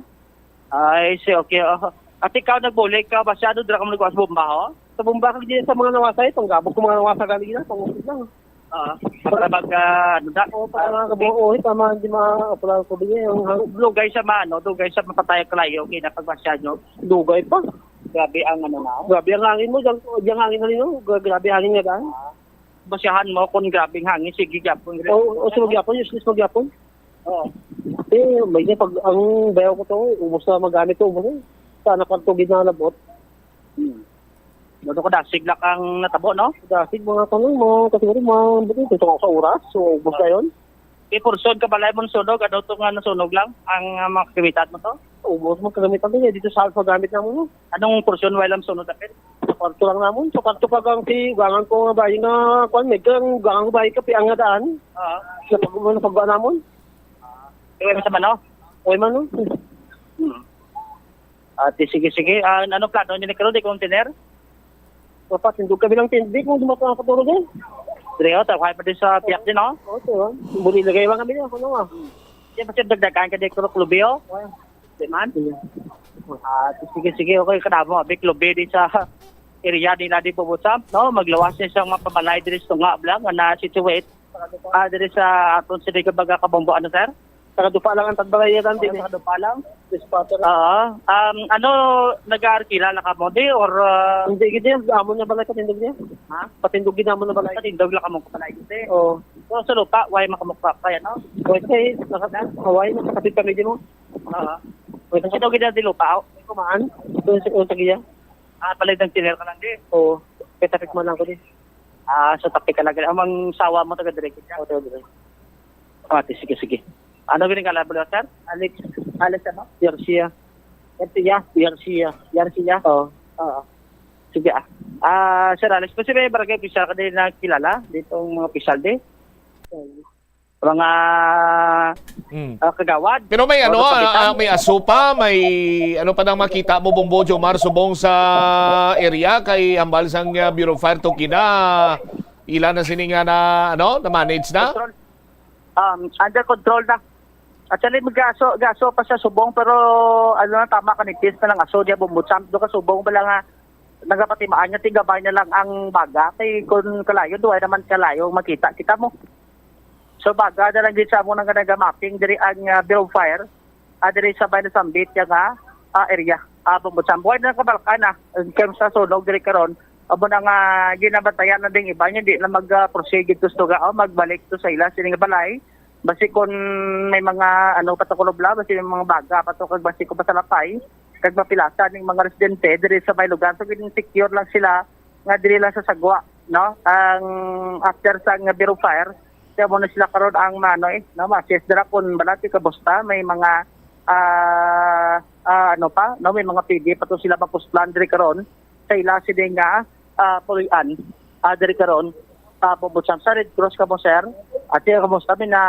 Ay, si, okay, oh. At ikaw, nagbulig ka, masyado dira ka mo nagkuha sa bomba, ho? Sa bomba kag di sa mga nawasay, panggabog ko mga nawasa gali na, pangupit lang. Ah, para mag, ah, ano da? Oo, para mga kabuo, eh, para mga hindi ma-, para ko bigay ang hang- Dugay sa maano, dugay sa mapatay ang kalayo, kaya napagmasya nyo. Dugay pa. Grabe ang ano na. Grabe ang hangin mo, dyan, dyan hangin na rin, oh. Gra-, grabe hangin nga daan. Ah. Basyahan mo kung grabe ang hangin, sige gyapon. Oo, oo, sige gyapon, useless mo gyapon. Oo. Eh, may niya pag ang bayaw ko to, ubos na magamit to, ubos eh. Sana kwarto gid na labot. Hmm. Ano ko dasig lang ang natabo, no? Dasig mga tanong mo, kasi nga mga buti, ito sa oras, so ubos na yun. Kay portion ka balay mo sunog, ano to nga nasunog lang, ang, ah, mga kagamitan mo to? Ubos mo kagamitan to, eh, dito sa alpha gamit na mo, no? Anong portion wala lang sunog dapit? Sa kwarto lang namon, sa kwarto pa gang si, gangan ko nga bayi nga, kwan, may kang, gangan ko bayi ka, piang nga daan. Oo. Sa pag-, sa pagba namon. Kaya sa mano? Uy, man, no? Hmm. Ate, sige, sige. Ah, anong plano nila karon, di container? Dapat tindog kami lang tindog kung dumating ang katulog eh. Dre, oh, tawag pa din sa piyak din, oh. Oo, sir, oh. Buli lagay lang kami niya, ano nga. Di ba, sir, dagdagan ka din, Kurok Lubio? Di man? Sige. Ah, sige, sige, okay, kadamo, Big Lubi, di sa area nila, di po, Butsam, no? Maglawas niya sa mga pamalay, diri sa tunga, blang, na situate. Ah, diri sa aton, sige, baga kabombo, ano, sir? Sa kadupa lang ang tagbalay yan, Sa din eh. Kadupa lang? Yes, pa, sir. Oo. Um, ano, nag-aarkila na ka mo, di? Or, uh, Hindi, gid yan. Amo niya balay, patindog niya. Ha? Patindog gid amo na balay. Patindog lang ka mo, balay, di? Oo. So, sa lupa, why makamukha pa yan, no? Why kay, naka-, Hawaii, nakatapit kami din mo. Oo. Wait, Sino gid ang di lupa, oh? Kumaan? Doon sa, sa giya? Ah, palid ng tiner ka lang, di? Oo. Kaya tapit mo lang ko din. Ah, so tapik ka lang. Ang sawa mo, taga-direct ka? Oo, taga-direct. Ah, di, sige, sige. Ano gini ka, Labrador, sir? Alex, Alex, ano? Garcia. Garcia? Garcia. Garcia? Oo. Oo. Sige, ah. Ah, Sir Alex, kasi may barangay official ka din na kilala, ditong mga official din. Mga, Hmm. ah, kagawad. Pero may O ano, kapitan. Ah, may aso pa, may ano pa nang makita mo, Bombo Jomar, subong sa area kay hambal sang, ah, Bureau of Fire to kina, ila na sini nga na, ano, na-manage na? Control. Um, under control na. Actually, mag-aso, gaso pa siya subong, pero ano na, tama ka, nipis na lang aso niya, Bombo Jomar. Do ka subong bala nga, nagapatimaan nga, tigabay na lang ang baga. Kay kung kalayo, duway naman kalayo, makita kita mo. So, baga na lang gid sa amo nga naga-mapping diri ang, ah, Bureau of Fire, ah, diri sa Bayan Sambit, ya nga, ah, area. Ah, Bombo Jomar. Buhay na kabalkan na, in terms sa sunog diri karon, amo na nga ginabantayan na ding iba, hindi na mag-proceed dito sa lugar, oh, magbalik to sa ila, sini nga balay. Basi kung may mga, ano, pa to kulubla, basi may mga baga pa to, kag basi kung pasalapay, kag mapilasa ning mga residente diri sa may lugar. So, gin-secure lang sila nga diri lang sa sagwa, no? Ang after sa nga Bureau of Fire, kaya mo na sila karon ang mano eh, no? Ma-assess dira kung balati ka busta, may mga, ah, ah, ano pa, no? May mga P D pa to sila mapuslan diri karon sa ila sini nga, ah, puloy-an, ah, diri karon, ah, Bombo Jomar. Sa Red Cross ka mo, sir? Ate, kamusta? May na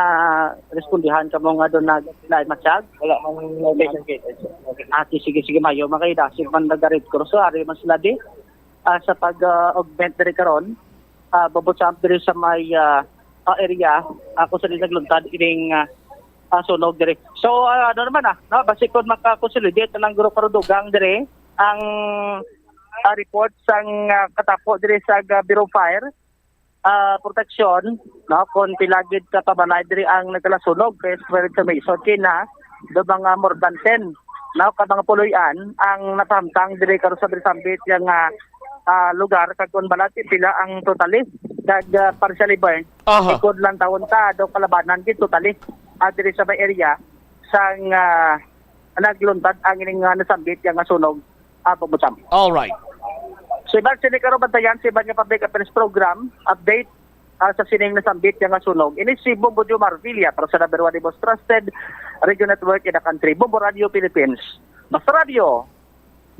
respondihan ka mo nga doon na lain masyag? Wala man location case. Ate, sige, sige, mayo. Makaidasin man nag-Red Cross, so, ari man sila di. Ah, sa pag-augment diri karon, ah, babot sa diri sa may, ah, ah, area, ah, kung saan nagluntad ining, ah, ah, sunog diri. So, ah, ano naman, ah, no, basi kung maka-consolidate na lang guro karon dugang diri ang, ah, report sang, ah, katapo diri sa, ah, Bureau of Fire, ah, Protection, no, kung pila gid ka pabalay diri ang nagkalasunog, kay as per information kina do mga more than ten, no, ka mga puloy-an ang napahamtang diri karon sa Brisambit yang, ah, ah, lugar, kag kung balat pila ang totally kag, ah, partially burned, Aha. Ikod lang tawon ta do kalabanan gid totally, ah, diri sa may area sang, ah, nagluntad ang ining, ah, nasambit yang sunog, ah, Pagbutam. All right. So, iban sini karon bantayan sa iban nga public affairs program update, ah, sa sining nasambit yang sunog. Ini si Bombo Jomar Villa para sa number one, the most trusted radio network in the country, Bombo Radio Philippines. Basta Radio,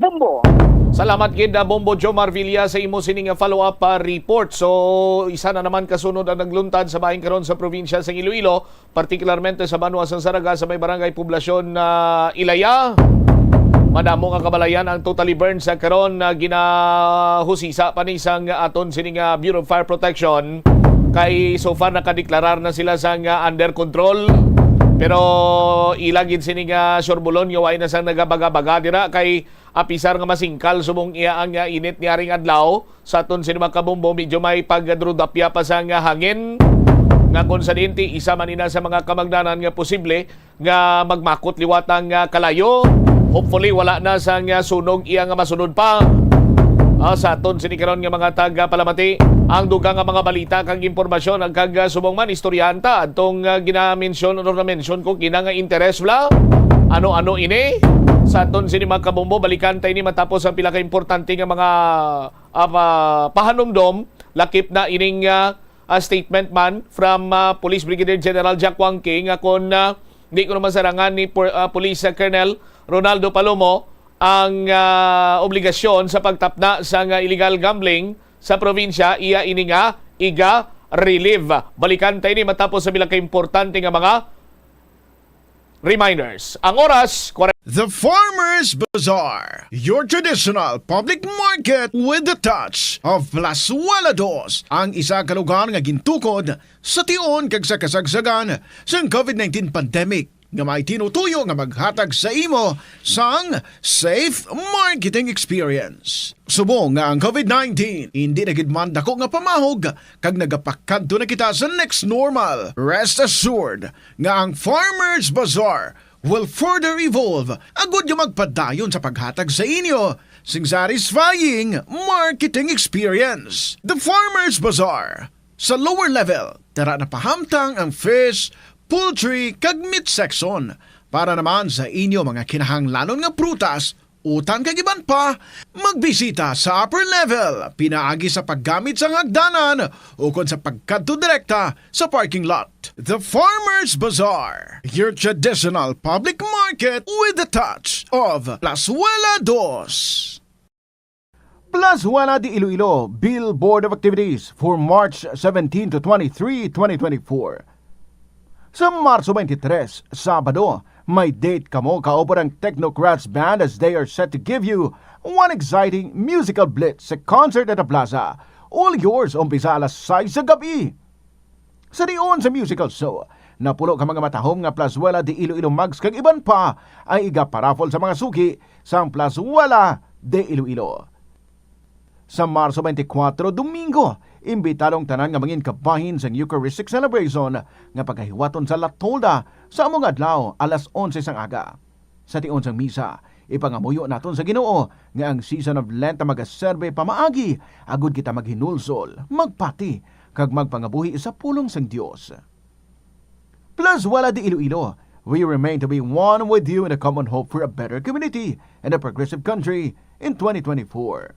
Bombo. Salamat gid, ah, Bombo Jomar Villa, sa imo sining, ah, follow-up, ah, report. So, isa na naman ka sunog ang nagluntad sa bahin karon sa probinsya sa Iloilo, partikularmente sa banwa sang Zarraga, sa may barangay Poblasyon, ah, Ilaya. Madamo nga kabalayan ang totally burned sa karon na ginahusisa pa ni sang aton sining, ah, Bureau of Fire Protection. Kay so far nakadeklarar na sila sang, ah, under control. Pero ila gid sini nga surbulon nga way na sang nagabaga-baga dira kay apisar nga masingkal subong iya ang, ah, init niaring adlaw. Sa aton sini mga kabombo, medyo may pagdrudapya pa sang, ah, hangin nga kung sa diin ti isa man ina sa mga kamagdanan nga posible nga magmakot liwat ang, ah, kalayo. Hopefully, wala na sang, ah, sunog iya nga masunod pa. Ah, sa aton sini karon nga mga taga-palamati, ang dugang nga mga balita kag impormasyon ang kag, ah, subong man istoryahan ta adtong, ah, ginamensyon or na-mention ko kina nga interes bla. Ano-ano ini? Sa aton sini mga kabombo, balikan ta ini matapos ang pila ka importante nga mga, ah, pa-, pahanumdom, lakip na ining, ah, ah, statement man from, ah, Police Brigadier General Jack Wangke nga kon, ah, di ko naman sarangan ni por-, ah, Police, ah, Colonel Ronaldo Palomo ang, ah, obligasyon sa pagtapna sa nga illegal gambling sa probinsya, iya ini nga iga-relieve. Balikan ta ini matapos sa pila ka importante nga mga reminders. Ang oras, kware- The Farmers Bazaar, your traditional public market with the touch of Plazuela Dos, ang isa ka lugar nga gintukod sa tion kag sa kasagsagan sang covid nineteen pandemic nga may tinutuyo nga maghatag sa imo sang safe marketing experience. Subong nga ang covid nineteen indi na gid man dako nga pamahog kag nagapakadto na kita sa next normal, rest assured nga ang Farmers Bazaar will further evolve agud nga magpadayon sa paghatag sa inyo sing satisfying marketing experience. The Farmers Bazaar, sa lower level, tara na pahamtang ang fish, poultry, kag meat section. Para naman sa inyo mga kinahanglanon nga prutas, utan kag iban pa, magbisita sa upper level pinaagi sa paggamit sang hagdanan ukon sa pagkadto direkta sa parking lot. The Farmers Bazaar, your traditional public market with the touch of Plazuela Dos. Plazuela de Iloilo Billboard of Activities for March seventeen to twenty-three, twenty twenty-four. Sa Marso twenty-three, Sabado, may date kamo kaupod ang Technocrats Band as they are set to give you one exciting musical blitz sa concert at the plaza. All yours, umpisa alas sais sa gabi. Sa dion sa musical show, napulo ka mga matahom nga Plazuela de Iloilo mugs kag iban pa ay igaparaffle sa mga suki sang Plazuela de Iloilo. Sa Marso twenty-four, Domingo, imbitado ang tanan nga mangin kabahin sang Eucharistic Celebration nga pagahiwaton sa La Tolda sa amo nga adlaw, alas onse sang aga. Sa tion sang misa, ipangamuyo naton sa Ginoo nga ang season of Lent magaserbi pamaagi agud kita maghinulsol, magpati, kag magpangabuhi sa pulong sang Dios. Plazuela de Iloilo, we remain to be one with you in a common hope for a better community and a progressive country in twenty twenty-four.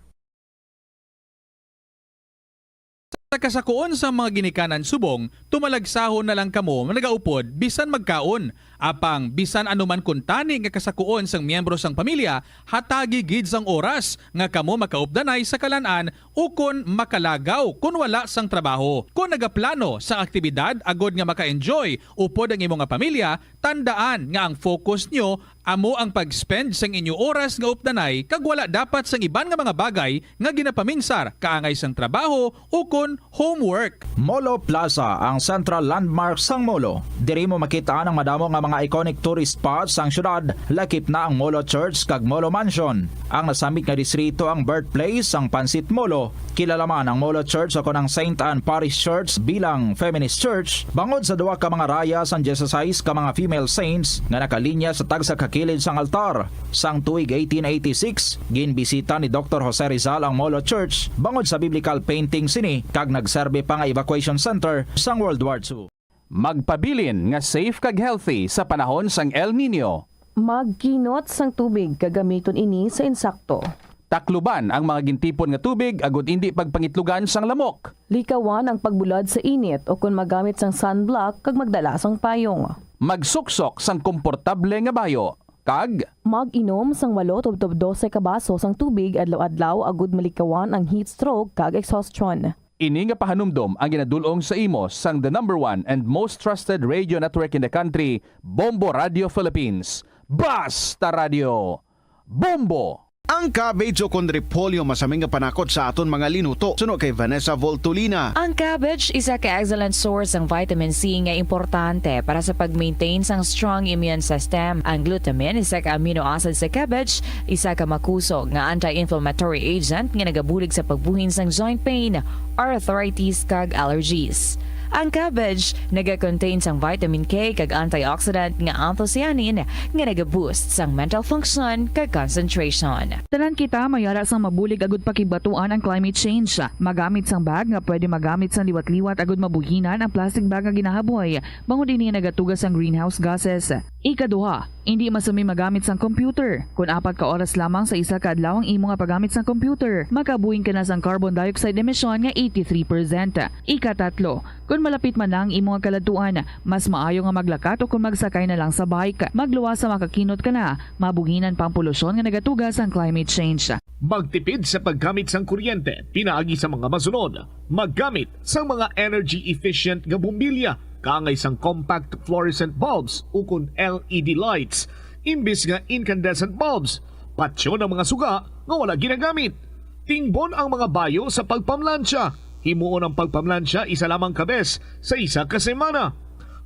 Sa kasakuon sang mga ginikanan subong, tumalagsahon na lang kamo nagaupod bisan magkaon. Apang bisan ano man kuntani nga kasakuon sang miyembro sang pamilya, hatagi gid sang oras nga kamo makaupdanay sa kalan-an ukon makalagaw kon wala sang trabaho. Kon nagaplano sang aktibidad agod nga maka-enjoy upod ang imo nga pamilya, tandaan nga ang focus nyo amo ang pag-spend sang inyo oras nga updanay kag wala dapat sang iban nga mga bagay nga ginapaminsar kaangay sang trabaho ukon homework. Molo Plaza, ang central landmark sang Molo. Diri mo makit-an ang madamo nga mga iconic tourist spots sang syudad, lakip na ang Molo Church kag Molo Mansion. Ang nasambit nga distrito ang birthplace sang Pansit Molo. Kilala man ang Molo Church o kon ang Saint Anne Parish Church bilang feminist church bangod sa duha ka mga raya sang dieciséis ka mga female saints nga nakalinya sa tagsa ka kilid sang altar. Sang tuig eighteen eighty-six, ginbisita ni Doktor Jose Rizal ang Molo Church bangod sa biblical painting sini kag nagserbi pa nga evacuation center sang World War Two. Magpabilin nga safe kag healthy sa panahon sang El Niño. Magkinot sang tubig kag gamiton ini sa insakto. Takluban ang mga gintipon nga tubig agud indi pagpangitlugan sang lamok. Likawan ang pagbulad sa init ukon magamit sang sunblock kag magdala sang payong. Magsuksok sang komportable nga bayo kag mag-inom sang walo tubtob dose ka baso sang tubig adlaw-adlaw agud malikawan ang heat stroke kag exhaustion. Ini nga pahanumdom ang ginadul-ong sa imo sang the number one and most trusted radio network in the country, Bombo Radio Philippines. Basta Radio Bombo! Ang cabbage o kon repolyo masami nga panakot sa aton mga linuto, suno kay Vanessa Voltolina. Ang cabbage isa ka excellent source sang vitamin C nga importante para sa pag-maintain sang strong immune system. Ang glutamine, isa ka amino acid sa cabbage, isa ka makusog nga anti-inflammatory agent nga nagabulig sa pagbuhin sang joint pain, arthritis, kag allergies. Ang cabbage naga-contain sang vitamin K kag antioxidant nga anthocyanin nga naga-boost sang mental function kag concentration. Tanan kita may ara sang mabulig agud pakigbatuan ang climate change. Magamit sang bag nga pwede magamit sang liwat-liwat agud mabuhinan ang plastic bag nga ginahaboy, bangod ini nagatuga sang greenhouse gases. Ikaduha, indi masami magamit sang computer. Kon apat ka oras lamang sa isa ka adlaw ang imo nga paggamit sang computer, makabuhin ka na sang carbon dioxide emission nga eighty-three percent. Ikatatlo, kon malapit man na ang imo nga kaladtuan, mas maayo nga maglakat o kon magsakay na lang sa bike. Magluwas sa makakinot ka na, mabuhinan pa ang polusyon nga nagatuga sang climate change. Magtipid sa paggamit sang kuryente pinaagi sa mga masunod. Maggamit sang mga energy efficient nga bombilya kaangay sang compact fluorescent bulbs ukon L E D lights imbis nga incandescent bulbs. Patyon ang mga suga nga wala ginagamit. Tingbon ang mga bayo sa pagpamlansya. Himuon ang pagpamlansya isa lamang ka bes sa isa ka semana.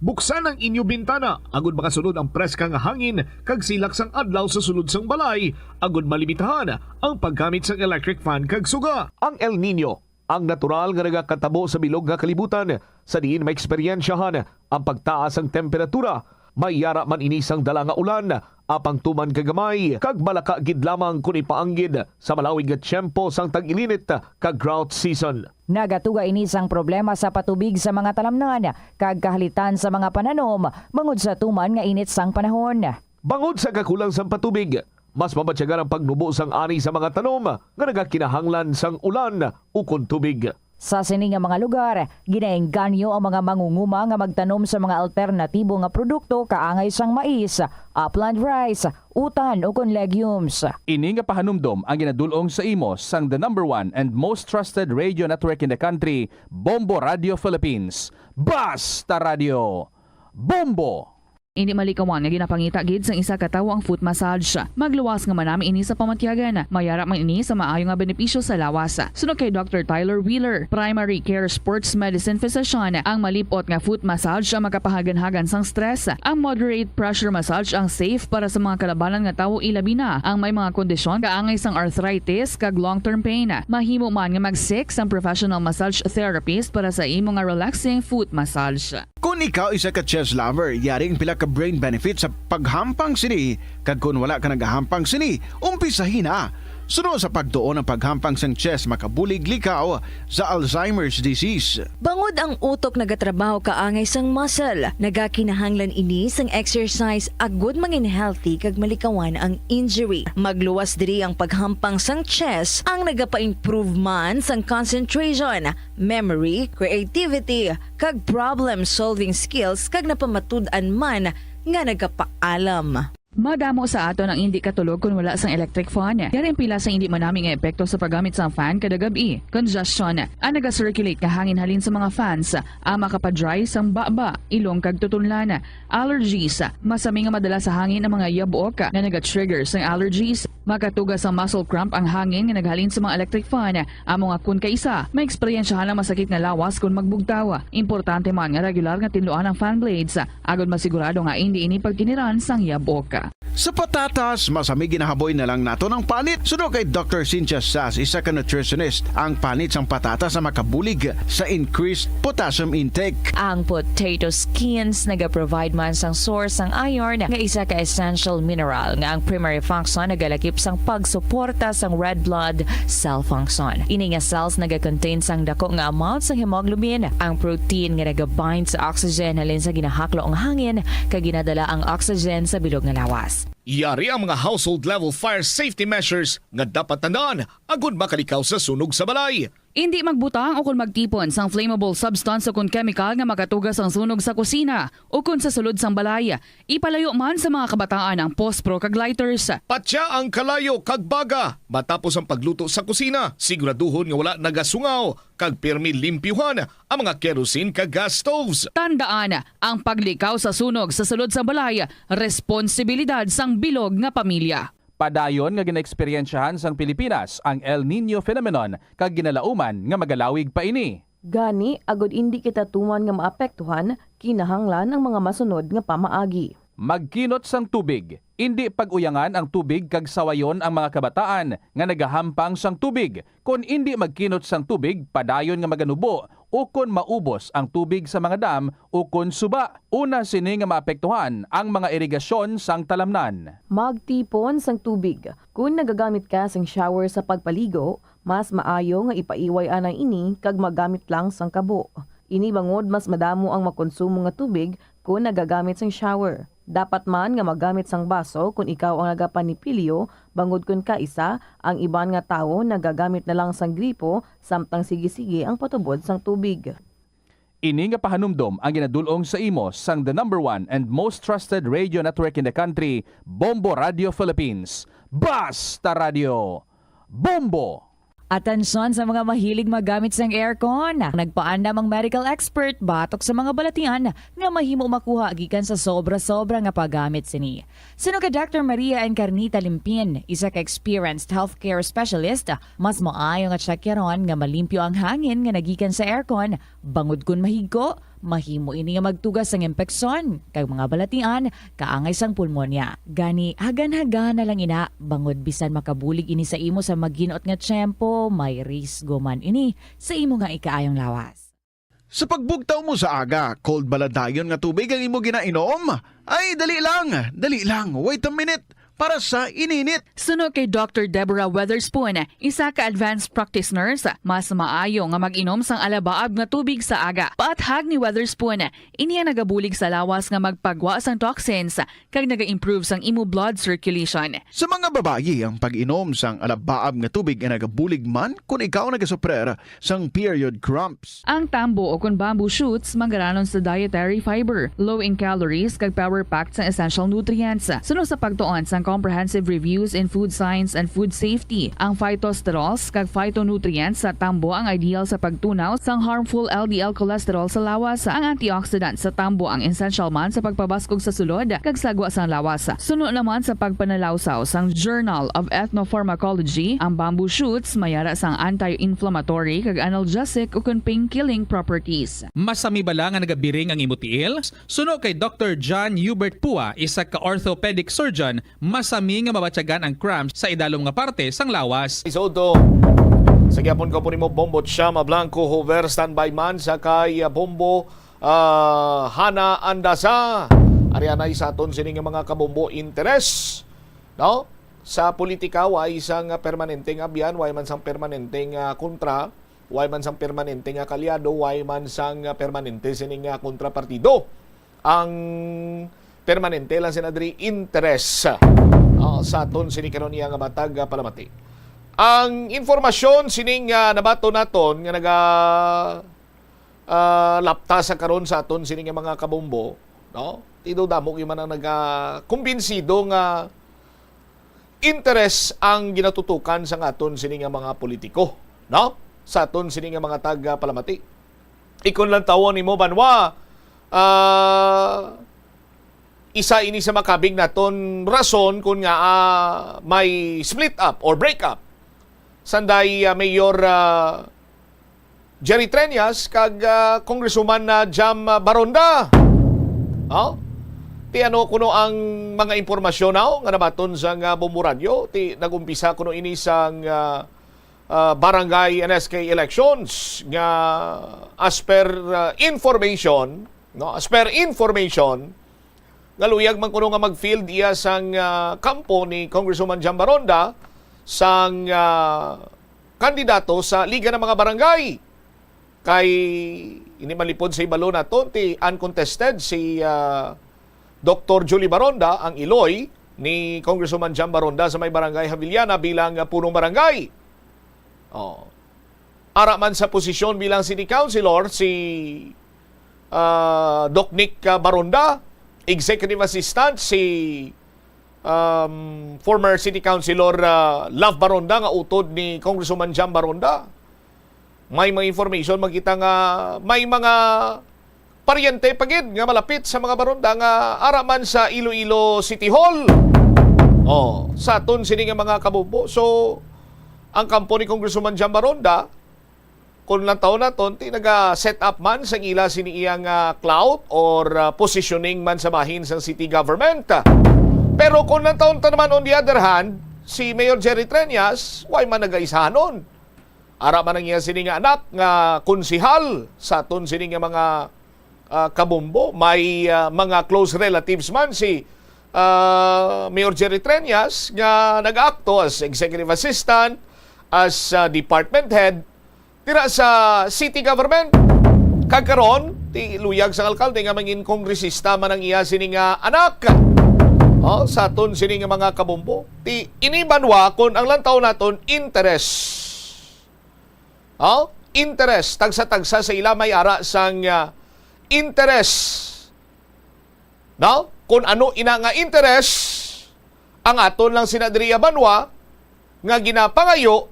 Buksan ang inyo bintana agud makasulod ang preska nga hangin kag silak sang adlaw sa sulod sang balay agud malimitahan ang paggamit sang electric fan kag suga. Ang El Niño, ang natural nga nagakatabo sa bilog nga kalibutan, sa diin maeksperyensyahan ang pagtaas sang temperatura. May yara man ini sang dala nga ulan, apang tuman ka gamay kag malaka gid lamang kon ipaanggid sa malawig nga tiyempo sang tag-ilinit kag drought season. Nagatuga ini sang problema sa patubig sa mga talamnan kag kahalitan sa mga pananom bangod sa tuman nga init sang panahon. Bangod sa kakulang sang patubig, mas mabatyagan ang pagnubo sang ani sa mga tanom nga nagakinahanglan sang ulan ukon tubig. Sa sini nga mga lugar, ginaengganyo ang mga mangunguma nga magtanom sa mga alternatibo nga produkto kaangay sang mais, upland rice, utan, ukon legumes. Ini nga pahanumdom ang ginadul-ong sa imo sang the number one and most trusted radio network in the country, Bombo Radio Philippines. Basta Radio Bombo! Indi malikawan nga ginapangita gid sang isa ka tawo ang foot massage. Magluwas nga manami ini sa pamatyagan. May ara man ini sa maayo nga benepisyo sa lawas. Suno kay Doctor Tyler Wheeler, primary care sports medicine physician, ang malip-ot nga foot massage ang makapahaganhagan sang stress. Ang moderate pressure massage ang safe para sa mga kalabanan nga tawo, ilabi na ang may mga kondisyon kaangay sang arthritis kag long-term pain. Mahimo man nga mag-seek sang professional massage therapist para sa imo nga relaxing foot massage. Kon ikaw isa ka chess lover, yari ang pila ka brain benefits sa paghampang sini, kag kon wala ka nagahampang sini, umpisahi na. Suno sa pagtuon, ang paghampang sang chess makabulig likaw sa Alzheimer's disease. Bangod ang utok nagatrabaho kaangay sang muscle, nagakinahanglan ini sang exercise agud mangin healthy kag malikawan ang injury. Magluwas diri ang paghampang sang chess, ang nagapa-improve man sang concentration, memory, creativity, kag problem-solving skills, kag napamatud-an man nga nagapaalam. Madamo sa aton ang indi katulog kon wala sang electric fan. Yari ang pila sang indi manami nga epekto sa paggamit sang fan kada gab-i. Congestion, ang naga-circulate nga hangin halin sa mga fans, ang makapa-dry sang baba, ilong kag tutunlan. Allergies, masami nga madala sa hangin ang mga yabok nga naga-trigger sang allergies. Makatuga sang muscle cramp ang hangin nga naghalin sa mga electric fan. Amo nga kon kaisa, maeksperiensyahan ang masakit nga lawas kon magbugtaw. Importante man nga regular nga tinluan ang fan blades, agod masigurado nga indi ini pagkiniran sang yabok. Sa patatas, masami ginahaboy na lang naton ang panit. Suno kay Doctor Cynthia Sass, isa ka nutritionist, ang panit sang patatas ang makabulig sa increased potassium intake. Ang potato skins nagaprovide man sang source sang iron, nga isa ka essential mineral nga ang primary function nagalakip sang pagsuporta sang red blood cell function. Ini nga cells nagakontain sang dako nga amount sang hemoglobin, ang protein nga nagabind sa oxygen halin sa ginahaklo nga hangin kag ginadala ang oxygen sa bilog nga lawas. Yari ang mga household level fire safety measures nga dapat tandaan agud makalikaw sa sunog sa balay. Indi magbutang o kon magtipon sang flammable substance o kon chemical nga makatuga sang sunog sa kusina o kon sa sulod sang balay. Ipalayo man sa mga kabataan ang pospro kag lighters. Patya ang kalayo kag baga matapos ang pagluto sa kusina. Siguraduhon nga wala nagasungaw kag pirmi limpyuhan ang mga kerosene kag gas stoves. Tandaan, ang paglikaw sa sunog sa sulod sang balay responsibilidad sang bilog nga pamilya. Padayon nga ginaeksperyensyahan sang Pilipinas ang El Niño phenomenon kag ginalauman nga magalawig pa ini. Gani, agud indi kita tuman nga maapektuhan, kinahanglan ang mga masunod nga pamaagi. Magkinot sang tubig. Indi pag-uyangan ang tubig kag sawayon ang mga kabataan nga nagahampang sang tubig. Kon indi magkinot sang tubig, padayon nga maganubo ukon maubos ang tubig sa mga dam ukon suba. Una sini nga maapektuhan ang mga irigasyon sang talamnan. Magtipon sang tubig. Kon nagagamit ka sang shower sa pagpaligo, mas maayo nga ipaiway anay ini kag maggamit lang sang kabo. Ini bangod mas madamo ang makonsumo nga tubig kon nagagamit sang shower. Dapat man nga maggamit sang baso kon ikaw ang nagapanipilyo, bangod kon kaisa, ang iban nga tawo nagagamit na lang sang gripo samtang sige-sige ang patubod sang tubig. Ini nga pahanumdom ang ginadul-ong sa imo sang the number one and most trusted radio network in the country, Bombo Radio Philippines. Basta Radio! Bombo! Atensyon sa mga mahilig maggamit sang aircon. Nagpaandam ang medical expert batok sa mga balatian nga mahimo makuha gikan sa sobra-sobra nga paggamit sini. Suno kay Doctor Maria Encarnita Limpin, isa ka experienced healthcare specialist, mas maayo nga tsakyaron nga malimpyo ang hangin nga nagikan sa aircon, bangod kon mahigko, mahimo ini nga magtuga sang impeksyon kag mga balatian kaangay sang pulmonya. Gani, hagan-hagan na lang ina, bangod bisan makabulig ini sa imo sa magkinot nga tiyempo, may risgo man ini sa imo nga ikaayong lawas. Sa pagbugtaw mo sa aga, cold bala dayon nga tubig ang imo ginainom? Ay, dali lang, dali lang, wait a minute, para sa ininit. Suno kay Doctor Deborah Weatherspoon, isa ka advanced practice nurse, mas maayo nga mag-inom sang alabaab nga tubig sa aga. Paathag ni Weatherspoon, ini ang nagabulig sa lawas nga magpagwa sang toxins kag naga-improve sang imo blood circulation. Sa mga babayi, ang pag-inom sang alabaab nga tubig ay nagabulig man kon ikaw nagasuprer sang period cramps. Ang tambo o kon bamboo shoots manggaranon sa dietary fiber, low in calories kag power-packed sang essential nutrients. Suno sa pagtuon sang Comprehensive Reviews in Food Science and Food Safety, ang phytosterols kag phytonutrients sa tambo ang ideal sa pagtunaw sang harmful L D L cholesterol sa lawas. Ang antioxidant sa tambo ang essential man sa pagpabaskog sa sulod kag sagwa sang lawas. Suno naman sa pagpanalawsaw sang Journal of Ethnopharmacology, ang bamboo shoots may ara sang anti-inflammatory kag analgesic ukon pain-killing properties. Masami bala nga nagabiring ang imo tiil? Suno kay Doctor John Hubert Pua, isa ka orthopedic surgeon, masami nga mabatyagan ang cramps sa idalom nga parte sang lawas. Isoto. Sa gyapon ko po nimo, Bombo Chama Blanco, Hover, standby man sa kay, ah, Bombo, ah, Hana Andasa. Ari anay sa aton sini nga mga kabombo interes. No? Sa politika, way sang permanente nga abyan, way man sang permanente nga kontra, way man sang permanente nga kalyado, way man sang permanente sini nga kontrapartido. Ang permanente lang sina diri interes, ah, sa aton sini karon iya nga matag, ah, palamati. Ang informasyon sining, ah, nabaton naton nga naga, ah, lapta sa karon sa aton sini nga mga kabombo, no? Ti daw damo gyud man ang nagakumbinsido nga interes ang ginatutukan sa aton sini nga mga politiko, no? Sa aton sini nga mga tag, ah, palamati. Ikon lang tawon nimo, Banwa, ah, isa ini sa makabig naton rason kung nga, ah, may split up or break up sanday, ah, Mayor, ah, Jerry Treñas kag, ah, Congresswoman, ah, Jam, ah, Baronda. Oh? Ti ano kuno ang mga impormasyon now nga nabaton sa nga Bombo Radyo? Ti nag-umpisa kuno ini sang, ah, ah, barangay N S K elections nga as per, ah, information, no? As per information, nga luyag man kuno nga mag-field iya sang, ah, kampo ni Congresswoman Jam Baronda sang, ah, kandidato sa Liga ng mga Barangay. Kay ini malipod sa ibalo naton ti uncontested si, ah, Doktor Julie Baronda, ang iloy ni Congresswoman Jam Baronda sa may Barangay Javillana bilang, ah, punong barangay. Oh. Ara man sa posisyon bilang city councilor si, ah, Doc Nick, ah, Baronda, executive assistant si, um, former city councilor, ah, Love Baronda nga utod ni Congresswoman Jam Baronda. May mga information makita nga may mga paryente pa gid nga malapit sa mga Baronda nga ara man sa Iloilo City Hall. Oh, sa aton sini nga mga kabombo. So, ang kampo ni Congresswoman Jam Baronda, kung lang taon naton, ti naga-set up man sa ila sini iyang, ah, clout or, ah, positioning man sa bahin sang city government. Pero kung lang taon ta naman, on the other hand, si Mayor Jerry Treñas, way man nagaisahanon. Ara man ang iya sini nga anak nga konsehal sa aton sini nga mga, ah, kabombo. May, ah, mga close relatives man si, ah, Mayor Jerry Treñas nga nag-akto as executive assistant, as, ah, department head dira sa city government. Kag karon, ti luyag sang alkalde nga mangin kongresista man ang iya sini nga anak. Oh, sa aton sini nga mga kabombo. Ti ini banwa kon ang lantaw naton interes. Oh, interes, tagsa-tagsa sa ila may ara sang, ah, interes. No? Kung ano ina nga interes, ang aton lang sina diri banwa nga ginapangayo,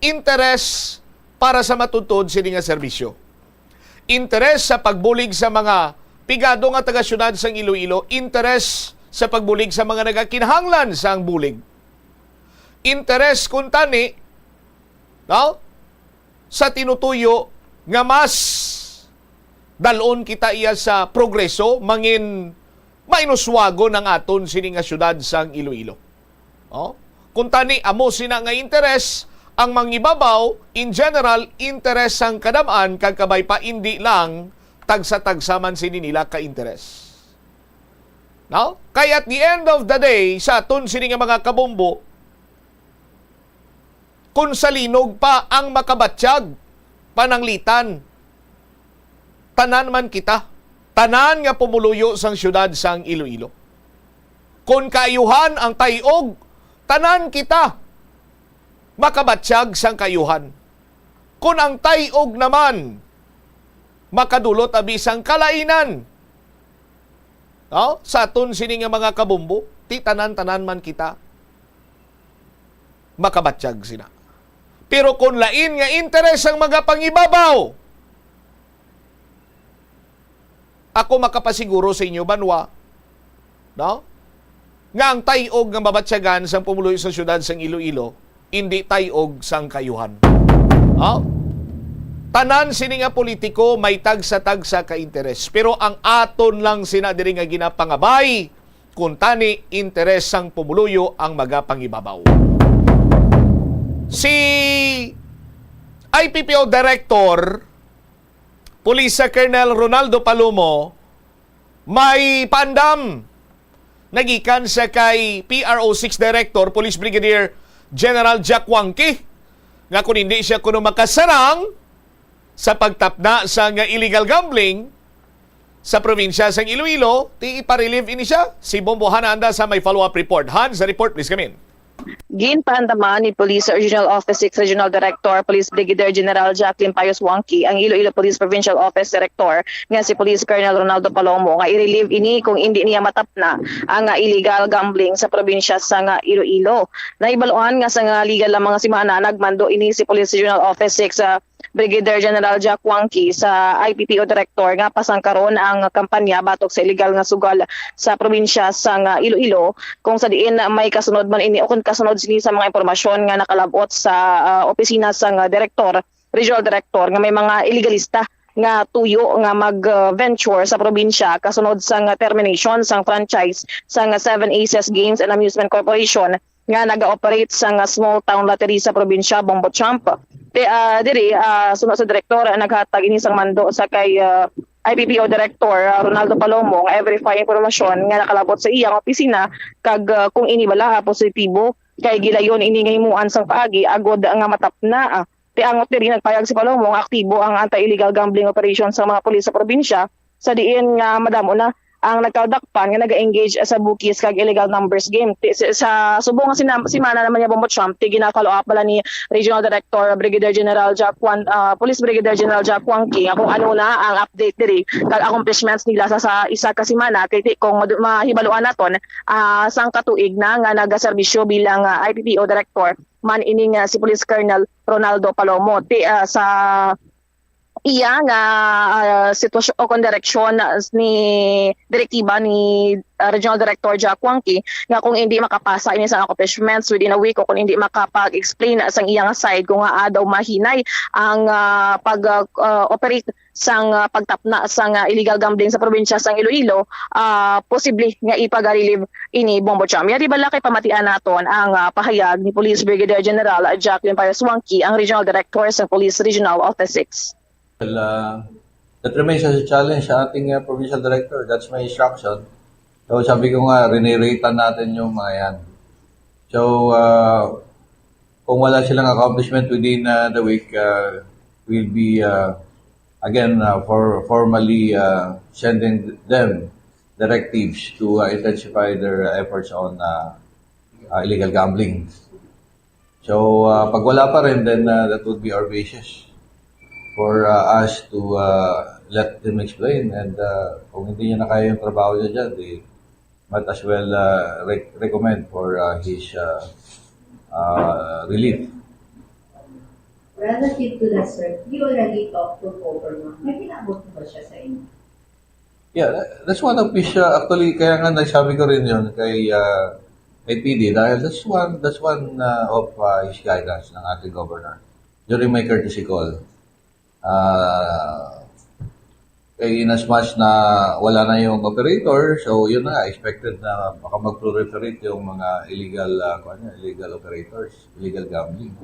interes para sa matuntod sini nga serbisyo. Interes sa pagbulig sa mga pigado nga taga-syudad sang Iloilo, interes sa pagbulig sa mga nagakinahanglan sang bulig. Interes kuntani, no? Sa tinutuyo nga mas dalon kita iya sa progreso, mangin mainuswagon ang aton sini nga syudad sang Iloilo. Oh? Kuntani, amo sina nga interes ang mangibabaw, in general, interes sang kadam-an kag kabay pa, indi lang tagsa-tagsa man sini nila ka interes. No? Kay at the end of the day, sa aton sini nga mga kabombo, kung sa linog pa ang makabatyag, pananglitan, tanan man kita, tanan nga pumuluyo sang siyudad sang Iloilo. Kon kaayuhan ang tay-og, tanan kita makabatyag sang kaayuhan. Kon ang tay-og naman makadulot abi sang kalainan, no? Sa aton sini nga mga kabombo, ti tanan-tanan man kita makabatyag sina. Pero kon lain nga interes ang magapangibabaw, ako makapasiguro sa inyo, banwa, no? Nga ang tay-og nga mabatyagan sang pumuluyo sa siyudad sang Iloilo, indi tay-og sang kaayuhan. No? Tanan sini nga politiko may tagsa-tagsa ka interes, pero ang aton lang sina diri nga ginapangabay, kuntani interes sang pumuluyo ang magapangibabaw. Si I P P O Director, Police Colonel Ronaldo Palomo, may paandam nagikan sa kay P R O six Director, Police Brigadier General Jack Wangki, nga kung hindi siya kuno makasarang sa pagtapna sa nga illegal gambling sa probinsya sang Iloilo, ti ipa-relieve ini siya. Si Bombo Hana anda sa may follow-up report. Han, sa report, please come in. Ginpaandaman ni Police Regional Office six Regional Director, Police Brigadier General Jacqueline Pius Wangki, ang Iloilo Police Provincial Office Director nga si Police Colonel Ronaldo Palomo nga i-relieve ini kung indi niya matapna ang, ah, illegal gambling sa probinsya sa nga Iloilo. Nahibaluan nga sa nga ligal lamang nga semana, nagmando ini si Police Regional Office six, ah, Brigadier General Jack Wangki sa I P P O Director nga pasangkaron ang kampanya batok sa illegal nga sugal sa probinsya sang Iloilo, kung sa diin may kasunod man ini o kung kasunod sini sa mga impormasyon nga nakalab-ot sa, ah, opisina sang Direktor, Regional Director, nga may mga iligalista nga tuyo nga mag-venture sa probinsya kasunod sang termination sang franchise sang Seven Aces Games and Amusement Corporation nga naga-operate sang small town lottery sa probinsya, Bombo Champ. Ti, ah, diri, ah, suno sa direktor, ah, naghatag ini sang mando sa kay, ah, I P P O Director, ah, Ronaldo Palomo nga i-verify ang impormasyon nga nakalabot sa iyang opisina kag, ah, kung ini bala, ah, positibo, kay gilayon ini nga himuan sang paagi agod nga matapna. Ti angot diri, nagpayag si Palomo nga aktibo ang anti-illegal gambling operation sa mga pulis sa probinsya, sa diin nga madamo na ang nagkadakpan nga naga-engage sa bukis kag illegal numbers game. Ti-, sa, sa subong nga sina-, semana naman niya, Bombo Champ, ti gina-follow up bala ni Regional Director Brigadier General Jack Wan-, ah, Police Brigadier General Jack Wangki nga kung ano na ang update diri kag accomplishments nila sa, sa isa ka semana, kay ti kung madu-, mahibaluan naton, ah, sang katuig na nga nagaserbisyo bilang, ah, I P P O Director man ining, ah, si Police Colonel Ronaldo Palomo. Ti, ah, sa iya nga, ah, sitwasyon o kon direksyon ni direktiba ni, ah, Regional Director Jack Wangki nga kung hindi makapasa ini sa accomplishments within a week o kung hindi makapag-explain sang iya nga side kung ngaa daw mahinay ang, ah, pag, ah, ah, operate sang, ah, pagtapna sang, ah, illegal gambling sa probinsya sang Iloilo, ah, posible nga ipaga-relieve ini, Bombo Champ. Yari bala kay pamatian naton ang, ah, pahayag ni Police Brigadier General Jacqueline Pius Wangki, ang Regional Director sa Police Regional Office six. Well, uh, that remains as a challenge sa ating, uh, provincial director. That's my instruction. So, sabi ko nga, riniratan natin yung mga yan. So, uh, kung wala silang accomplishment within, uh, the week, uh, we'll be, uh, again, uh, for formally, uh, sending them directives to, uh, intensify their efforts on, uh, uh, illegal gambling. So, uh, pag wala pa rin, then, uh, that would be our basis for, uh, us to, uh, let them explain. And, uh, kung hindi niya na kaya yung trabaho niya dyan, di, might as well, uh, re-, recommend for, uh, his, uh, uh, relief. Relative to that, sir, you already talked to governor. May pinaabot mo ba siya sa inyo? Yeah, that, that's one of his, uh, actually, kaya nga nasabi ko rin yun kay, uh, kay P D, dahil that's one, that's one, uh, of, uh, his guidance ng ating governor during my courtesy call. Uh, kay in as much na wala na yung operator, so yun na, expected na baka mag-proliferate yung mga illegal, uh, kuwan niya, illegal operators, illegal gambling.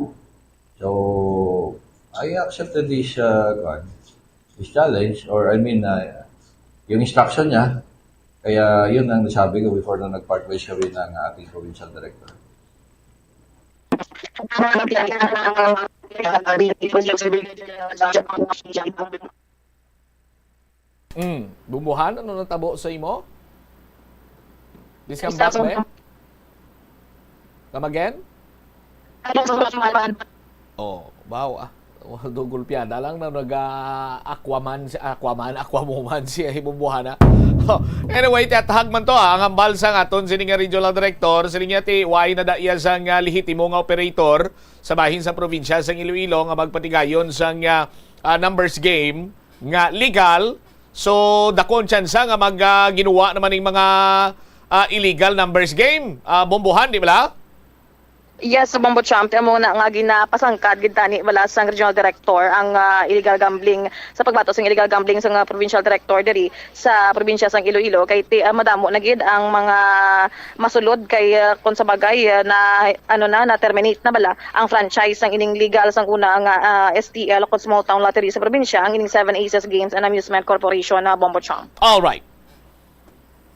So, I accepted this, uh, kuwan, this challenge, or I mean, uh, yung instruction niya. Kaya yun ang nasabi ko before na nag-part ways kami ng ating provincial director. Mm. Bumbuhan, ano natabo sa imo? Please come back, be. Come again? Oh, wow, ah. Although gulpiada lang na naga-Aquaman, si Aquaman, Aquamuman, si Bumbuhana. Oh, anyway, tiatahag man to, ah, ang hambal sang aton sini nga regional director, sini nga ti, why na da iya sang, ah, lehitimo nga operator sa bahin sa probinsya sang Iloilo nga magpatigayon sang, ah, ah, numbers game nga legal. So, dako ang tsansa nga mag, ah, ginuwa naman ning mga, ah, illegal numbers game. Ah, Bumbuhan, di bala? Yes, Bombo Champ, amo na nga ginapasangkad gid tani bala sang regional director ang, ah, illegal gambling, sa pagbato sang illegal gambling sang, ah, provincial director diri sa probinsya sang Iloilo, kay ti-, ah, madamo na gid ang mga masulod kay, ah, kung sa bagay, ah, na, ano na, na-terminate na bala ang franchise sang ining legal sang una nga, ah, S T L o kung Small Town Lottery sa probinsya, ang ining Seven Aces Games and Amusement Corporation na, Bombo Champ. All right.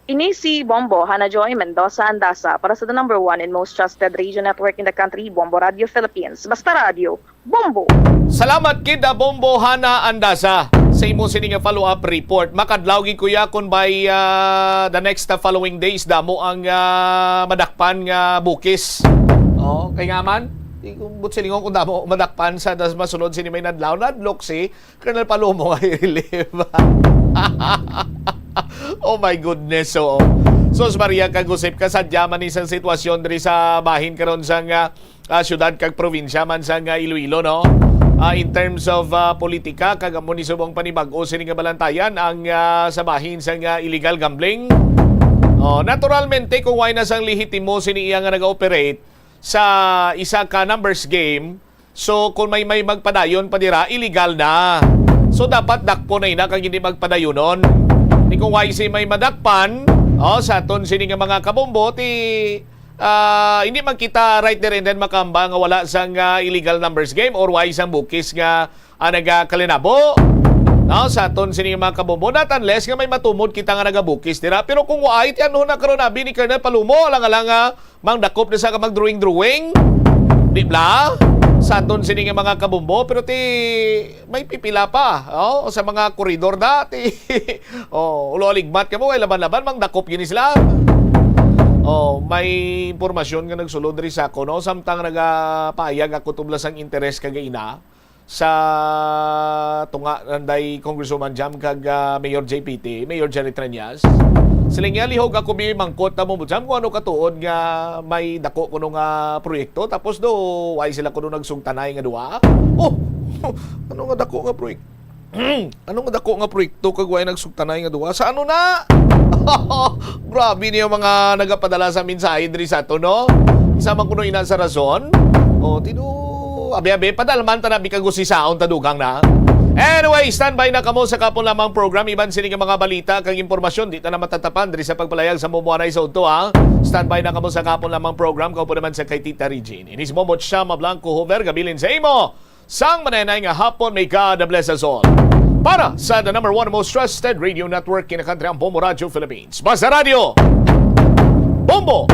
Ini si Bombo Hana Joy Mendoza Andasa para sa the number one and most trusted radio network in the country, Bombo Radio Philippines. Basta Radio, Bombo! Salamat gid, ah, Bombo Hana Andasa, sa imo sini nga follow-up report. Makadlaw gid, kuya, kun by, ah, the next, ah, following days damo ang, ah, madakpan nga bukis. Oh, kay nga man, di ko but silingon kung damo madakpan sa das masunod sini may nadlaw. Nadlok si Colonel Palomo nga i-relieve. Oh my goodness, oo. Sus Maria kag Josep, kasadya man ni sang sitwasyon diri sa bahin karon sang, ah, ah, syudad kag probinsya man sang, ah, Iloilo, no? Ah, in terms of, ah, politika, kag amo ni subong panibag-o sini nga balantayan ang, ah, sa bahin sang, ah, illegal gambling. Oh, naturalmente, kung way na sang lehitimo sini iya nga nag-operate sa isa ka numbers game, so kung may, may magpadayon pa dira, illegal na. So dapat dakpon na ina kag hindi magpadayonon. Ni kung way si may madakpan, oh, sa aton sini nga mga kabombo, ti, ah, hindi man kita right there and then makamba nga wala sang, ah, illegal numbers game or way sang bukis nga, ah, nagakalinabo. No, sa aton sini nga mga kabombo, not unless nga may matumod kita nga nagabukis dira. Pero kung way, ti ano na karon abi ni Colonel Palumo, alang-alang nga mangdakop na sa ka mag-drawing-drawing. Di bla? Sa aton sini nga mga kabombo, pero ti may pipila pa, oh, sa mga koridor na, ti, oh, ulo aligmat ka mo, kay laban-laban, mangdakop gini sila. Oh, may impormasyon nga nagsulod diri sa ako, no? Samtang nagapayag ako tubla sang interes kagaina sa tunga nanday Congresswoman Jam kag, ah, Mayor J P T, Mayor Jerry Treñas. Sila nga lihog ako bi mangkot na mo, Jam, kung ano katuod nga may dako kuno nga proyekto, tapos do, why sila kuno nagsugtanay nga duwa? Oh, ano nga dako nga proyekto? Ano nga dako nga proyekto kag way nagsugtanay nga duwa? Sa ano na? Grabe niyo mga nagapadala sa mensahe diri sa ato, no? Isa man kuno ina sa rason. O, tino, abi-abi, padalman ta na, bikago si saon ta dugang na. Anyway, standby na kamo sa kapon lamang program. Iban sini nga mga balita kag impormasyon, di ta na matatapan diri sa pagpalayag sa mumuanay sa udto, ha? Standby na kamo sa kapon lamang program. Kaupo naman sa kay Tita Regine. Inis mo mo siya, Mablanco Hover, gabilin sa imo. Sang manenay nga hapon, may God bless us all. Para sa the number one most trusted radio network in the country, ang Bombo Radio Philippines. Basta Radio, Bombo!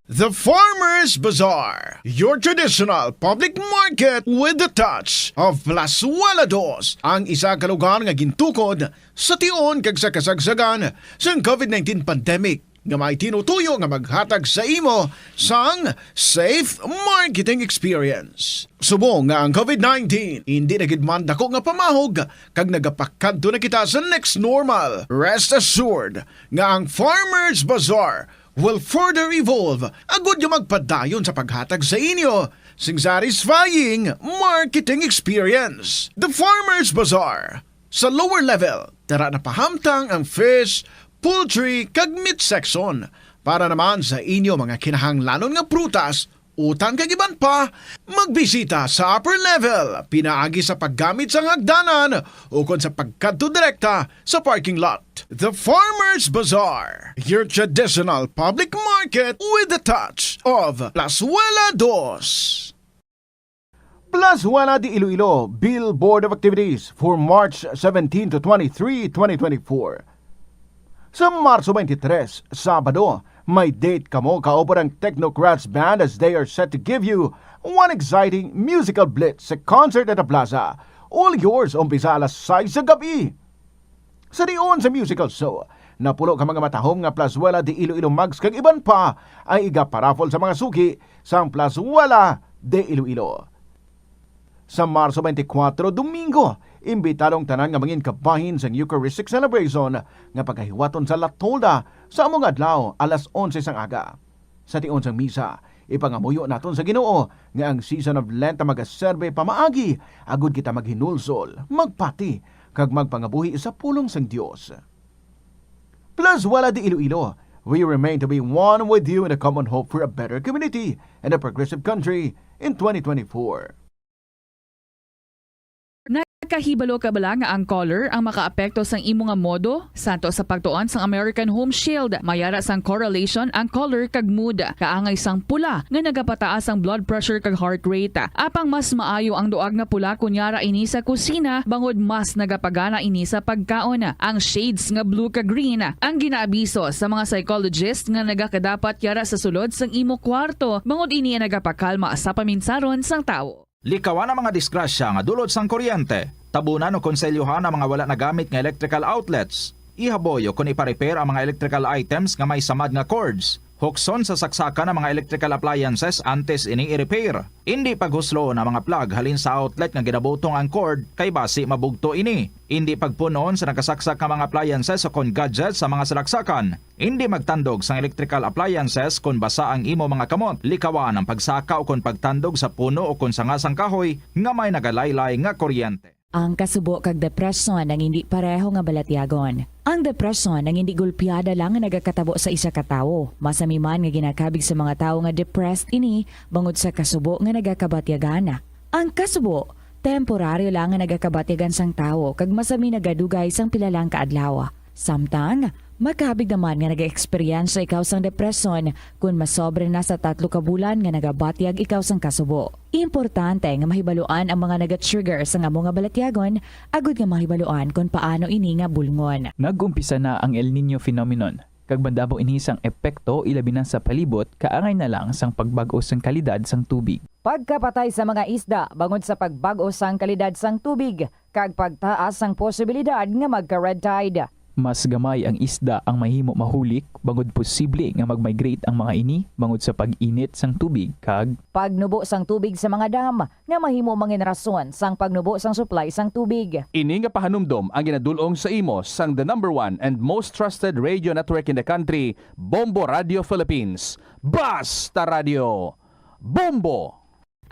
The Farmers Bazaar, your traditional public market with the touch of Plazuela Dos, ang isa ka lugar nga gintukod sa tion kag sa kasagsagan sang COVID nineteen pandemic. nga may tinutuyo nga maghatag sa imo sang safe marketing experience. Subong nga ang COVID nineteen indi na gid man dako nga pamahog kag nagapakadto na kita sa next normal, rest assured nga ang Farmers Bazaar will further evolve agud nga magpadayon sa paghatag sa inyo sing satisfying marketing experience. The Farmers Bazaar. Sa lower level, tara na pahamtang ang fish, poultry, kag meat section. Para naman sa inyo mga kinahanglanon nga prutas, utan kag iban pa, magbisita sa upper level pinaagi sa paggamit sang hagdanan ukon sa pagkadto direkta sa parking lot. The Farmers Bazaar, your traditional public market with the touch of Plazuela Dos. Plazuela de Iloilo Bill Board of Activities for March seventeen to twenty-three, twenty twenty-four. Sa Marso twenty-three, Sabado, may date kamo kauban ang Technocrats Band as they are set to give you one exciting musical blitz sa concert at the plaza. All yours, umpisa alas sais sa gabi. Sa dion sa musical show, napulo ka mga matahom nga Plazuela de Iloilo mugs kag iban pa ay igaparaffle sa mga suki sang Plazuela de Iloilo. Sa Marso twenty-four, Domingo, imbitado ang tanan nga mangin kabahin sang Eucharistic celebration nga pagahiwaton sa La Tolda sa amo nga adlaw alas onse sang aga. Sa tion sang misa, ipangamuyo naton sa Ginoo nga ang season of Lent magaserbi pamaagi agud kita maghinulsol, magpati, kag magpangabuhi sa pulong sang Dios. Plazuela de Iloilo, we remain to be one with you in a common hope for a better community and a progressive country in twenty twenty-four. Kahibalo ka bala nga ang color ang makaapekto sang imo nga modo? Santo sa pagtuon sang American Home Shield, may ara sang correlation ang color kag mood. Kaangay sang pula nga nagapataas ang blood pressure kag heart rate. Apang mas maayo ang duag nga pula kon yara ini sa kusina, bangod mas nagapagana ini sa pagkaon. Ang shades nga blue kag green ang ginaabiso sa mga psychologist nga nagakadapat yara sa sulod sang imo kwarto, bangod ini ang nagapakalma sa paminsaron sang tawo. Likawan ang mga disgrasya nga dulot sang kuryente. Tabunan o konselyohan ang mga wala nagamit nga electrical outlets. Ihaboy o kon ipa-repair ang mga electrical items nga may samad nga cords. Hukson sa saksakan ang mga electrical appliances antes ini i-repair. Indi paghusloon ang mga plug halin sa outlet nga ginabutong ang cord, kay basi mabugto ini. Indi pagpun-on sa nakasaksak nga mga appliances o kon gadgets sa mga salaksakan. Indi magtandog sang electrical appliances kon basa ang imo mga kamot. Likawan ang pagsaka o kon pagtandog sa puno o kon sanga sang kahoy nga may nagalaylay nga kuryente. Ang kasubo kag depresyon ang indi pareho nga balatyagon. Ang depresyon ang indi gulpiada lang nga nagakatabo sa isa ka tawo. Masami man nga ginakabig sa mga tawo nga depressed ini bangod sa kasubo nga nagakabatyagan. Ang kasubo, temporaryo lang nga nagakabatyagan sang tawo kag masami nagadugay sang pila lang ka adlaw. Samtang, makabig naman nga nag-eksperyensya ikaw sang depresyon kon masobra na sa tatlo ka bulan nga nagabatyag ikaw sang kasubo. Importante nga mahibaluan ang mga naga-trigger sang amo nga balatyagon agud nga mahibaluan kon paano ini nga bulngon. Nag-umpisa na ang El Niño phenomenon, kag madamo ini sang epekto, ilabi na sa palibot, kaangay na lang sang pagbag-o sang kalidad sang tubig. Pagkapatay sa mga isda bangod sa pagbag-o sang kalidad sang tubig, kag pagtaas sang posibilidad nga magka-red tide. Mas gamay ang isda ang mahimo mahulik, bangod posible nga mag-migrate ang mga ini bangod sa pag-init sang tubig kag Pagnubo sang tubig sa mga dam nga mahimo mangin rason sang pagnubo sang supply sang tubig. Ini nga pahanumdom ang ginadul-ong sa imo sang the number one and most trusted radio network in the country, Bombo Radio Philippines. Basta Radio, Bombo!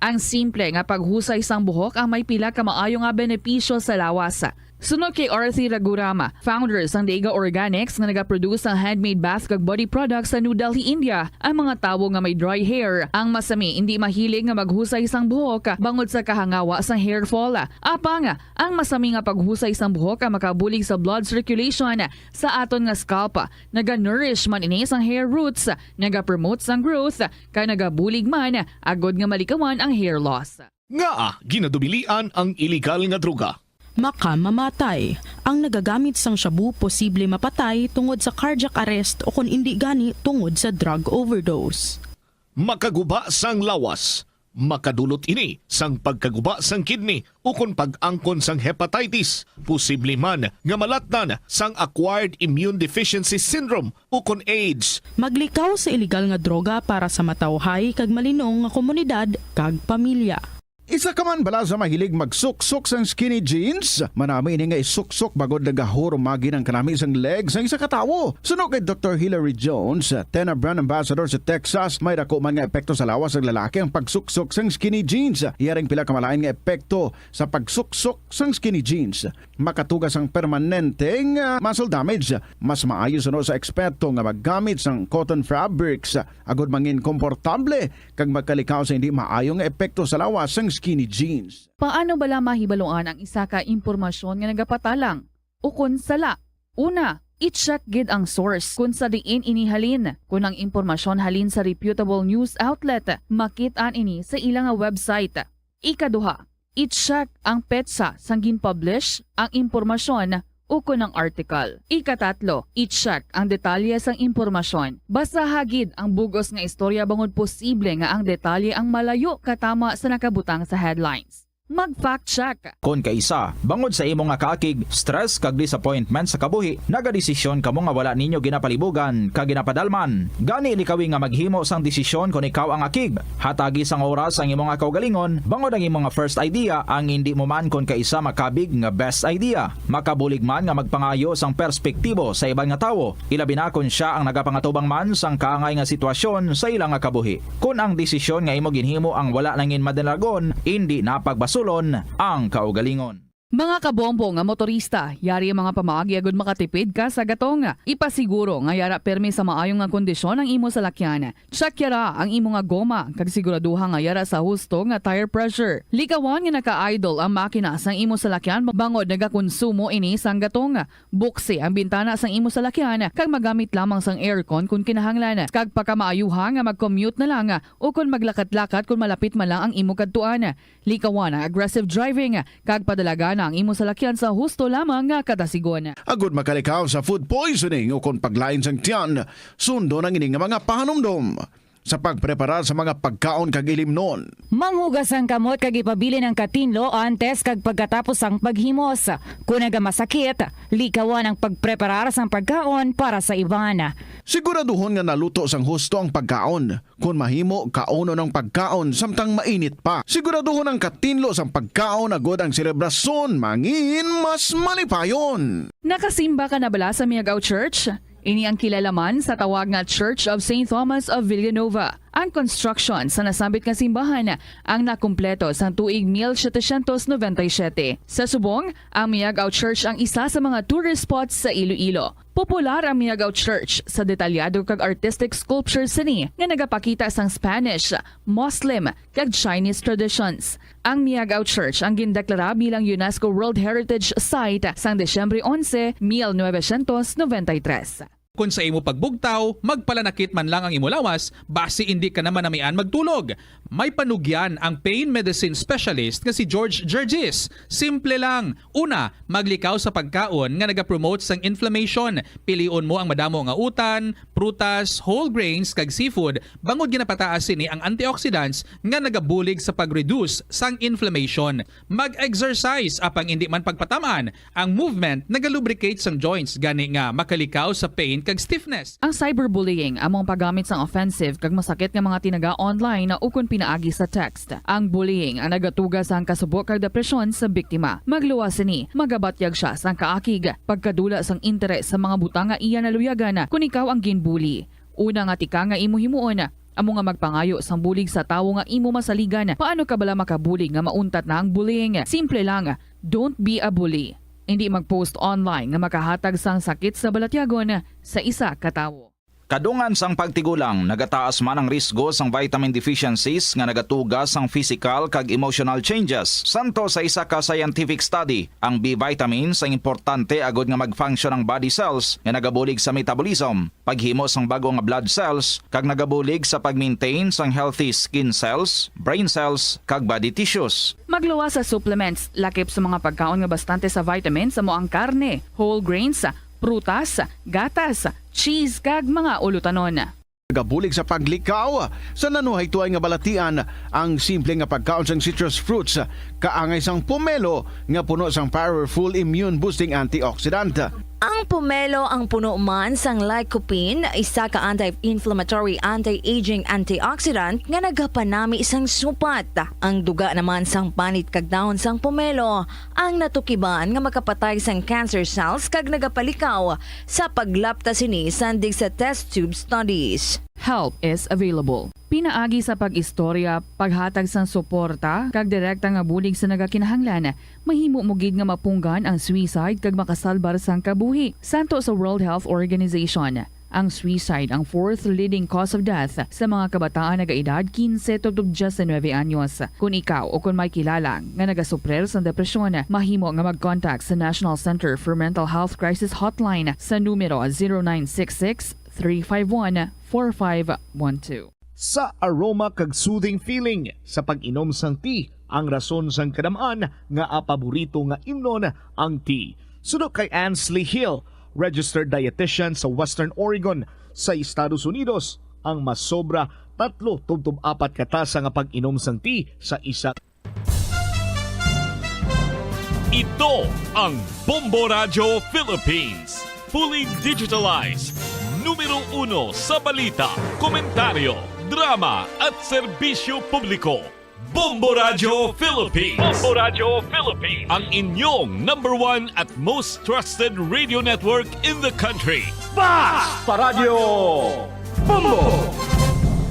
Ang simple nga paghusay sang buhok ang may pila ka maayo nga benepisyo sa lawas. Suno kay Arthi Ragurama, founder sang Dega Organics nga nagaproduce sang handmade bath kag body products sa New Delhi, India, ang mga tawo nga may dry hair ang masami indi mahilig nga maghusay sang buhok bangod sa kahangawa sang hair fall. Apang, ang masami nga paghusay sang buhok ang makabulig sa blood circulation sa aton nga scalp. Naga-nourish man ini sang hair roots, nagapromote sang growth, kag nagabulig man agud nga malikawan ang hair loss. Ngaa ginadubilian ang iligal nga droga? Makamamatay. Ang nagagamit sang shabu posible mapatay tungod sa cardiac arrest o kon indi gani tungod sa drug overdose. Makaguba sang lawas. Makadulot ini sang pagkaguba sang kidney ukon pag-angkon sang hepatitis. Posible man nga malatnan sang acquired immune deficiency syndrome ukon AIDS. Maglikaw sa iligal nga droga para sa matawhay kag malinong nga komunidad kag pamilya. Isa ka man bala sa mahilig magsuksok sang skinny jeans? Manami ini nga isuksok bangod nagahurumagi ang kanami sang leg sang isa ka tawo. Suno kay Doktor Hilary Jones, Tena Brand Ambassador sa Texas, may daku man nga epekto sa lawas sang lalaki ang pagsuksok sang skinny jeans. Iya ring pila ka malain nga epekto sa pagsuksok sang skinny jeans. Makatuga sang permanenteng, ah, muscle damage. Mas maayo suno sa eksperto nga maggamit sang cotton fabrics agud mangin komportable kag magkalikaw sa hindi maayo nga epekto sa lawas sang skinny jeans. Paano bala mahibaluan ang isa ka impormasyon nga nagapatalang ukon sala? Una, i-check gid ang source kon sa diin ini halin. Kon ang impormasyon halin sa reputable news outlet, makit-an ini sa ila nga website. Ikaduha, i-check ang petsa sang gin-publish ang impormasyon ukon ang article. Ikatatlo, i-check ang detalye sang impormasyon. Basaha gid ang bug-os nga istorya bangod posible nga ang detalye ang malayo katama sa nakabutang sa headlines. Mag-fact check. Kon kaisa, bangod sa imo nga kaakig, stress kag disappointment sa kabuhi, nagadesisyon kamo nga wala ninyo ginapalibugan kag ginapadalman. Gani, likawi nga maghimo sang desisyon kon ikaw ang akig. Hatagi sang oras ang imo nga kaugalingon, bangod ang imo nga first idea ang indi mo man kon kaisa makabig nga best idea. Makabulig man nga magpangayo sang perspektibo sa iban nga tawo, ilabi na kon sia ang nagapangatubang man sang kaangay nga sitwasyon sa ila nga kabuhi. Kon ang desisyon nga imo ginhimo ang wala nangin madalagon, indi na pagbasulon ang kaugalingon. Mga kabombo nga motorista, yari ang mga pamaagi agud makatipid ka sa gatong. Ipasiguro nga yara pirmi sa maayo nga kondisyon ang imo salakyan. Check yara ang imo nga goma kag siguraduha nga yara sa husto nga tire pressure. Likawan nga naka-idle ang makina sang imo salakyan bangod nagakonsumo ini sang gatong. Buksi ang bintana sang imo salakyan kag magamit lamang sang aircon kon kinahanglan. Kag pakamaayuha nga mag-commute na lang o kon maglakat-lakat kon malapit man lang ang imo kadtuan. Likawan ang aggressive driving kag padalagana ang imo salakyan sa husto lamang nga kadasigon. Agud makalikaw sa food poisoning o kon paglain sang tiyan, sundon ang ini nga mga pahanumdom sa pagpreparar sa mga pagkaon kag ilimnon. Manghugas ang kamot kag ipabilin ang katinlo antes kag pagkatapos sang paghimos. Kon nagamasakit, likawan ang pagpreparar sang pagkaon para sa iban. Siguraduhon nga naluto sang husto ang pagkaon. Kon mahimo, kaunon ang pagkaon samtang mainit pa. Siguraduhon ang katinlo sang pagkaon agud ang selebrasyon mangin mas malipayon. Nakasimba ka na bala sa Miagao Church? Ini ang kilala man sa tawag nga Church of Saint Thomas of Villanova. Ang construction sa nasambit nga simbahan ang nakumpleto sang tuig mil setecientos noventa y siete. Sa subong, ang Miagao Church ang isa sa mga tourist spots sa Iloilo. Popular ang Miagao Church sa detalyado kag artistic sculptures sini nga nagapakita sang Spanish, Muslim, kag Chinese traditions. Ang Miagao Church ang gindeklara bilang UNESCO World Heritage Site sang Disyembre onse, mil novecientos noventa y tres. Kon sa imo pagbugtaw, magpalanakit man lang ang imo lawas, basi indi ka na manamian magtulog. May panugyan ang pain medicine specialist nga si George Gergis. Simple lang. Una, maglikaw sa pagkaon nga nagapromote sang inflammation. Pilion mo ang madamo nga utan, prutas, whole grains, kag seafood, bangod ginapataas sini ang antioxidants nga nagabulig sa pag-reduce sang inflammation. Mag-exercise, apang indi man pagpataman. Ang movement nagalubricate sang joints, gani nga makalikaw sa pain kag stiffness. Ang cyberbullying amo ang paggamit sang offensive kag masakit nga mga tinaga online ukon pinaagi sa text. Ang bullying ang nagatuga sang kasubo kag depresyon sa biktima. Magluwas sini, magabatyag sia sang kaakig, pagkadula sang interes sa mga butang nga iya naluyagan kon ikaw ang ginbully. Una nga tikang nga imo himuon amo nga magpangayo sang bulig sa tawo nga imo masaligan. Paano ka bala makabulig nga mauntat na ang bullying? Simple lang, don't be a bully. Indi mag-post online nga makahatag sang sakit sa balatyagon sa isa ka tawo. Kadungan sang pagtigulang, nagataas man ang risgo sang vitamin deficiencies nga nagatuga sang physical kag emotional changes. Santo sa isa ka scientific study, ang B vitamins ang importante agud nga mag-function ang body cells nga nagabulig sa metabolism, paghimo sang bag-o nga blood cells, kag nagabulig sa pag-maintain sang healthy skin cells, brain cells, kag body tissues. Magluwas sa supplements, lakip sa mga pagkaon nga bastante sa vitamins, amo ang karne, whole grains, prutas, gatas, cheese, kag mga ulutanon. Nagabulig sa paglikaw sa nanuhaytoay nga balatian ang simple nga pagkaon sang citrus fruits, kaangay sang pomelo nga puno sang powerful immune boosting antioxidant. Ang pomelo ang puno man sang lycopene, isa ka anti-inflammatory, anti-aging antioxidant nga nagapanami sang supat. Ang duga naman sang panit kag dahon sang pomelo ang natukiban nga makapatay sang cancer cells kag nagapalikaw sa paglapta sini sandig sa test tube studies. Help is available. Pinaagi sa pag-istorya, paghatag sang suporta, kag direkta nga bulig sa nagakinahanglan, mahimo mo gid nga mapunggan ang suicide kag makasalbar sang kabuhi. Santo sa World Health Organization, ang suicide ang fourth leading cause of death sa mga kabataan nagaedad kinse tubtob diyes nuebe anyos. Kon ikaw o kon may kilala nga nagasuprir sang depresyon, mahimo nga mag-contact sa National Center for Mental Health Crisis Hotline sa numero zero nine six six, three five one, four five one two. Sa aroma kag soothing feeling sa pag-inom sang tea, ang rason sang kadam-an nga paborito nga imnon ang tea. Suno kay Ansley Hill, registered dietitian sa Western Oregon sa Estados Unidos, ang masobra tatlo tubtob apat ka tasa nga pag-inom sang tea sa isa. Ito ang Bombo Radyo Philippines. Fully digitalized. Numero uno sa balita, komentaryo, drama at serbisyo publiko. Bombo Radyo Philippines. Bombo Radyo Philippines. Ang inyong number one at most trusted radio network in the country. Basta Radyo Bombo!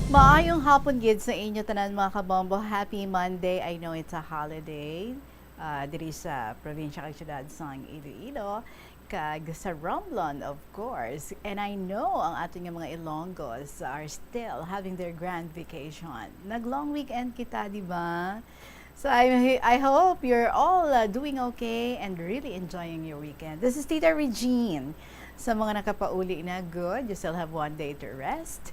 Maayong hapon gid sa inyo tanan, mga kabombo. Happy Monday. I know it's a holiday. ah, diri sa probinsya kag syudad sang Iloilo, kag sa Romblon, of course. And I know ang aton nga mga Ilonggos are still having their grand vacation. Nag-long weekend kita, di ba? So I, I hope you're all, uh, doing okay and really enjoying your weekend. This is Tita Regine. Sa mga nakapauli na, good, you still have one day to rest.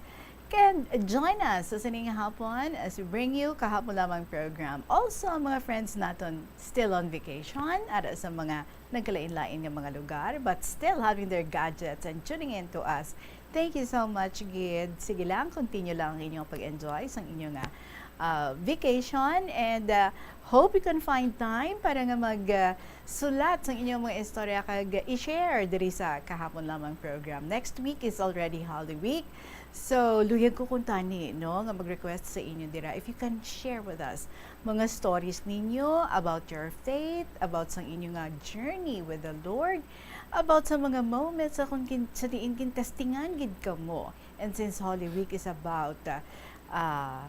Can join us sa sining hapon as we bring you Kahapon Lamang program. Also, ang mga friends naton still on vacation, ara sa mga nagkalain-lain nga mga lugar, but still having their gadgets and tuning in to us. Thank you so much, gid. Sige lang, continue lang ang inyong pag-enjoy sang inyong, ah, ah, vacation, and, ah, hope you can find time para nga mag, ah, sulat sang inyong mga istorya kag i-share diri sa Kahapon Lamang program. Next week is already Holy Week. So, luyag ko kuntani, no, nga mag-request sa inyo dira, if you can share with us mga stories ninyo about your faith, about sang inyo nga journey with the Lord, about sa mga moments sa kung gin-, sa diin gintestingan gid kamo. And since Holy Week is about, uh, uh,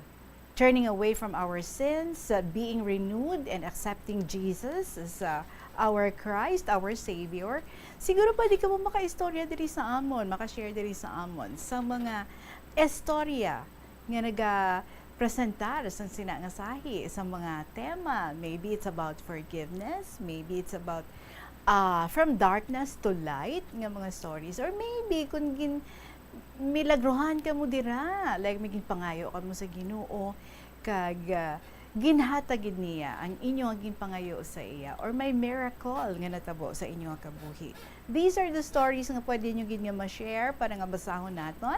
turning away from our sins, uh, being renewed, and accepting Jesus as, uh, our Christ, our Savior, siguro pwede kamo makaistorya diri sa amon, makashare diri sa amon sa mga istorya nga nagapresentar sang sina nga sahi sa mga tema. Maybe it's about forgiveness, maybe it's about, ah, from darkness to light nga mga stories, or maybe kung gin-, milagrohan kamo dira, like, may ginpangayo kamo sa Ginoo, kag, ah, ginhatag gid niya ang inyo nga ginpangayo sa iya, or may miracle nga natabo sa inyo nga kabuhi. These are the stories nga pwede nyo gid nga ma-share para nga basahon naton.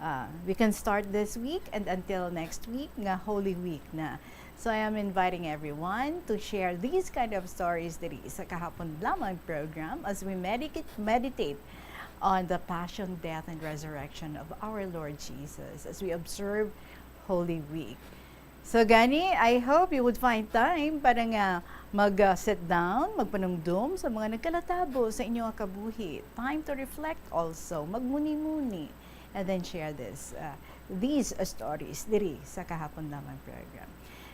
Ah, we can start this week and until next week nga Holy Week na. So I am inviting everyone to share these kind of stories diri sa Kahapon Lamang program as we medicate-, meditate on the passion, death, and resurrection of our Lord Jesus as we observe Holy Week. So gani, I hope you would find time para nga mag, ah, sit down, magpanumdom sa mga nagkalatabo sa inyo nga kabuhi. Time to reflect also, magmuni-muni, and then share this, uh, these, uh, stories diri sa Kahapon Lamang program.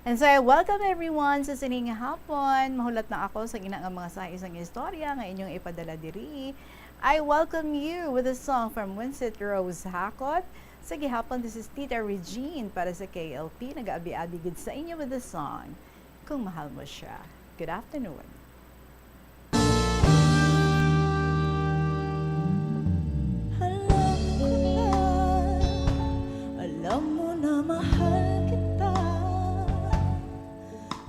And so I welcome everyone sa sining hapon. Mahulat na ako sa ina nga mga sahi sang istorya nga inyong ipadala diri. I welcome you with a song from Winsett Rose Hakot. Sa gihapon, this is Tita Regine para sa K L P. Nag-aabi-abi gid sa inyo with a song, Kung Mahal Mo Siya. Good afternoon. Alam ko na, alam mo na mahal kita.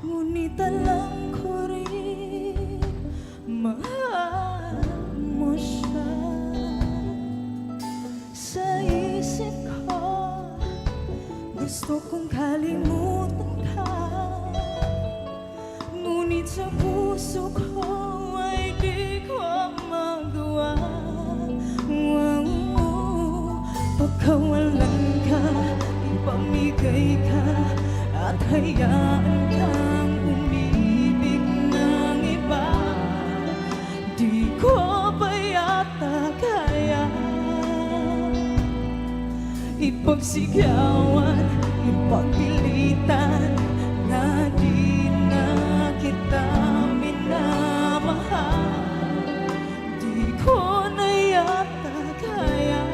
Ngunit alam ko rin, mahal mo siya. Sa isip ko, gusto kong kalimutan ka. Ngunit sa puso ko ay di ko magawa. Wow. Pakawalan ka, ipamigay ka, at hayaan kang umibig ng iba. Di ko pa yata kaya ipagsigawan, ipagpilitan na di na kita minamahal. Di ko na yata kaya.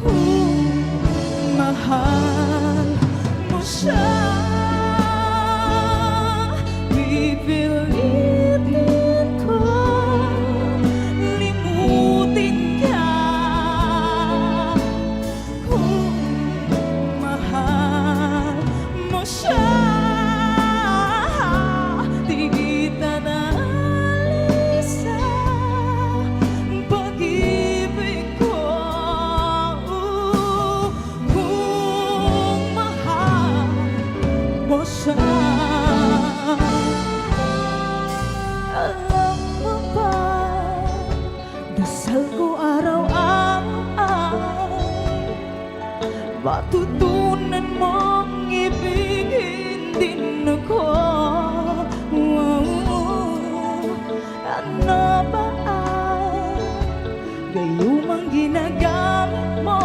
Kung mahal mo siya, pipilitin ko limutin ka. Kung mahal mo siya, di kita na alis sa pag-ibig ko. Kung mahal mo siya, alam mo ba, dasal ko araw-araw, matutunan mong ibigin din ako. Wow. Ano ba ang gayumang ginagamit mo?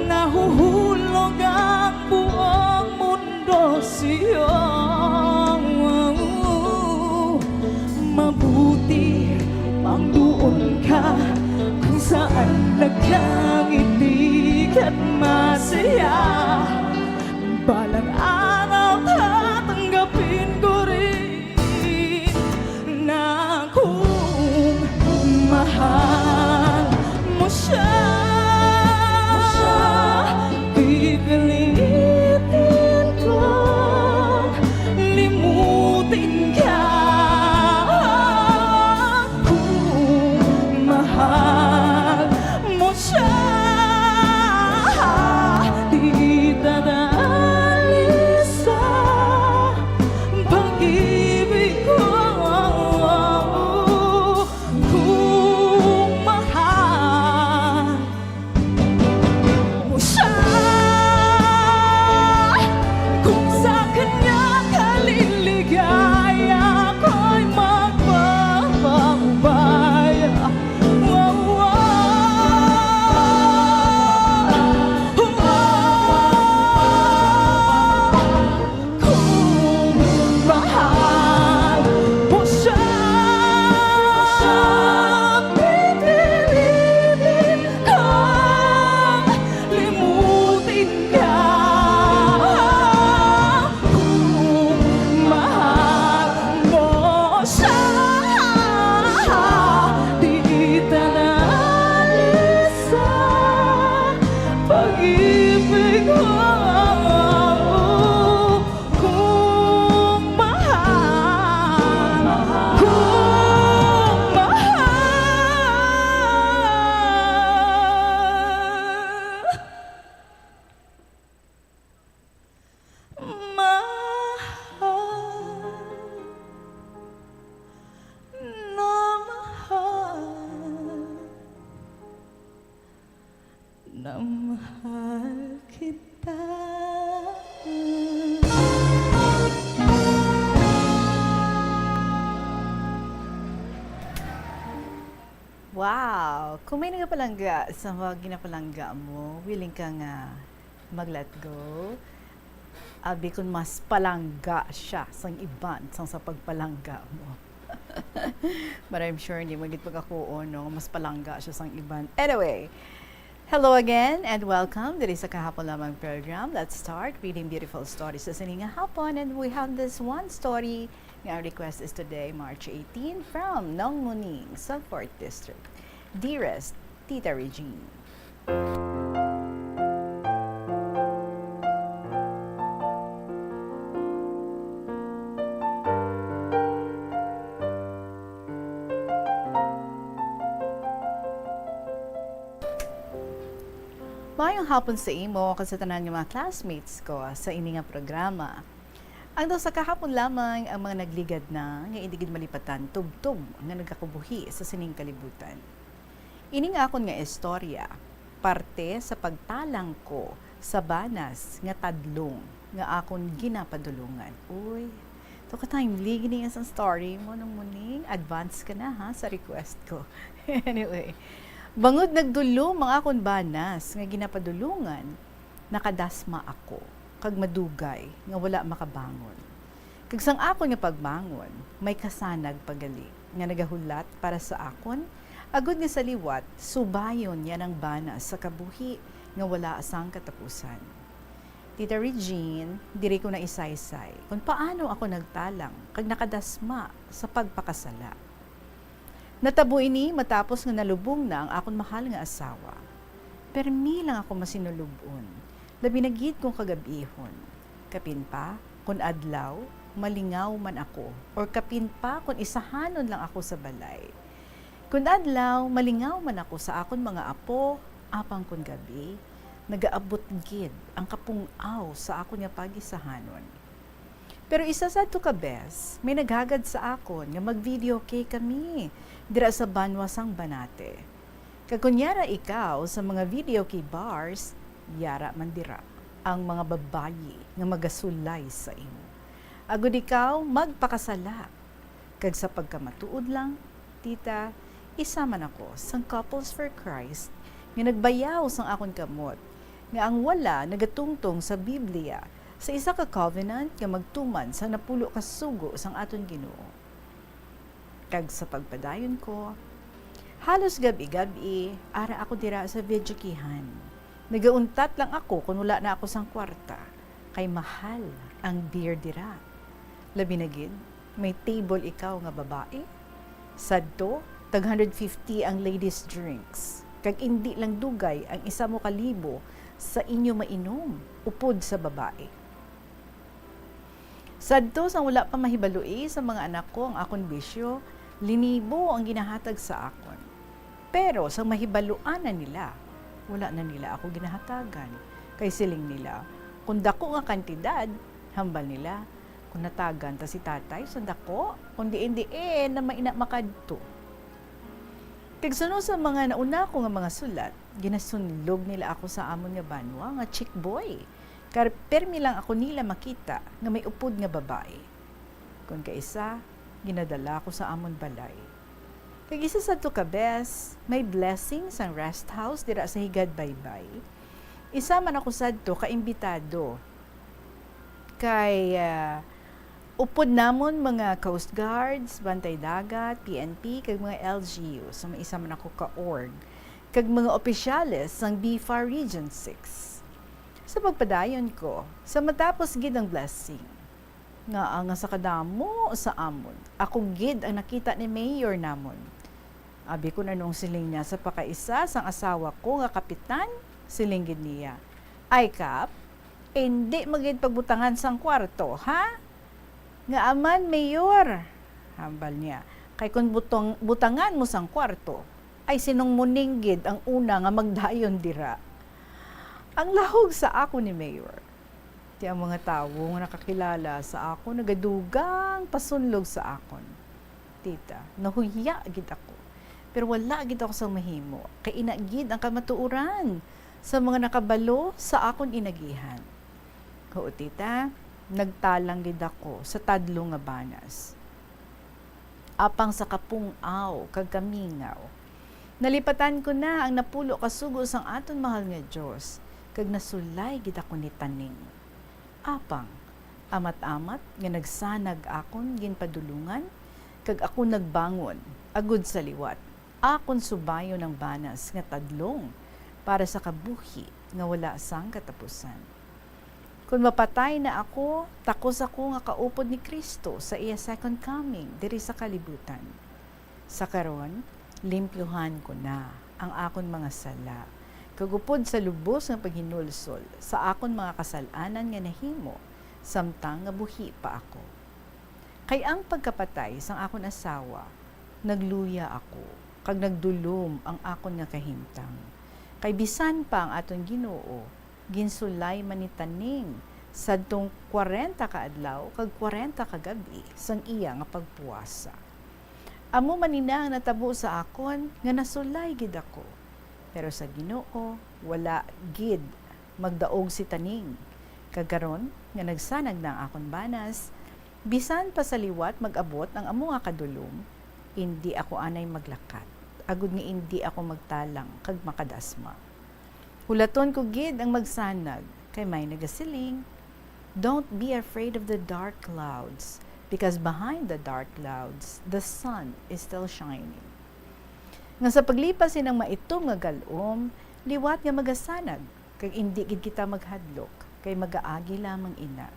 Nahuhulog ang buong mundo. Iya, balang araw tatanggapin ko rin na kung mahal mo siya, pipilitin kong limutin ka. Kung mahal mo siya, di dadali sa pag-ibig ko. Kung mahal mo siya, kung sa kanya ka liligaya, ako'y magpapaubaya. Kung mahal mo siya, pipiliin kong limutin ka. Kung mahal mo siya, di kita naalis sa pag-ibig mo. Kung mahal, kung mahal. Mahal na mahal na mahal kita. Wow! Kung may nagapalangga sa mga ginapalangga mo, willing ka nga mag-let go? Abi kun mas palangga siya sang iban sang sa pagpalangga mo. But I'm sure hindi mo gid pagkakuon, no? Mas palangga siya sang iban. Anyway, hello again and welcome diri sa Kahapon Lamang program. Let's start reading beautiful stories sa sini nga hapon, and we have this one story nga ang request is today, March eighteen, from Nong Muning sa fourth District. Dearest Tita Regine. Maayong hapon sa imo kag sa tanan nga mga classmates ko sa ini nga programa. Ang daw sa kahapon lamang ang mga nagligad na nga indi gid malipatan tubtob nga nagakabuhi sa sining kalibutan. Ini nga akon nga istorya, parte sa pagtalang ko sa banas nga tadlong nga akon ginapadulungan. Uy, to ka timely gini nga sang story mo, Nong Muning. Advance ka na, ha, sa request ko. Anyway, bangod nagdulom ang akon banas nga ginapadulungan, nakadasma ako, kag madugay nga wala makabangon. Kag sang akon nga pagbangon, may kasanag pa gali nga nagahulat para sa akon, agod nga sa liwat, subayon niya ang banas sa kabuhi nga wala sang katapusan. Tita Regine, diri ko na isaysay kon paano ako nagtalang kag nakadasma sa pagpakasala. Natabo ini matapos nga nalubong na ang akon mahal nga asawa. Permi lang ako masinulub-on, labi na gid kon kagab-ihon. Kapin pa, kon adlaw, malingaw man ako, or kapin pa, kon isahanon lang ako sa balay. Kon adlaw, malingaw man ako sa akon mga apo, apang kon gabi, nagaabot gid ang kapung-aw sa akon nga pag-isahanon. Pero isa sadto ka bes, may naghagad sa akon nga mag-videoke kami dira sa banwa sang Banate. Kag kon yara ikaw sa mga videoke bars, yara man dira ang mga babayi nga magasulay sa imo, agod ikaw magpakasala. Kag sa pagkamatuod lang, tita, isa man ako sang Couples for Christ nga nagbayaw sang akon kamot nga ang wala nagatungtong sa Biblia sa isa ka covenant nga magtuman sa napulo ka sugo sang aton Ginoo. Kag sa pagpadayon ko, halos gab-i-gab-i ara ako dira sa videokehan. Nagauntat lang ako kon wala na ako sang kwarta, kay mahal ang beer dira. Labi na gid, may table ikaw nga babayi. Sadto, tag hundred fifty ang ladies drinks, kag indi lang dugay ang isa mo ka libo sa inyo mainom upod sa babayi. Sadto sang wala pa mahibaloi sa mga anak ko ang akon bisyo, linibo ang ginahatag sa akon. Pero sang mahibaluan na nila, wala na nila ako ginahatagan. Kay siling nila, "Kung dako nga kantidad," hambal nila, "kung natagan ta si tatay sa dako, kung diin-diin na maina makadto." Kag suno sa mga nauna ko nga mga sulat, ginasunlog nila ako sa amon nga banwa nga chick boy. Kar-, permi lang ako nila makita nga may upod nga babayi. Kon kaisa, ginadala ako sa amon balay. Kag isa sadto ka bes, may blessing sang rest house dira sa Higad Baybay. Isa man ako sadto ka imbitado. Kay, ah, upod namon mga Coast Guards, Bantay Dagat, P N P, kag mga L G U, so may isa man ako ka org, kag mga opisyales sang BFAR Region six. Sa pagpadayon ko, sa matapos gid ang blessing, nga, nga sa kadamo sa amon, ako gid ang nakita ni mayor namon. Abi ko, "Anong siling niya sa pakaisa sang asawa ko nga kapitan?" Siling gid niya, "Ay, Kap, indi mo gid pagbutangan sang kwarto, ha?" "Ngaa man, Mayor?" hambal niya. "Kay kon butong-, butangan mo sang kwarto, ay sinong muning gid ang una nga magdayon dira?" Ang lahog sa ako ni Mayor. Ti ang mga tawo nga nakakilala sa akon nagadugang pasunlog sa akon. Tita, nahuya gid ako. Pero wala gid ako sa mahimo, kay ina gid ang kamatuoran sa mga nakabalo sa akon inagihan. Huo, tita, nagtalang gid ako sa tadlo nga banas. Apang sa kapung-aw kag kamingaw, nalipatan ko na ang napulo ka sugo sang aton mahal nga Dios, kag nasulay gid ako ni Taning. Apang, amat-amat nga nagsanag akon ginpadulungan, kag ako nagbangon, agud sa liwat, akon subayon ang banas nga tadlong para sa kabuhi nga wala sang katapusan. Kon mapatay na ako, takos ako nga kaupod ni Cristo sa iya second coming diri sa kalibutan. Sa karon, limpyuhan ko na ang akon mga sala, kag upod sa lubos nga paghinulsol sa akon mga kasal-anan nga nahimo samtang nga buhi pa ako. Kay ang pagkapatay sang akon asawa, nagluya ako, kag nagdulom ang akon nga kahimtang. Kay bisan pa ang aton Ginoo, ginsulay man ni Taning sadtong kwarenta ka adlaw kag kwarenta ka gab-i sang iya nga pagpuasa. Amo man ina ang natabo sa akon nga nasulay gid ako. Pero sa Ginoo, wala gid magdaog si Taning. Kag karon nga nagsanag na ang akon banas, bisan pa sa liwat mag-abot ang amo nga kadulom, indi ako anay maglakat, agod nga indi ako magtalang kag makadasma. Hulaton ko gid ang magsanag, kay may nagasiling, "Don't be afraid of the dark clouds, because behind the dark clouds, the sun is still shining." Nga sa paglipas sining maitom nga gal-om, liwat nga magasanag, kag indi gid kita maghadlok, kay magaagi lamang ina.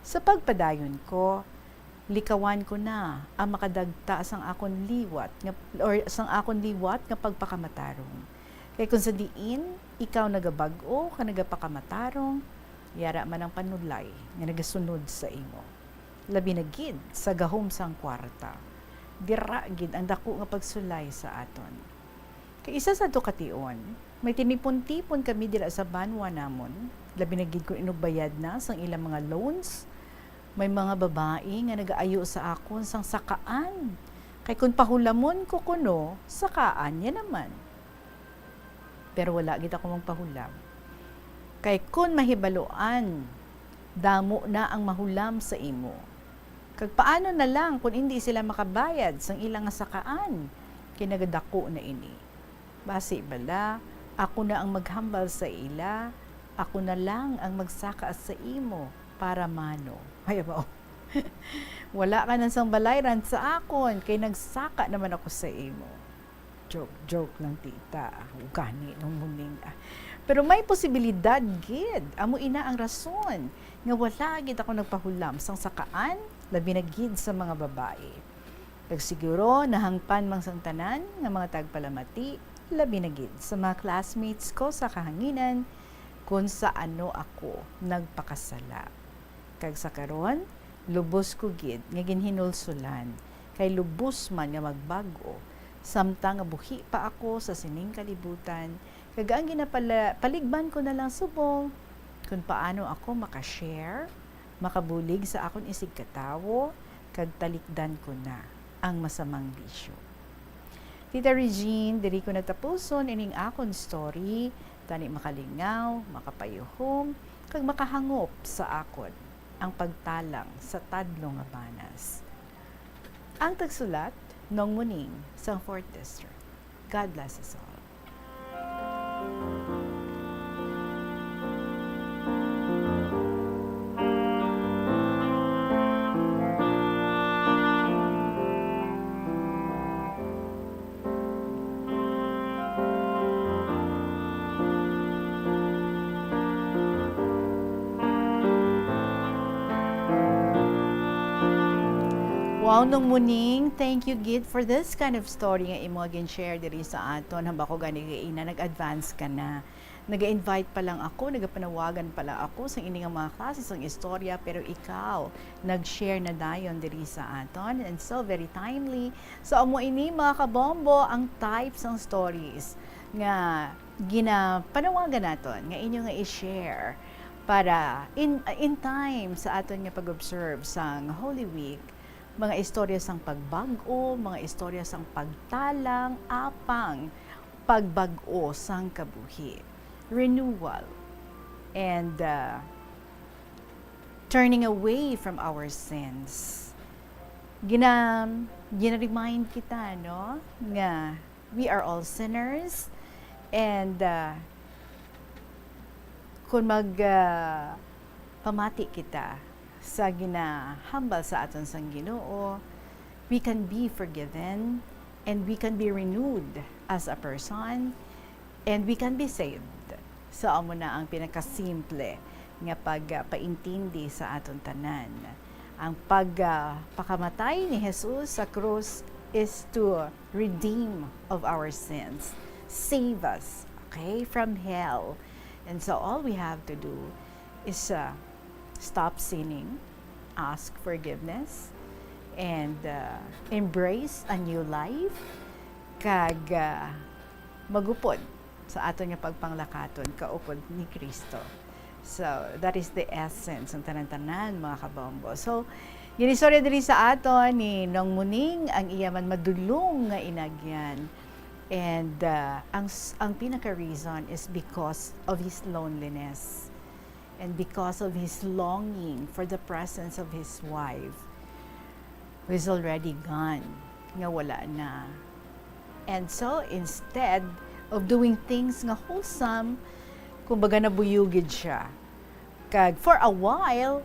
Sa pagpadayon ko, likawan ko na ang makadagta sang akon liwat nga, or sang akon liwat nga pagpakamatarong. Kay kon sa diin ikaw nagabag-o ka nagapakamatarong, yara man ang panulay nga nagasunod sa imo. Labi na gid sa gahom sang kwarta. Dira gid ang daku nga pagsulay sa aton. Kay isa sadto ka tion, may tinipon-tipon kami dira sa banwa namon, labi na gid kon inugbayad na sang ilang mga loans. May mga babayi nga nagaayo sa akon sang sakaan, kay kon pahulamon ko kuno, sakaan niya naman. Pero wala gid ako magpahulam. Kay kon mahibaluan, damo na ang mahulam sa imo. Kag paano na lang kon indi sila makabayad sang ila nga sakaan? Kay nagadako na ini. Basi bala, ako na ang maghambal sa ila, ako na lang ang magsaka sa imo para mano. Ay, abaw. Wala ka na sang balay ran sa akon, kay nagsaka naman ako sa imo. Joke, joke lang, tita. Gani, Nong Muning, ah. Pero may posibilidad gid. Amo ina ang rason nga wala gid ako nagpahulam sang sakaan, labi na gid sa mga babayi. Kag siguro nahangpan man sang tanan nga mga tagpalamati, labi na gid sa mga classmates ko sa kahanginan, kon sa ano ako nagpakasala. Kag sa karon, lubos ko gid nga ginhinulsulan, kay lubos man nga magbag-o, samtang nga buhi pa ako sa sining kalibutan, kag ang ginapala-, paligban ko na lang subong kon paano ako maka-share, makabulig sa akon isigkatawo, kag talikdan ko na ang masamang bisyo. Tita Regine, diri ko natapuson ining akon story, tani makalingaw, makapayuhom, kag makahangop sa akon ang pagtalang sa tadlong nga banas. Ang tagsulat, Nong Muning, sang Fourth District. God bless us all. Wow, Nong Muning, thank you gid for this kind of story nga imo gin-share diri sa aton. Hamba ko gani kay ina, nag-advance ka na. Naga-invite pa lang ako, nagapanawagan pa lang ako sa ini nga mga klase sang istorya, pero ikaw, nag-share na dayon diri sa aton, and so very timely. So, amo ini, mga kabombo, ang type sang stories nga ginapanawagan naton nga inyo nga i-share para in, in time sa aton nga pag-observe sang Holy Week, mga istorya sang pagbag-o, mga istorya sang pagtalang, apang pagbag-o sang kabuhi, renewal, and, uh, turning away from our sins. Gina-, gina-remind kita, no, nga we are all sinners, and, uh, kung mag, uh, pamati kita sa ginahambal sa aton sang Ginoo, we can be forgiven and we can be renewed as a person and we can be saved. So, amo na ang pinakasimple nga pagpaintindi sa aton tanan. Ang pagpakamatay ni Jesus sa krus is to redeem of our sins, save us, okay, from hell. And so all we have to do is, uh, stop sinning, ask forgiveness, and, uh, embrace a new life, kag, uh, magupod sa aton nga pagpanglakaton kaupod ni Cristo. So, that is the essence ng tanan-tanan, mga kabombo. So, ginistorya diri sa aton ni Nong Muning ang iya man madulom nga inagyan. And, uh, ang s-, ang pinaka-reason is because of his loneliness and because of his longing for the presence of his wife, who is already gone, nga wala na. And so, instead of doing things nga wholesome, kumbaga, nabuyogid siya. Kag for a while,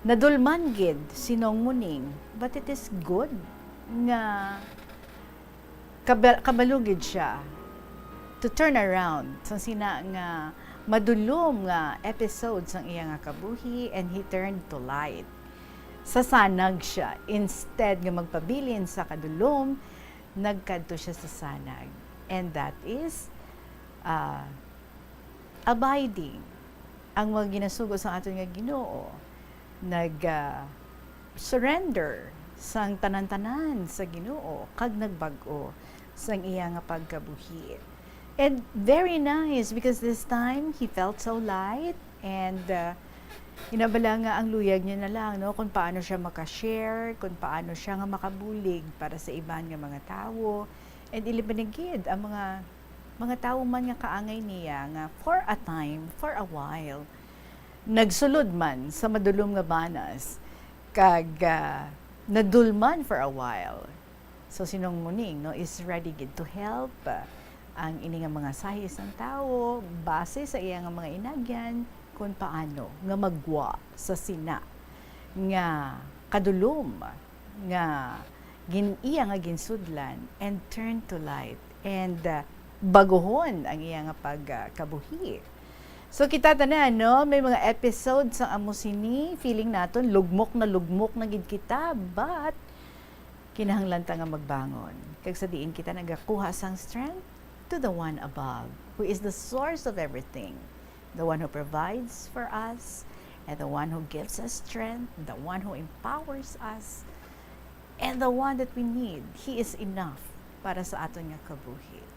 nadulman gid si Nong Muning, but it is good nga kaba-, kabalo gid siya to turn around sa sina nga madulom nga episode sang iya nga kabuhi, and he turned to light. Sasanag siya. Instead nga magpabilin sa kadulom, nagkadto siya sa sanag. And that is, ah, abiding. Ang mga ginasugo sa aton nga Ginoo, nag, ah, surrender sang tanan-tanan sa Ginoo kag nagbag-o sang iya nga pagkabuhi. And very nice, because this time he felt so light, and, uh, ginabala nga ang luyag niya na lang, no, kung paano siya maka-share, kung paano siya nga makabulig para sa iban nga mga tawo, and ilabi na gid ang mga, mga tawo man nga kaangay niya nga for a time, for a while, nagsulod man sa madulom nga banas, kag, ah, nadulman for a while. So, si Nong Muning, no, is ready gid to help, ah, ang ini nga mga sahi sang tawo base sa iya nga mga inagyan kung paano nga maggwa sa sina nga kadulom nga gin iya nga ginsudlan and turn to light and, ah, baguhon ang iya nga pag, ah, kabuhi. So, kita tanan, no? May mga episodes ang amo sini, feeling naton lugmok na lugmok na gid kita, but kinahanglan ta nga magbangon. Kag sa diin kita nagakuha sang strength to the one above, who is the source of everything, the one who provides for us, and the one who gives us strength, the one who empowers us, and the one that we need. He is enough para sa aton nga kabuhi.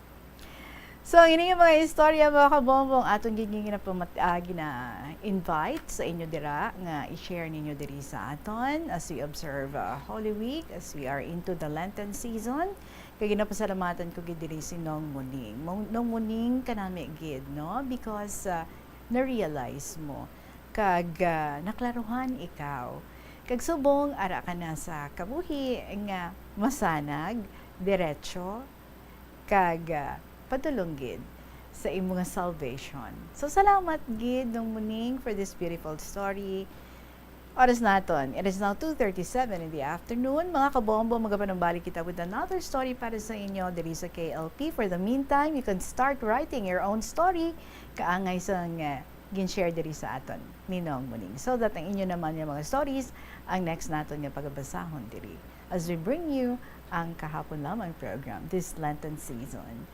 So, ang ining mga istorya, mga kabombo, ang aton gini ginapamat-, ah, gina-invite sa inyo dira nga i-share ninyo diri sa aton as we observe, ah, Holy Week, as we are into the Lenten season. Kag ginapasalamatan ko gid diri si Nong Muning. Mo-, Nong Muning, kanami gid, no? Because, ah, na-realize mo kag, ah, naklaruhan ikaw. Kag subong ara ka na sa kabuhi nga masanag, diretso, kag, ah, padulong gid sa imo nga salvation. So, salamat gid, Nong Muning, for this beautiful story. Oras naton, it is now two thirty-seven in the afternoon. Mga kabombo, magapanumbalik kita with another story para sa inyo diri sa K L P. For the meantime, you can start writing your own story kaangay sang, ah, gin-share diri sa aton ni Nong Muning, so that ang inyo naman nga mga stories ang next naton nga pagabasahon diri as we bring you ang kahapon lamang program this Lenten season.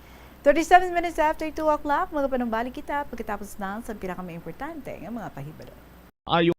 Thirty-seven minutes after two o'clock, magapanumbalik kita pagkatapos lang sa pinakamaimportante nga mga pahibalo. Ayaw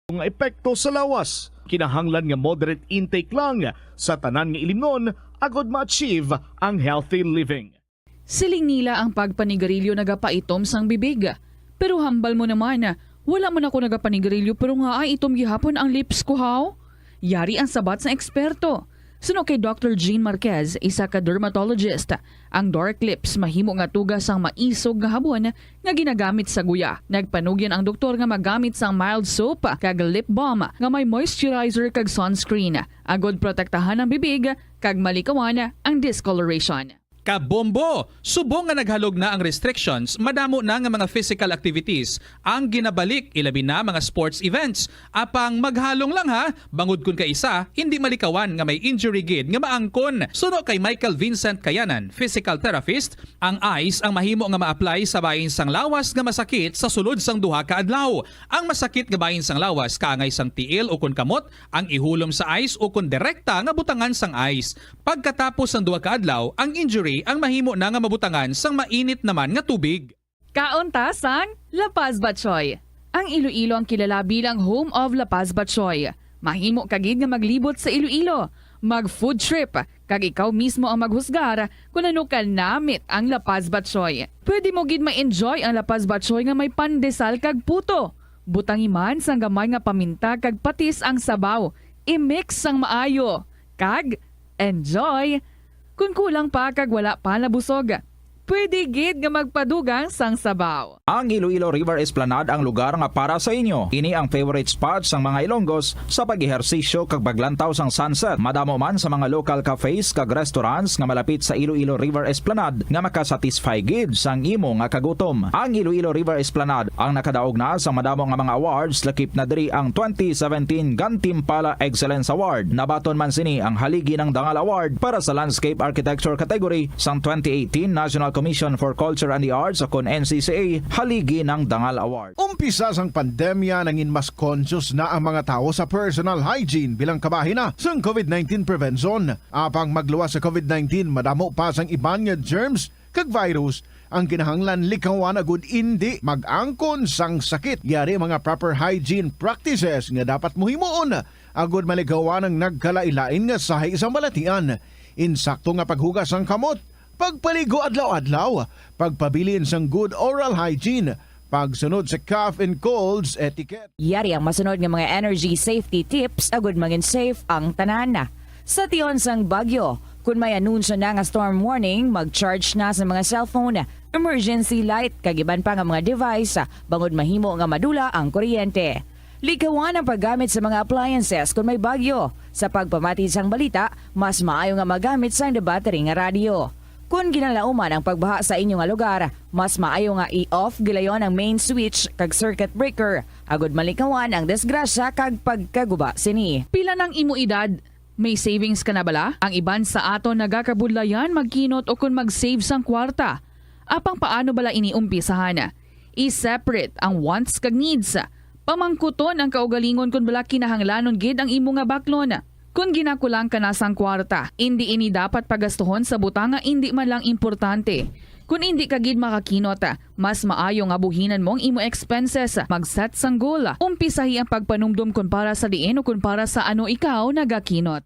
nga epekto sa lawas. Kinahanglan nga moderate intake lang sa tanan nga ilimnon agod ma-achieve ang healthy living. Siling nila ang pagpanigarilyo nagapaitom sang bibig. Pero hambal mo naman, wala man ako nagapanigarilyo pero ngaay itom gihapon ang lips ko, haw? Yari ang sabat sang eksperto. Suno kay Doctor Jean Marquez, isa ka dermatologist, ang dark lips mahimo nga tuga sang maisog nga habon nga ginagamit sa guya. Nagpanugyan ang doktor nga magamit sang mild soap kag lip balm nga may moisturizer kag sunscreen, agod protektahan ang bibig kag malikawan ang discoloration. Kabombo! Subong nga naghalog na ang restrictions, madamo na nga mga physical activities ang ginabalik, ilabi na mga sports events. Apang maghalong lang ha, bangod kun kaisa hindi malikawan nga may injury gid nga maangkon. Suno kay Michael Vincent Kayanan, physical therapist, ang ice ang mahimo nga ma-apply sa bahin sang lawas nga masakit sa sulod sang duha ka adlaw. Ang masakit nga bahin sang lawas kaangay sang tiil ukon kamot ang ihulom sa ice ukon direkta nga butangan sang ice. Pagkatapos sang duha ka adlaw, ang injury ang mahimo na nga mabutangan sang mainit naman nga tubig. Kaon ta sang La Paz Batchoy. Ang Iloilo ang kilala bilang home of La Paz Batchoy. Mahimo ka gid nga maglibot sa Iloilo, mag-food trip, kag ikaw mismo ang maghusgar kon ano kanamit ang La Paz Batchoy. Pwede mo gid ma-enjoy ang La Paz Batchoy nga may pandesal kag puto. Butangi man sang gamay nga paminta kag patis ang sabaw. I-mix sang maayo. Kag enjoy! Kon kulang pa kag wala pa nabusog, pwede gid nga magpadugang sang sabaw. Ang Iloilo River Esplanade ang lugar nga para sa inyo. Ini ang favorite spot sang mga Ilonggos sa pag-ehersisyo kag paglantaw sang sunset. Madamo man sa mga local cafes kag restaurants nga malapit sa Iloilo River Esplanade nga makasatisfy gid sang imo nga kagutom. Ang Iloilo River Esplanade ang nakadaog na sang madamo nga mga awards, lakip na diri ang twenty seventeen Gantimpala Excellence Award. Nabaton man sini ang Haligi ng Dangal Award para sa Landscape Architecture category sang twenty eighteen National Commission for Culture and the Arts, o kon N C C A, Haligi ng Dangal Award. Umpisa sang pandemya, nangin mas conscious na ang mga tawo sa personal hygiene bilang kabahin na sang COVID nineteen prevention. Apang magluwas sa COVID nineteen, madamo pa sang iban nga germs kag virus ang kinahanglan likawan agud indi mag-angkon sang sakit. Yari mga proper hygiene practices nga dapat mo himuon agud malikawan ang nagkalain-lain nga sahi sang balatian. Insakto nga paghugas sang kamot, pagpaligo adlaw-adlaw, pagpabilin sang good oral hygiene, pagsunod sa cough and colds etiquette. Yari ang masunod nga mga energy safety tips agud mangin safe ang tanan. Sa tion sang bagyo, kun may anunsyo na nga storm warning, mag-charge na sa mga cellphone, emergency light, kag iban pa nga mga device, bangod mahimo nga madula ang kuryente. Likawan ang paggamit sa mga appliances kun may bagyo. Sa pagpamati sang balita, mas maayo nga magamit sang battery nga radyo. Kun ginalauman ang pagbaha sa inyo nga lugar, mas maayo nga i-off gilayon ang main switch kag circuit breaker, agud malikawan ang disgrasya kag pagkaguba sini. Pila nang imo edad? May savings ka na bala? Ang iban sa aton nagakabudlayan magkinot ukon mag-save sang kwarta. Apang paano bala ini umpisahan? I-separate ang wants kag needs. Pamangkuton ang kaugalingon kon bala kinahanglanon gid ang imo nga baklon. Kon ginakulang ka na sang kwarta, indi ini dapat pagastuhon sa butang nga indi man lang importante. Kon indi ka gid makakinot, mas maayo nga buhinan mo ang imo expenses. Mag-set sang goal. Umpisahi ang pagpanumdom kon para sa diin o kon para sa ano ikaw nagakinot.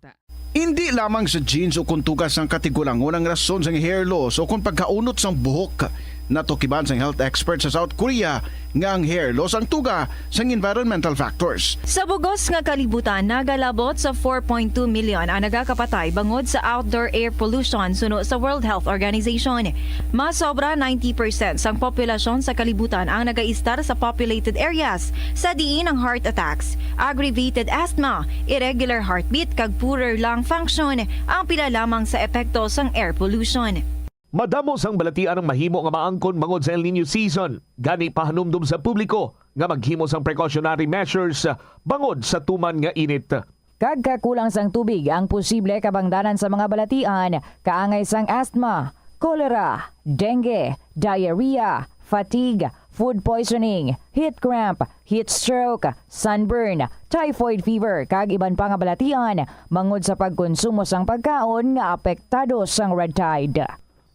Indi lamang sa genes o kon tuga sang katigulangon ang rason sang hair loss o kon pagkaunot sang buhok. Natukiban sang health expert sa South Korea nga ang hair loss ang tuga sang environmental factors. Sa bug-os nga kalibutan, nagalabot sa four point two million ang nagakapatay bangod sa outdoor air pollution suno sa World Health Organization. Mas sobra ninety percent sang populasyon sa kalibutan ang nagaistar sa populated areas, sa diin ang heart attacks, aggravated asthma, irregular heartbeat, kag poorer lung function ang pila lamang sa epekto sang air pollution. Madamo sang balatian ang mahimo nga maangkon bangod sa El Niño season. Gani, pahanumdom sa publiko nga maghimo sang precautionary measures bangod sa tuman nga init. Kag kakulang sang tubig ang posible kabangdanan sa mga balatian, kaangay sang asthma, cholera, dengue, diarrhea, fatigue, food poisoning, heat cramp, heat stroke, sunburn, typhoid fever, kag iban pa nga balatian bangod sa pagkonsumo sang pagkaon nga apektado sang red tide.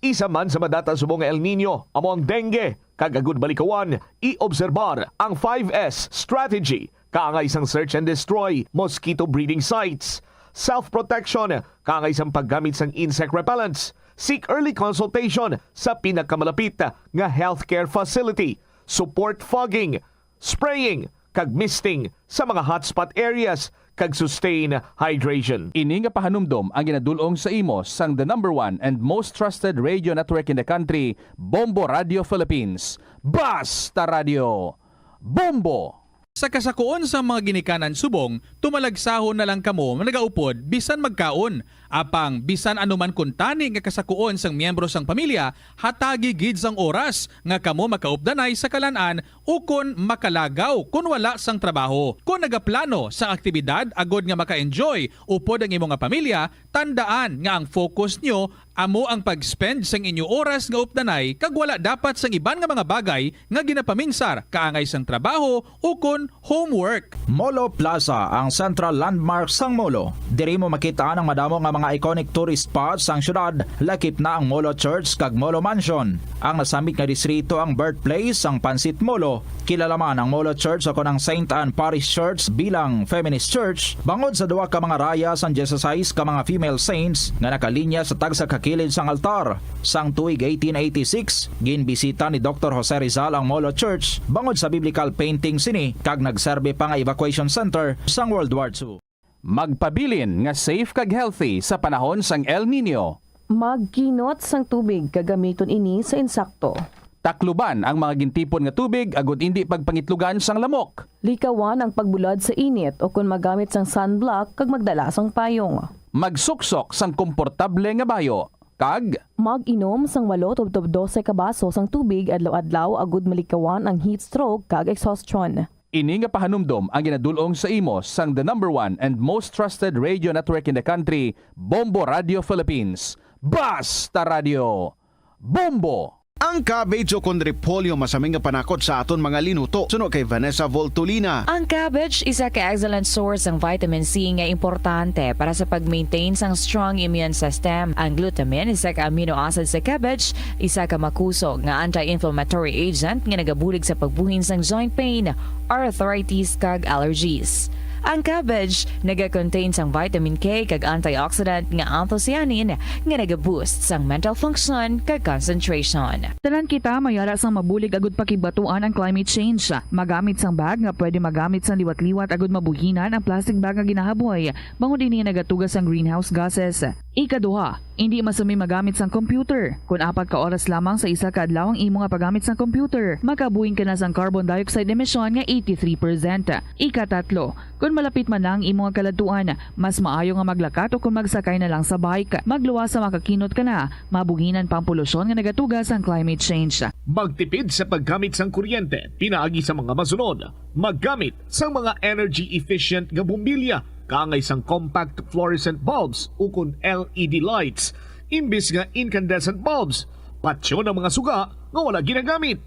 Isa man sa madata subong nga El Niño amo ang dengue, kag agud malikawan, i-obserbar ang five S strategy, kaangay sang search and destroy, mosquito breeding sites, self-protection, kaangay sang paggamit sang insect repellents, seek early consultation sa pinakamalapit nga healthcare facility, support fogging, spraying, kag misting sa mga hotspot areas, kag sustain hydration. Ini nga pahanumdom ang ginadul-ong sa imo sang the number one and most trusted radio network in the country, Bombo Radio Philippines. Basta Radio Bombo! Sa kasakuon sang mga ginikanan subong, tumalagsahon na lang kamo nga nagaupod bisan magkaon. Apang bisan ano man kuntani nga kasakuon sang miyembro sang pamilya, hatagi gid sang oras nga kamo makaupdanay sa kalan-an ukon makalagaw kon wala sang trabaho. Kon nagaplano sang aktibidad agod nga maka-enjoy upod ang imo nga pamilya, tandaan nga ang focus nyo amo ang pag-spend sang inyo oras nga updanay kag wala dapat sang iban nga mga bagay nga ginapaminsar kaangay sang trabaho ukon homework. Molo Plaza, ang central landmark sang Molo. Diri mo makit-an ang madamo nga mga iconic tourist spots sang syudad, lakip na ang Molo Church kag Molo Mansion. Ang nasambit nga distrito ang birthplace sang Pansit Molo. Kilala man ang Molo Church o kon ang Saint Anne Parish Church bilang feminist church bangod sa duha ka mga raya sang dieciséis ka mga female saints nga nakalinya sa tagsa ka kilid sang altar. Sang tuig eighteen eighty-six, ginbisita ni Doktor Jose Rizal ang Molo Church bangod sa biblical painting sini kag nagserbi pa nga evacuation center sang World War Two. Magpabilin nga safe kag healthy sa panahon sang El Niño. Magkinot sang tubig kag gamiton ini sa insakto. Takluban ang mga gintipon nga tubig agud indi pagpangitlugan sang lamok. Likawan ang pagbulad sa init ukon magamit sang sunblock kag magdala sang payong. Magsuksok sang komportable nga bayo. Kag mag-inom sang walo tubtob dose ka baso sang tubig adlaw-adlaw agud malikawan ang heat stroke kag exhaustion. Ini nga pahanumdom ang ginadul-ong sa imo sang the number one and most trusted radio network in the country, Bombo Radio Philippines. Basta Radio Bombo! Ang cabbage o kon repolyo masami nga panakot sa aton mga linuto, suno kay Vanessa Voltolina. Ang cabbage isa ka excellent source sang vitamin C nga importante para sa pag-maintain sang strong immune system. Ang glutamine, isa ka amino acid sa cabbage, isa ka makusog nga anti-inflammatory agent nga nagabulig sa pagbuhin sang joint pain, arthritis, kag allergies. Ang cabbage naga-contain sang vitamin K kag antioxidant nga anthocyanin nga naga-boost sang mental function kag concentration. Tanan kita may ara sang mabulig agud pakigbatuan ang climate change. Magamit sang bag nga pwede magamit sang liwat-liwat agud mabuhinan ang plastic bag nga ginahaboy, bangod ini nagatuga sang greenhouse gases. Ikaduha, indi masami magamit sang computer. Kon apat ka oras lamang sa isa ka adlaw ang imo nga paggamit sang computer, makabuhin ka na sang carbon dioxide emission nga eighty-three percent. Ikatatlo, kon malapit man na ang imo nga kaladtuan, mas maayo nga maglakat o kon magsakay na lang sa bike. Magluwas sa makakinot ka na, mabuhinan pa ang polusyon nga nagatuga sang climate change. Magtipid sa paggamit sang kuryente pinaagi sa mga masunod. Maggamit sang mga energy efficient nga bombilya kaangay sang compact fluorescent bulbs ukon L E D lights imbis nga incandescent bulbs. Patyon ang mga suga nga wala ginagamit.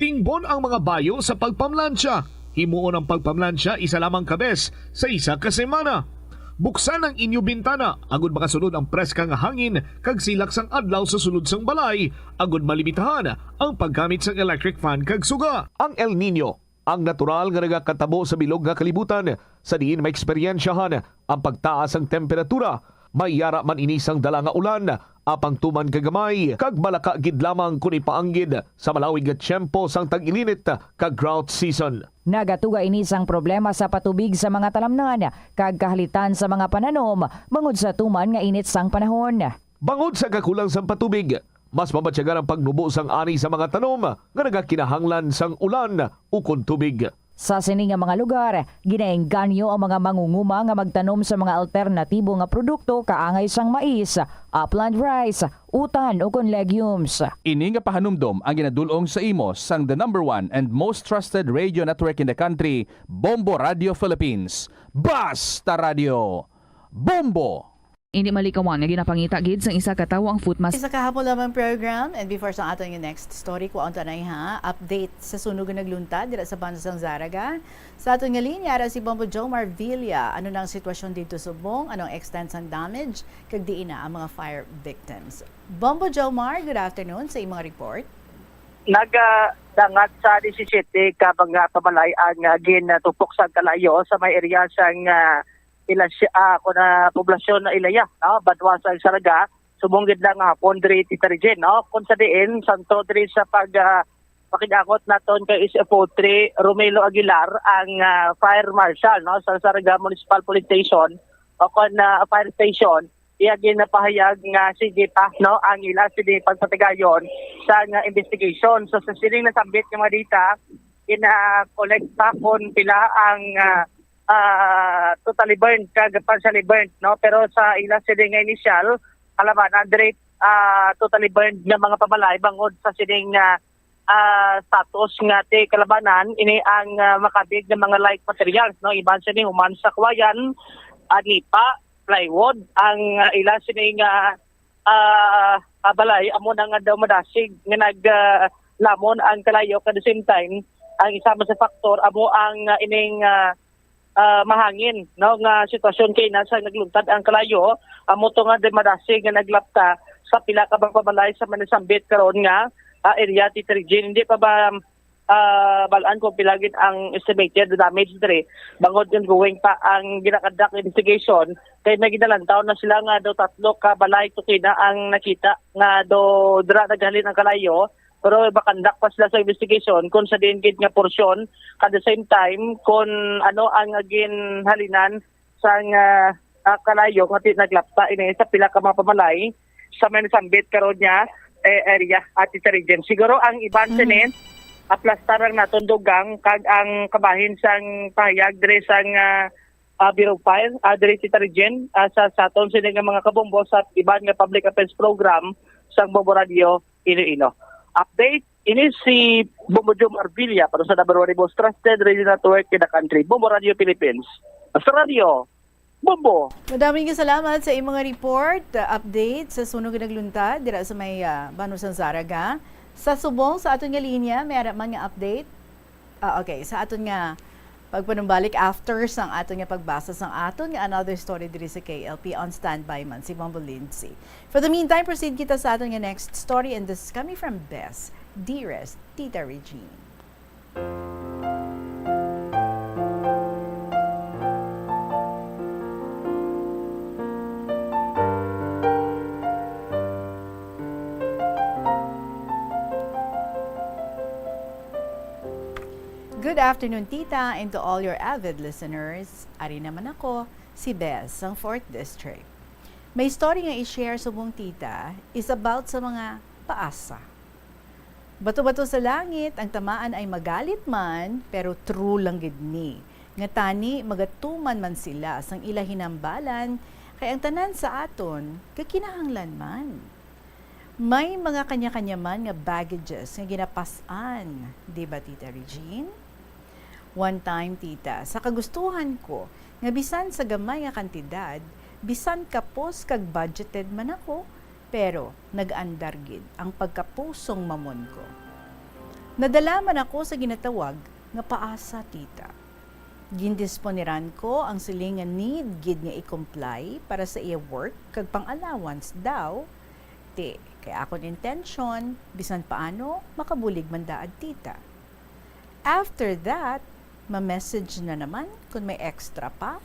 Tingbon ang mga bayo sa pagpamlansya. Himuon ang pagpamlansya isa lamang ka bes sa isa ka semana. Buksan ang inyo bintana agud makasulod ang preska nga hangin kag silak sang adlaw sa sulod sang balay, agud malimitahan ang paggamit sang electric fan kag suga. Ang El Niño, ang natural nga nagakatabo sa bilog nga kalibutan, sa diin maeksperiensyahan ang pagtaas sang temperatura. May yara man ini sang dala nga ulan, apang tuman ka gamay kag malaka gid lamang kon ipaanggid sa malawig nga tiyempo sang tag-ilinit kag drought season. Nagatuga ini sang problema sa patubig sa mga talamnan kag kahalitan sa mga pananom bangod sa tuman nga init sang panahon. Bangod sa kakulang sang patubig, mas mabatyagan ang pagnubo sang ani sa mga tanom nga nagakinahanglan sang ulan ukon tubig. Sa sini nga mga lugar, ginaengganyo ang mga mangunguma nga magtanom sa mga alternatibo nga produkto kaangay sang mais, upland rice, utan, ukon legumes. Ini nga pahanumdom ang ginadul-ong sa imo sang the number one and most trusted radio network in the country, Bombo Radio Philippines. Basta Radio, Bombo! Indi malikawan nga ginapangita gid sang isa ka tawo ang foot mask. Isa ka hapon lamang program, and before sa aton nga next story, kuwaon ta na ha, update sa sunog nga nagluntad dira sa Bansang Zaraga. Sa aton nga linya, ara si Bombo Jomar Villa. Ano na ang sitwasyon dito subong? Ano ang extent sang damage? Kag diin na ang mga fire victims? Bombo Jomar, good afternoon sa imong report. Nagadangat sa disisiyete ka mga pamalay ang, ah, ginatupok sa kalayo sa may area sang, ah, Ilas-, ah, ako na poblasyon na Ilaya, no? Banwa sa Zaraga, subong gid lang nga hapon diri, Tita Regine, no? Kung sa diin, santo diri sa pag, ah, pakig-angot naton kay S F O three Romelo Aguilar, ang, ah, fire marshal, no, sa Zaraga Municipal Police Station o kon, ah, fire station, iya ginapahayag nga sige pa, no, ang ila sini pagpatigayon sa nga investigation. So, sa sining nasambit nga mga data, gina-collect pa kung pila ang, ah, ah, totally burned kag partially burned, no? Pero sa ila sini nga initial, kalabanan diri, ah, totally burned nga mga pamalay bangod sa sining, ah, ah, status nga ti kalabanan ini ang, ah, makabig nga mga light materials, no? Iban sini human sa kawayan, ah, nipa, plywood, ang, ah, ila sini nga, ah, ah, balay amo na nga daw madasig nga nag, ah, lamon ang kalayo. At the same time, ang isa man sa factor amo ang, ah, ining, ah, ah, mahangin, no, nga sitwasyon kay nasa nagluntad ang kalayo, amo to nga di madasig nga naglapta sa pila ka mga pamalay sa manasambit karon nga, ah, area, Tita Regine. Hindi pa ba, ah, balaan kung pila gid ang estimated damage diri, bangod ongoing pa ang ginakandak investigation, kay may ginalantaw na sila nga daw tatlo ka balay tukina ang nakita nga daw dira naghalin ang kalayo. Pero makandak pa sila sa investigation kung sa diin gid nga porsyon. At the same time, kung ano ang ginhalinan sang, ah, ah, kalayo nga ti-, naglapta ini sa pila ka mga pamalay sa may nasambit karon nga, eh, area, Tita Regine. Siguro ang iban Mhm. sini, aplastar lang naton dugang kag ang kabahin sang pahayag diri sang, ah, ah, Bureau of Fire, ah, diri, Tita Regine, ah, sa, sa aton sini nga mga kabombo sa iban nga public affairs program sang Bombo Radio Iloilo. Update, ini si Bombo Jomar Villa para sa number one most trusted radio network in the country, Bombo Radio Philippines. Sa radyo, Bombo! Madaming salamat sa imong report, uh, update sa sunog nga nagluntad dira sa may, uh, Banwa sang Zaraga. Sa subong sa aton nga linya, may ara man nga update. Ah, okay. Sa aton nga pagpanumbalik after sang aton nga pagbasa sang aton nga another story diri sa K L P, on standby man si Bombo Lindsay. For the meantime, proceed kita sa aton nga next story, and this is coming from Bes, Dearest Tita Regine. Good afternoon, Tita, and to all your avid listeners. Ari naman ako, si Bes, sang Fourth District. May story nga i-share subong, Tita, is about sa mga paasa. Bato-bato sa langit ang tamaan ay magalit man, pero true lang gid ni, nga tani magatuman man sila sang ila hinambalan, kay ang tanan sa aton kakinahanglan man. May mga kanya-kanya man nga baggages nga ginapas-an, di ba, Tita Regine? One time, tita, sa kagustuhan ko nga bisan sa gamay nga kantidad, bisan kapos kag budgeted man ako, pero nag-andar gid ang pagkapusong mamon ko. Nadala man ako sa ginatawag nga paasa, tita. Gindisponiran ko ang siling nga need gid nga i-comply para sa iya work kag pang-allowance daw, ti, kay akon intensyon, bisan paano, makabulig man daad, tita. After that, ma-message na naman kung may extra pa.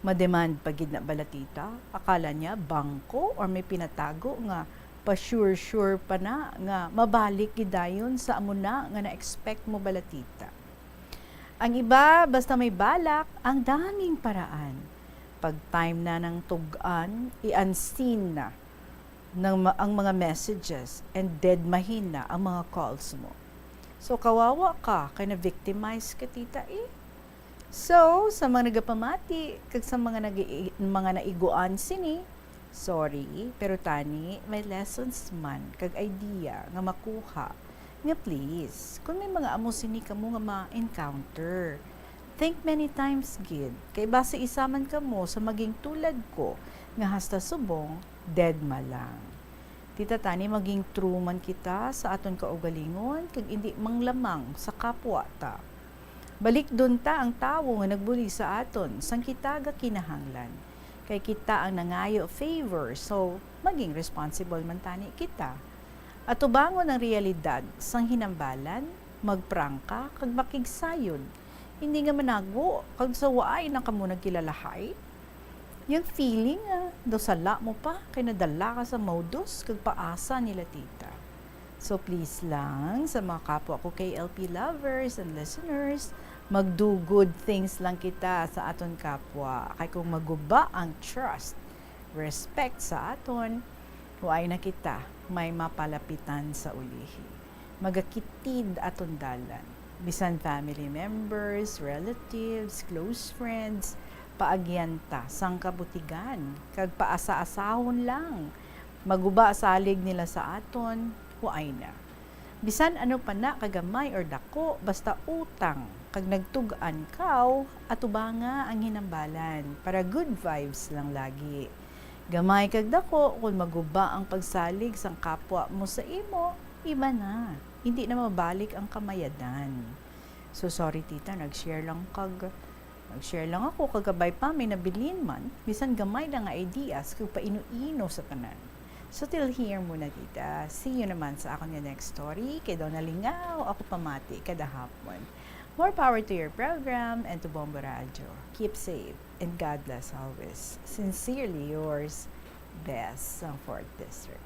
Ma-demand pa gid na bala, tita. Akala niya bangko or may pinatago nga pa-sure-sure pa na nga mabalik gid dayon sa amo na nga na-expect mo bala, tita. Ang iba, basta may balak, ang daming paraan. Pag time na ng tug-an, i-unseen na ng ma-, ang mga messages and dead mahina ang mga calls mo. So, kawawa ka kay na-victimize ka, tita, eh. So, sa mga nagapamati kag sa mga nag-i-, mga naiguan sini, sorry, pero tani may lessons man kag idea nga makuha nga please, kung may mga amo sini kamo nga ma-encounter, think many times gid, kay basi isa man kamo sa maging tulad ko nga hasta subong dead ma lang. Tita, tani maging true man kita sa aton kaugalingon kag indi manglamang sa kapwa ta. Balikdon ta ang tawo nga nagbuli sa aton sang kita gakinahanglan. Kay kita ang nangayo favor, so maging responsible man tani kita. Atubangon ang realidad sang hinambalan, magprangka, kag makigsayod. Hindi nga managwo kag sa waay na kamo nagkilalahay. Yung feeling nga daw sala mo pa kay nadala ka sa modus kag paasa nila, tita. So please lang, sa mga kapwa ko K L P lovers and listeners, mag-do good things lang kita sa aton kapwa. Kay kung maguba ang trust, respect sa aton, waay na kita may mapalapitan sa ulihi. Magakitid aton dalan. Bisan family members, relatives, close friends, paagyan ta sang kabutigan, kag paasa-asahon lang. Maguba salig nila sa aton, waay na. Bisan ano pa na kagamay or dako, basta utang kag nagtug-an kaw, atubanga ang hinambalan para good vibes lang lagi. Gamay kag dako, kon maguba ang pagsalig sang kapwa mo sa imo, iba na. Hindi na mabalik ang kamayadan. So, sorry, tita, nag-share lang kag, nag-share lang ako, kag kabay pa, may nabilin man, bisan gamay lang nga ideas, kag paino-ino sa tanan. So, till here muna, tita. See you naman sa akon nga next story. Kay daw nalingaw ako pamati kada hapon. More power to your program and to Bombo Radio. Keep safe and God bless always. Sincerely yours, Bes, sang Fourth District.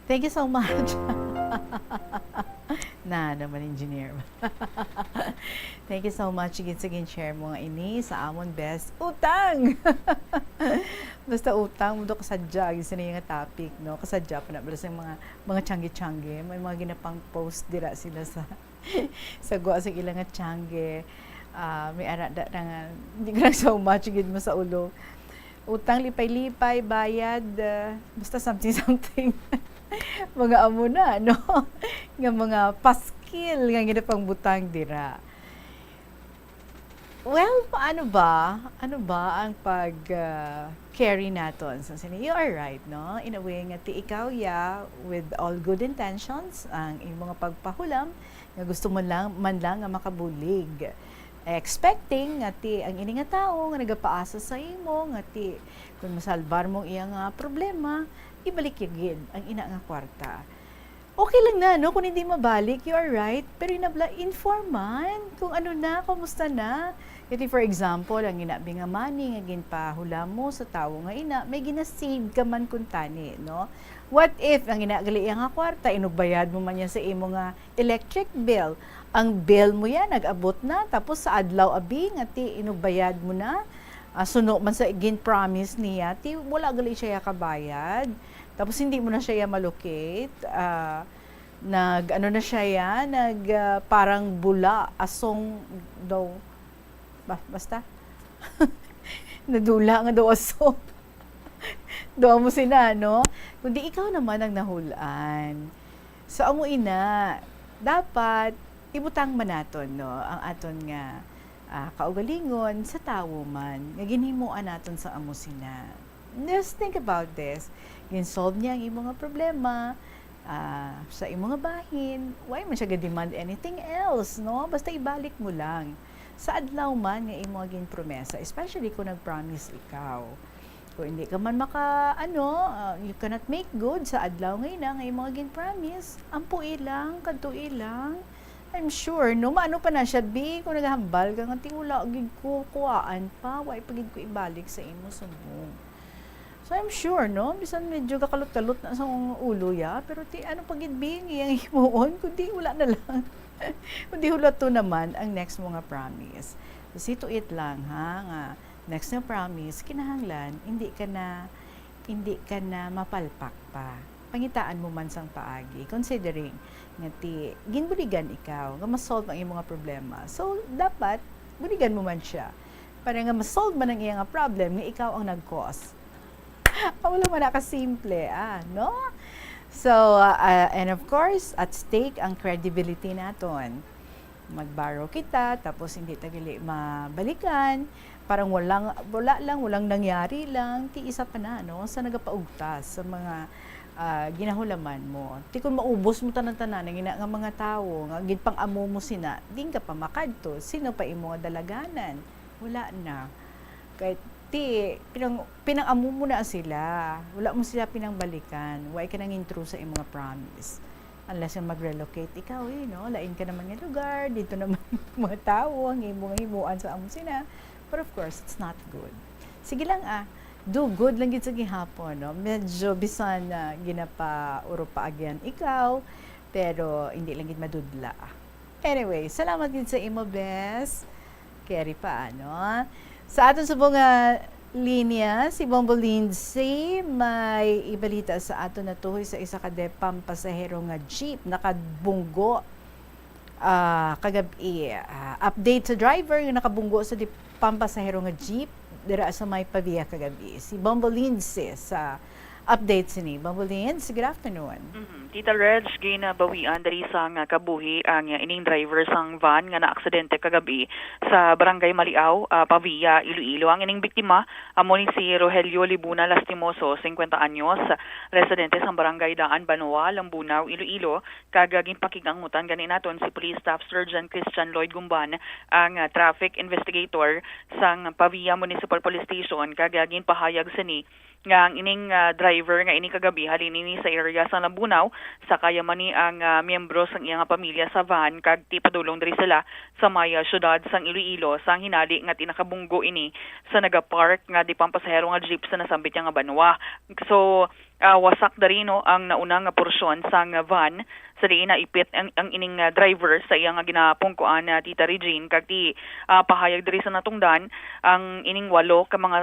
Thank you so much. Na naman, engineer. Thank you so much gid sa gin-share mo nga ini sa amon, Bes. Utang! Basta utang, mundo kasadya, gid sini nga topic, no? Kasadya pa na, bala sa mga, mga tiyangge-tiyangge, may mga ginapang post dira sila sa, sa gwa sa ila nga tiyangge. Ah, may ara da na nga, hindi ko lang so much gid mo sa ulo. Utang, lipay-lipay, bayad, ah, basta something-something. Mga amo na, no? Nga mga paskil nga ginapangbutang dira. Well, paano ba? Ano ba ang pag, ah, carry naton? So, sini, you are right, no? In a way nga, ti ikaw, ya, with all good intentions, ang imo nga pagpahulam, nga gusto mo lang, man lang nga makabulig. Expecting nga ti ang ini nga tawo nga nagapaasa sa imo, nga ti kun masalbar mo ang iya nga problema, ibalik ya gid ang ina nga kwarta. Okay lang na, no, kung hindi mabalik, you are right. Pero inabla, informan kung ano na, kumusta na. Kaya for example, ang ina bi nga money nga ginpahulam mo sa tawo nga ina, may ginasave ka man kuntani, no? What if ang ina gali iya nga kwarta, inugbayad mo man niya sa imo nga electric bill? Ang bill mo yan, nag-abot na, tapos sa adlaw abi nga ti inugbayad mo na, ah, suno man sa gin-promise niya, ti wala gali siya kabayad. Tapos hindi mo na siya malocate, ah, nag, ano na siya yan, nag, ah, parang bula, asong daw, ba, basta, nadula nga daw asong. Daw mo sina, no? Kundi ikaw naman ang nahulan. So, amo ina, dapat ibutang man naton, no, ang aton nga, ah, kaugalingon sa tawo man nga ginhimuan naton sa amo sina. Just think about this. Gin-solve niya ang imo nga problema, ah, sa imo nga bahin. Why man siya ga-demand anything else, no? Basta ibalik mo lang. Sa adlaw man nga imo nga ginpromesa, especially kung nag-promise ikaw. Kung hindi ka man maka, ano, ah, you cannot make good sa adlaw nga ina nga imo nga gin-promise, ampui lang, kadtui lang. I'm sure, no? Maano pa na siya, "Bi, kung naghambal ka nga, ti wala gid ko kuhaan pa, wa pa gid ko ibalik sa imo subong." So, I'm sure, no? Bisan medyo kakalot-kalot na sa ulo ya, pero ti ano pa gid, Bi, ang iyang himuon, kundi wala na lang. Kundi hulato naman ang next mo nga promise. So, see to it lang, ha, nga next nga promise, kinahanglan, hindi ka na, hindi ka na mapalpak pa. Pangitaan mo man sang paagi, considering nga ti, ginbuligan ikaw, nga ma-solve ang imo nga problema. So, dapat, buligan mo man siya. Para nga ma-solve man ang iya nga problem, nga ikaw ang nag-cause. Amo lang man na kasimple, ah, no? So, ah, and of course, at stake ang credibility naton. Mag-borrow kita, tapos hindi ta gali mabalikan, parang walang, wala lang, walang nangyari lang, ti isa pa na, no? Sa nagapaugtas sa mga, ah, ginahulaman mo. Ti kung maubos mo tanan-tanan ang ina nga mga tawo nga ginpang-amo mo sina, din ka pa makadto, sino pa imo nga dalaganan? Wala na. Kay ti pinang-, pinang-amo mo na sila. Wala mo sila pinangbalikan. Wa ka nangin true sa imong promise. Unless nga mag-relocate ikaw, eh, no? Lain ka naman nga lugar, dito naman mga tawo ang imong himuan sa amo sina. But of course, it's not good. Sige lang, ah, do good lang gid sa gihapon, no? Medyo bisan na ginapa-urupaagyan ikaw, pero hindi lang gid madudla. Anyway, salamat gid sa imo, bes. Keri pa, ano? Sa aton subong nga linya, si Bombo Lindsay, may ibalita sa aton natuhoy sa isa ka de pampasahero nga jeep nakabunggo, ah, kagab-i. Ah, update sa driver nga nakabunggo sa de pampasahero nga jeep dira sa may Pavia kagab-i. Si Bombo Lindsay sa update sini. Bombo Lindsay, good afternoon. Mhm. Tita Reg, ginabawian diri sang kabuhi ang ining driver sang van nga naaksidente kagab-i sa Barangay Maliaw, ah, Pavia, Iloilo. Ang ining biktima amo ni si Rogelio Libuna Lastimoso, singkwenta anyos, residente sang Barangay Daan Banwa, Lambunao, Iloilo, kag ginpakig-angutan gani naton si Police Staff Sergeant Christian Lloyd Gumban, ang, ah, traffic investigator sang Pavia Municipal Police Station, kag ginpahayag sini nga ang ining, ah, driver nga ini kagab-i halin ini sa area sang Lambunao, sakaya man ni ang, ah, miyembro sang iya nga pamilya sa van kag ti padulong diri sila sa may, ah, siyudad sang Iloilo, sang hinali nga ti nakabunggo ini sa nagapark nga de pampasahero nga jeep sa nasambit niya nga banwa. So, ah, wasak diri, no, ang nauna nga porsyon sang van sa diin naipit ang, ang ining, ah, driver sa iya nga ginapungkuan, ah, Tita Regine, kag ti, ah, pahayag diri sa natungdan, ang ining walo ka mga,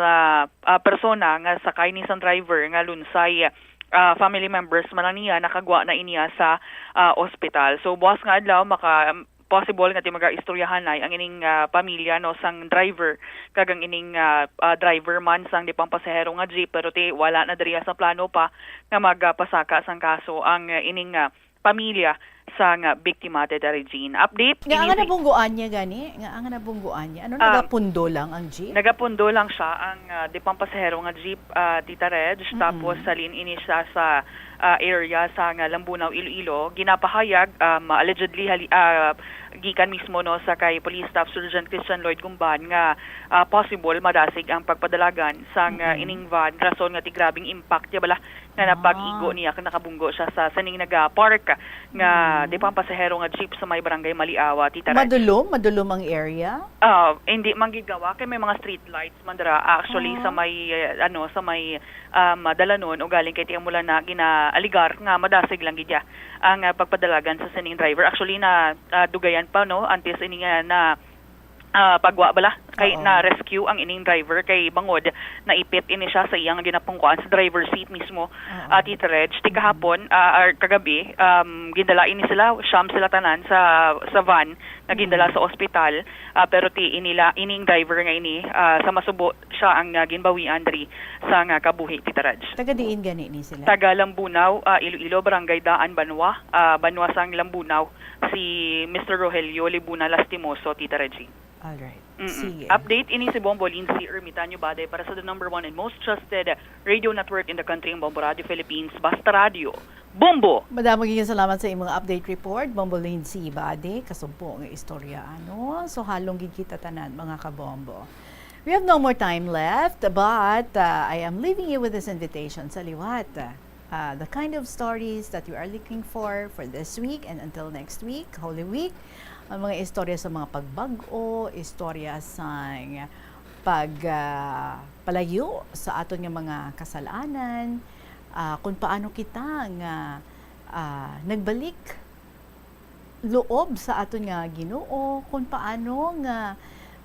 ah, persona nga sakay ni sang driver nga lunsay, ah, family members man lang niya, nakagwa na iniya sa, ah, ospital. So, buwas nga adlaw, maka, possible nga ti magaistoryahanay ang ining, ah, pamilya, no, sang driver kag ang ining, ah, ah, driver man sang di pampasahero nga jeep, pero ti wala na diri sa plano pa nga magpasaka sang kaso ang, ah, ining, ah, pamilya sang, ah, biktima, Tita Regine. Update, nga ang ini si nabungguan niya gani? Nga ang nabungguan niya? Ano, ah, nagapundo lang ang jeep? Nagapundo lang siya ang, ah, di pampasahero nga jeep, ah, Tita Reg. Mm-mm. Tapos halin ini siya sa, ah, area sa nga Lambunao, Iloilo. Ginapahayag, um, allegedly, hali-, ah, gikan mismo, no, sa kay Police Staff Sergeant Christian Lloyd Gumban nga, ah, possible madasig ang pagpadalagan sang, ah, mm-mm, ining van, rason nga ti grabing impact niya bala nga, ah, napag-igo niya kag nakabunggo siya sa sining naga-park nga, mm, di pampasahero nga jeep sa may Barangay Maliawa, Tita Reg. Madulom? Madulom ang area? Ah, hindi man gid gawa kay may mga street lights man dira. Ah, actually, sa, ah, may, eh, ano, sa may, um, dalanon, ugaling kay ti amo lang na ginaaligar nga madasig lang gid ya ang, ah, pagpadalagan sa sining driver. Actually, na, ah, dugayan pa, no, antes ini nga na ah, pagwa bala kay Oo. na-rescue ang ining driver kay bangod naipit ini siya sa iyang ginapungkuan sa driver seat mismo. Oo. Ah, Tita Reg, ti kahapon, ah, or kagabi, um, gindala ini sila, siyam sila tanan sa sa van nga gindala Mm. sa ospital, ah, pero ti inila ining driver nga ini, ah, sa masubo siya ang, ah, ginbawian diri sa nga kabuhi, Tita Reg. Taga diin gani ni sila? Taga Lambunao, ah, Iloilo, Barangay Daan Banwa, ah, Banwa sang Lambunao, si Mister Rogelio Libuna Lastimoso, Tita Regine. Alright. Mm-mm. Sige. Update ini si Bombo Lindsay Ermitanio Bade para sa the number one and most trusted radio network in the country, ang Bombo Radio Philippines, Basta Radio. Bombo! Madamo gyud salamat sa imong update report, Bombo Lindsay Bade. Kasugpo nga istorya, ano? So, halong gid kita tanan, mga kabombo. We have no more time left, but, uh, I am leaving you with this invitation sa liwat. Uh, the kind of stories that you are looking for for this week and until next week, Holy Week, ang mga istorya sa mga pagbag-o, istorya sa pag, ah, palayo sa aton nga mga kasalanan, ah, kung paano kita nga, ah, nagbalik loob sa aton nga Ginoo, kung paano nga,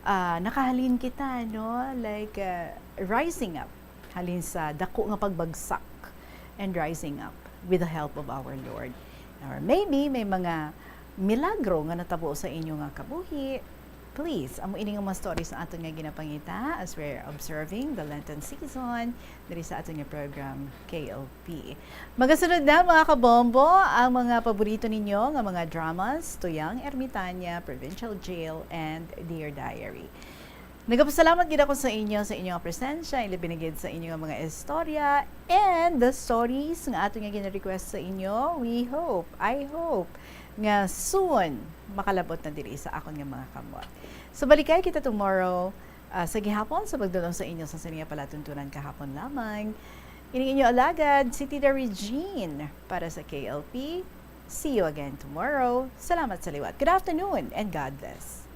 ah, nakahalin kita, no, like, ah, rising up halin sa dako nga pagbagsak and rising up with the help of our Lord. Or maybe may mga milagro nga natabo sa inyo nga kabuhi. Please, amo ini nga mga stories ang aton nga ginapangita as we're observing the Lenten season diri sa aton nga program, K L P. Magasunod na, mga kabombo, ang mga paborito ninyo nga mga dramas, Tuyang Ermitaña, Provincial Jail, and Dear Diary. Nagapasalamat gid ako sa inyo, sa inyo nga presensya, ilabi na gid sa inyo nga mga istorya and the stories nga aton nga gina-request sa inyo. We hope, I hope, nga soon makalabot na diri sa akon nga mga kamot. So, balikay kita tomorrow, ah, sa gihapon sa pagdulong sa inyo sa sini nga palatuntunan kahapon lamang. Ining inyo alagad, si Tita Regine para sa K L P. See you again tomorrow. Salamat sa liwat. Good afternoon and God bless.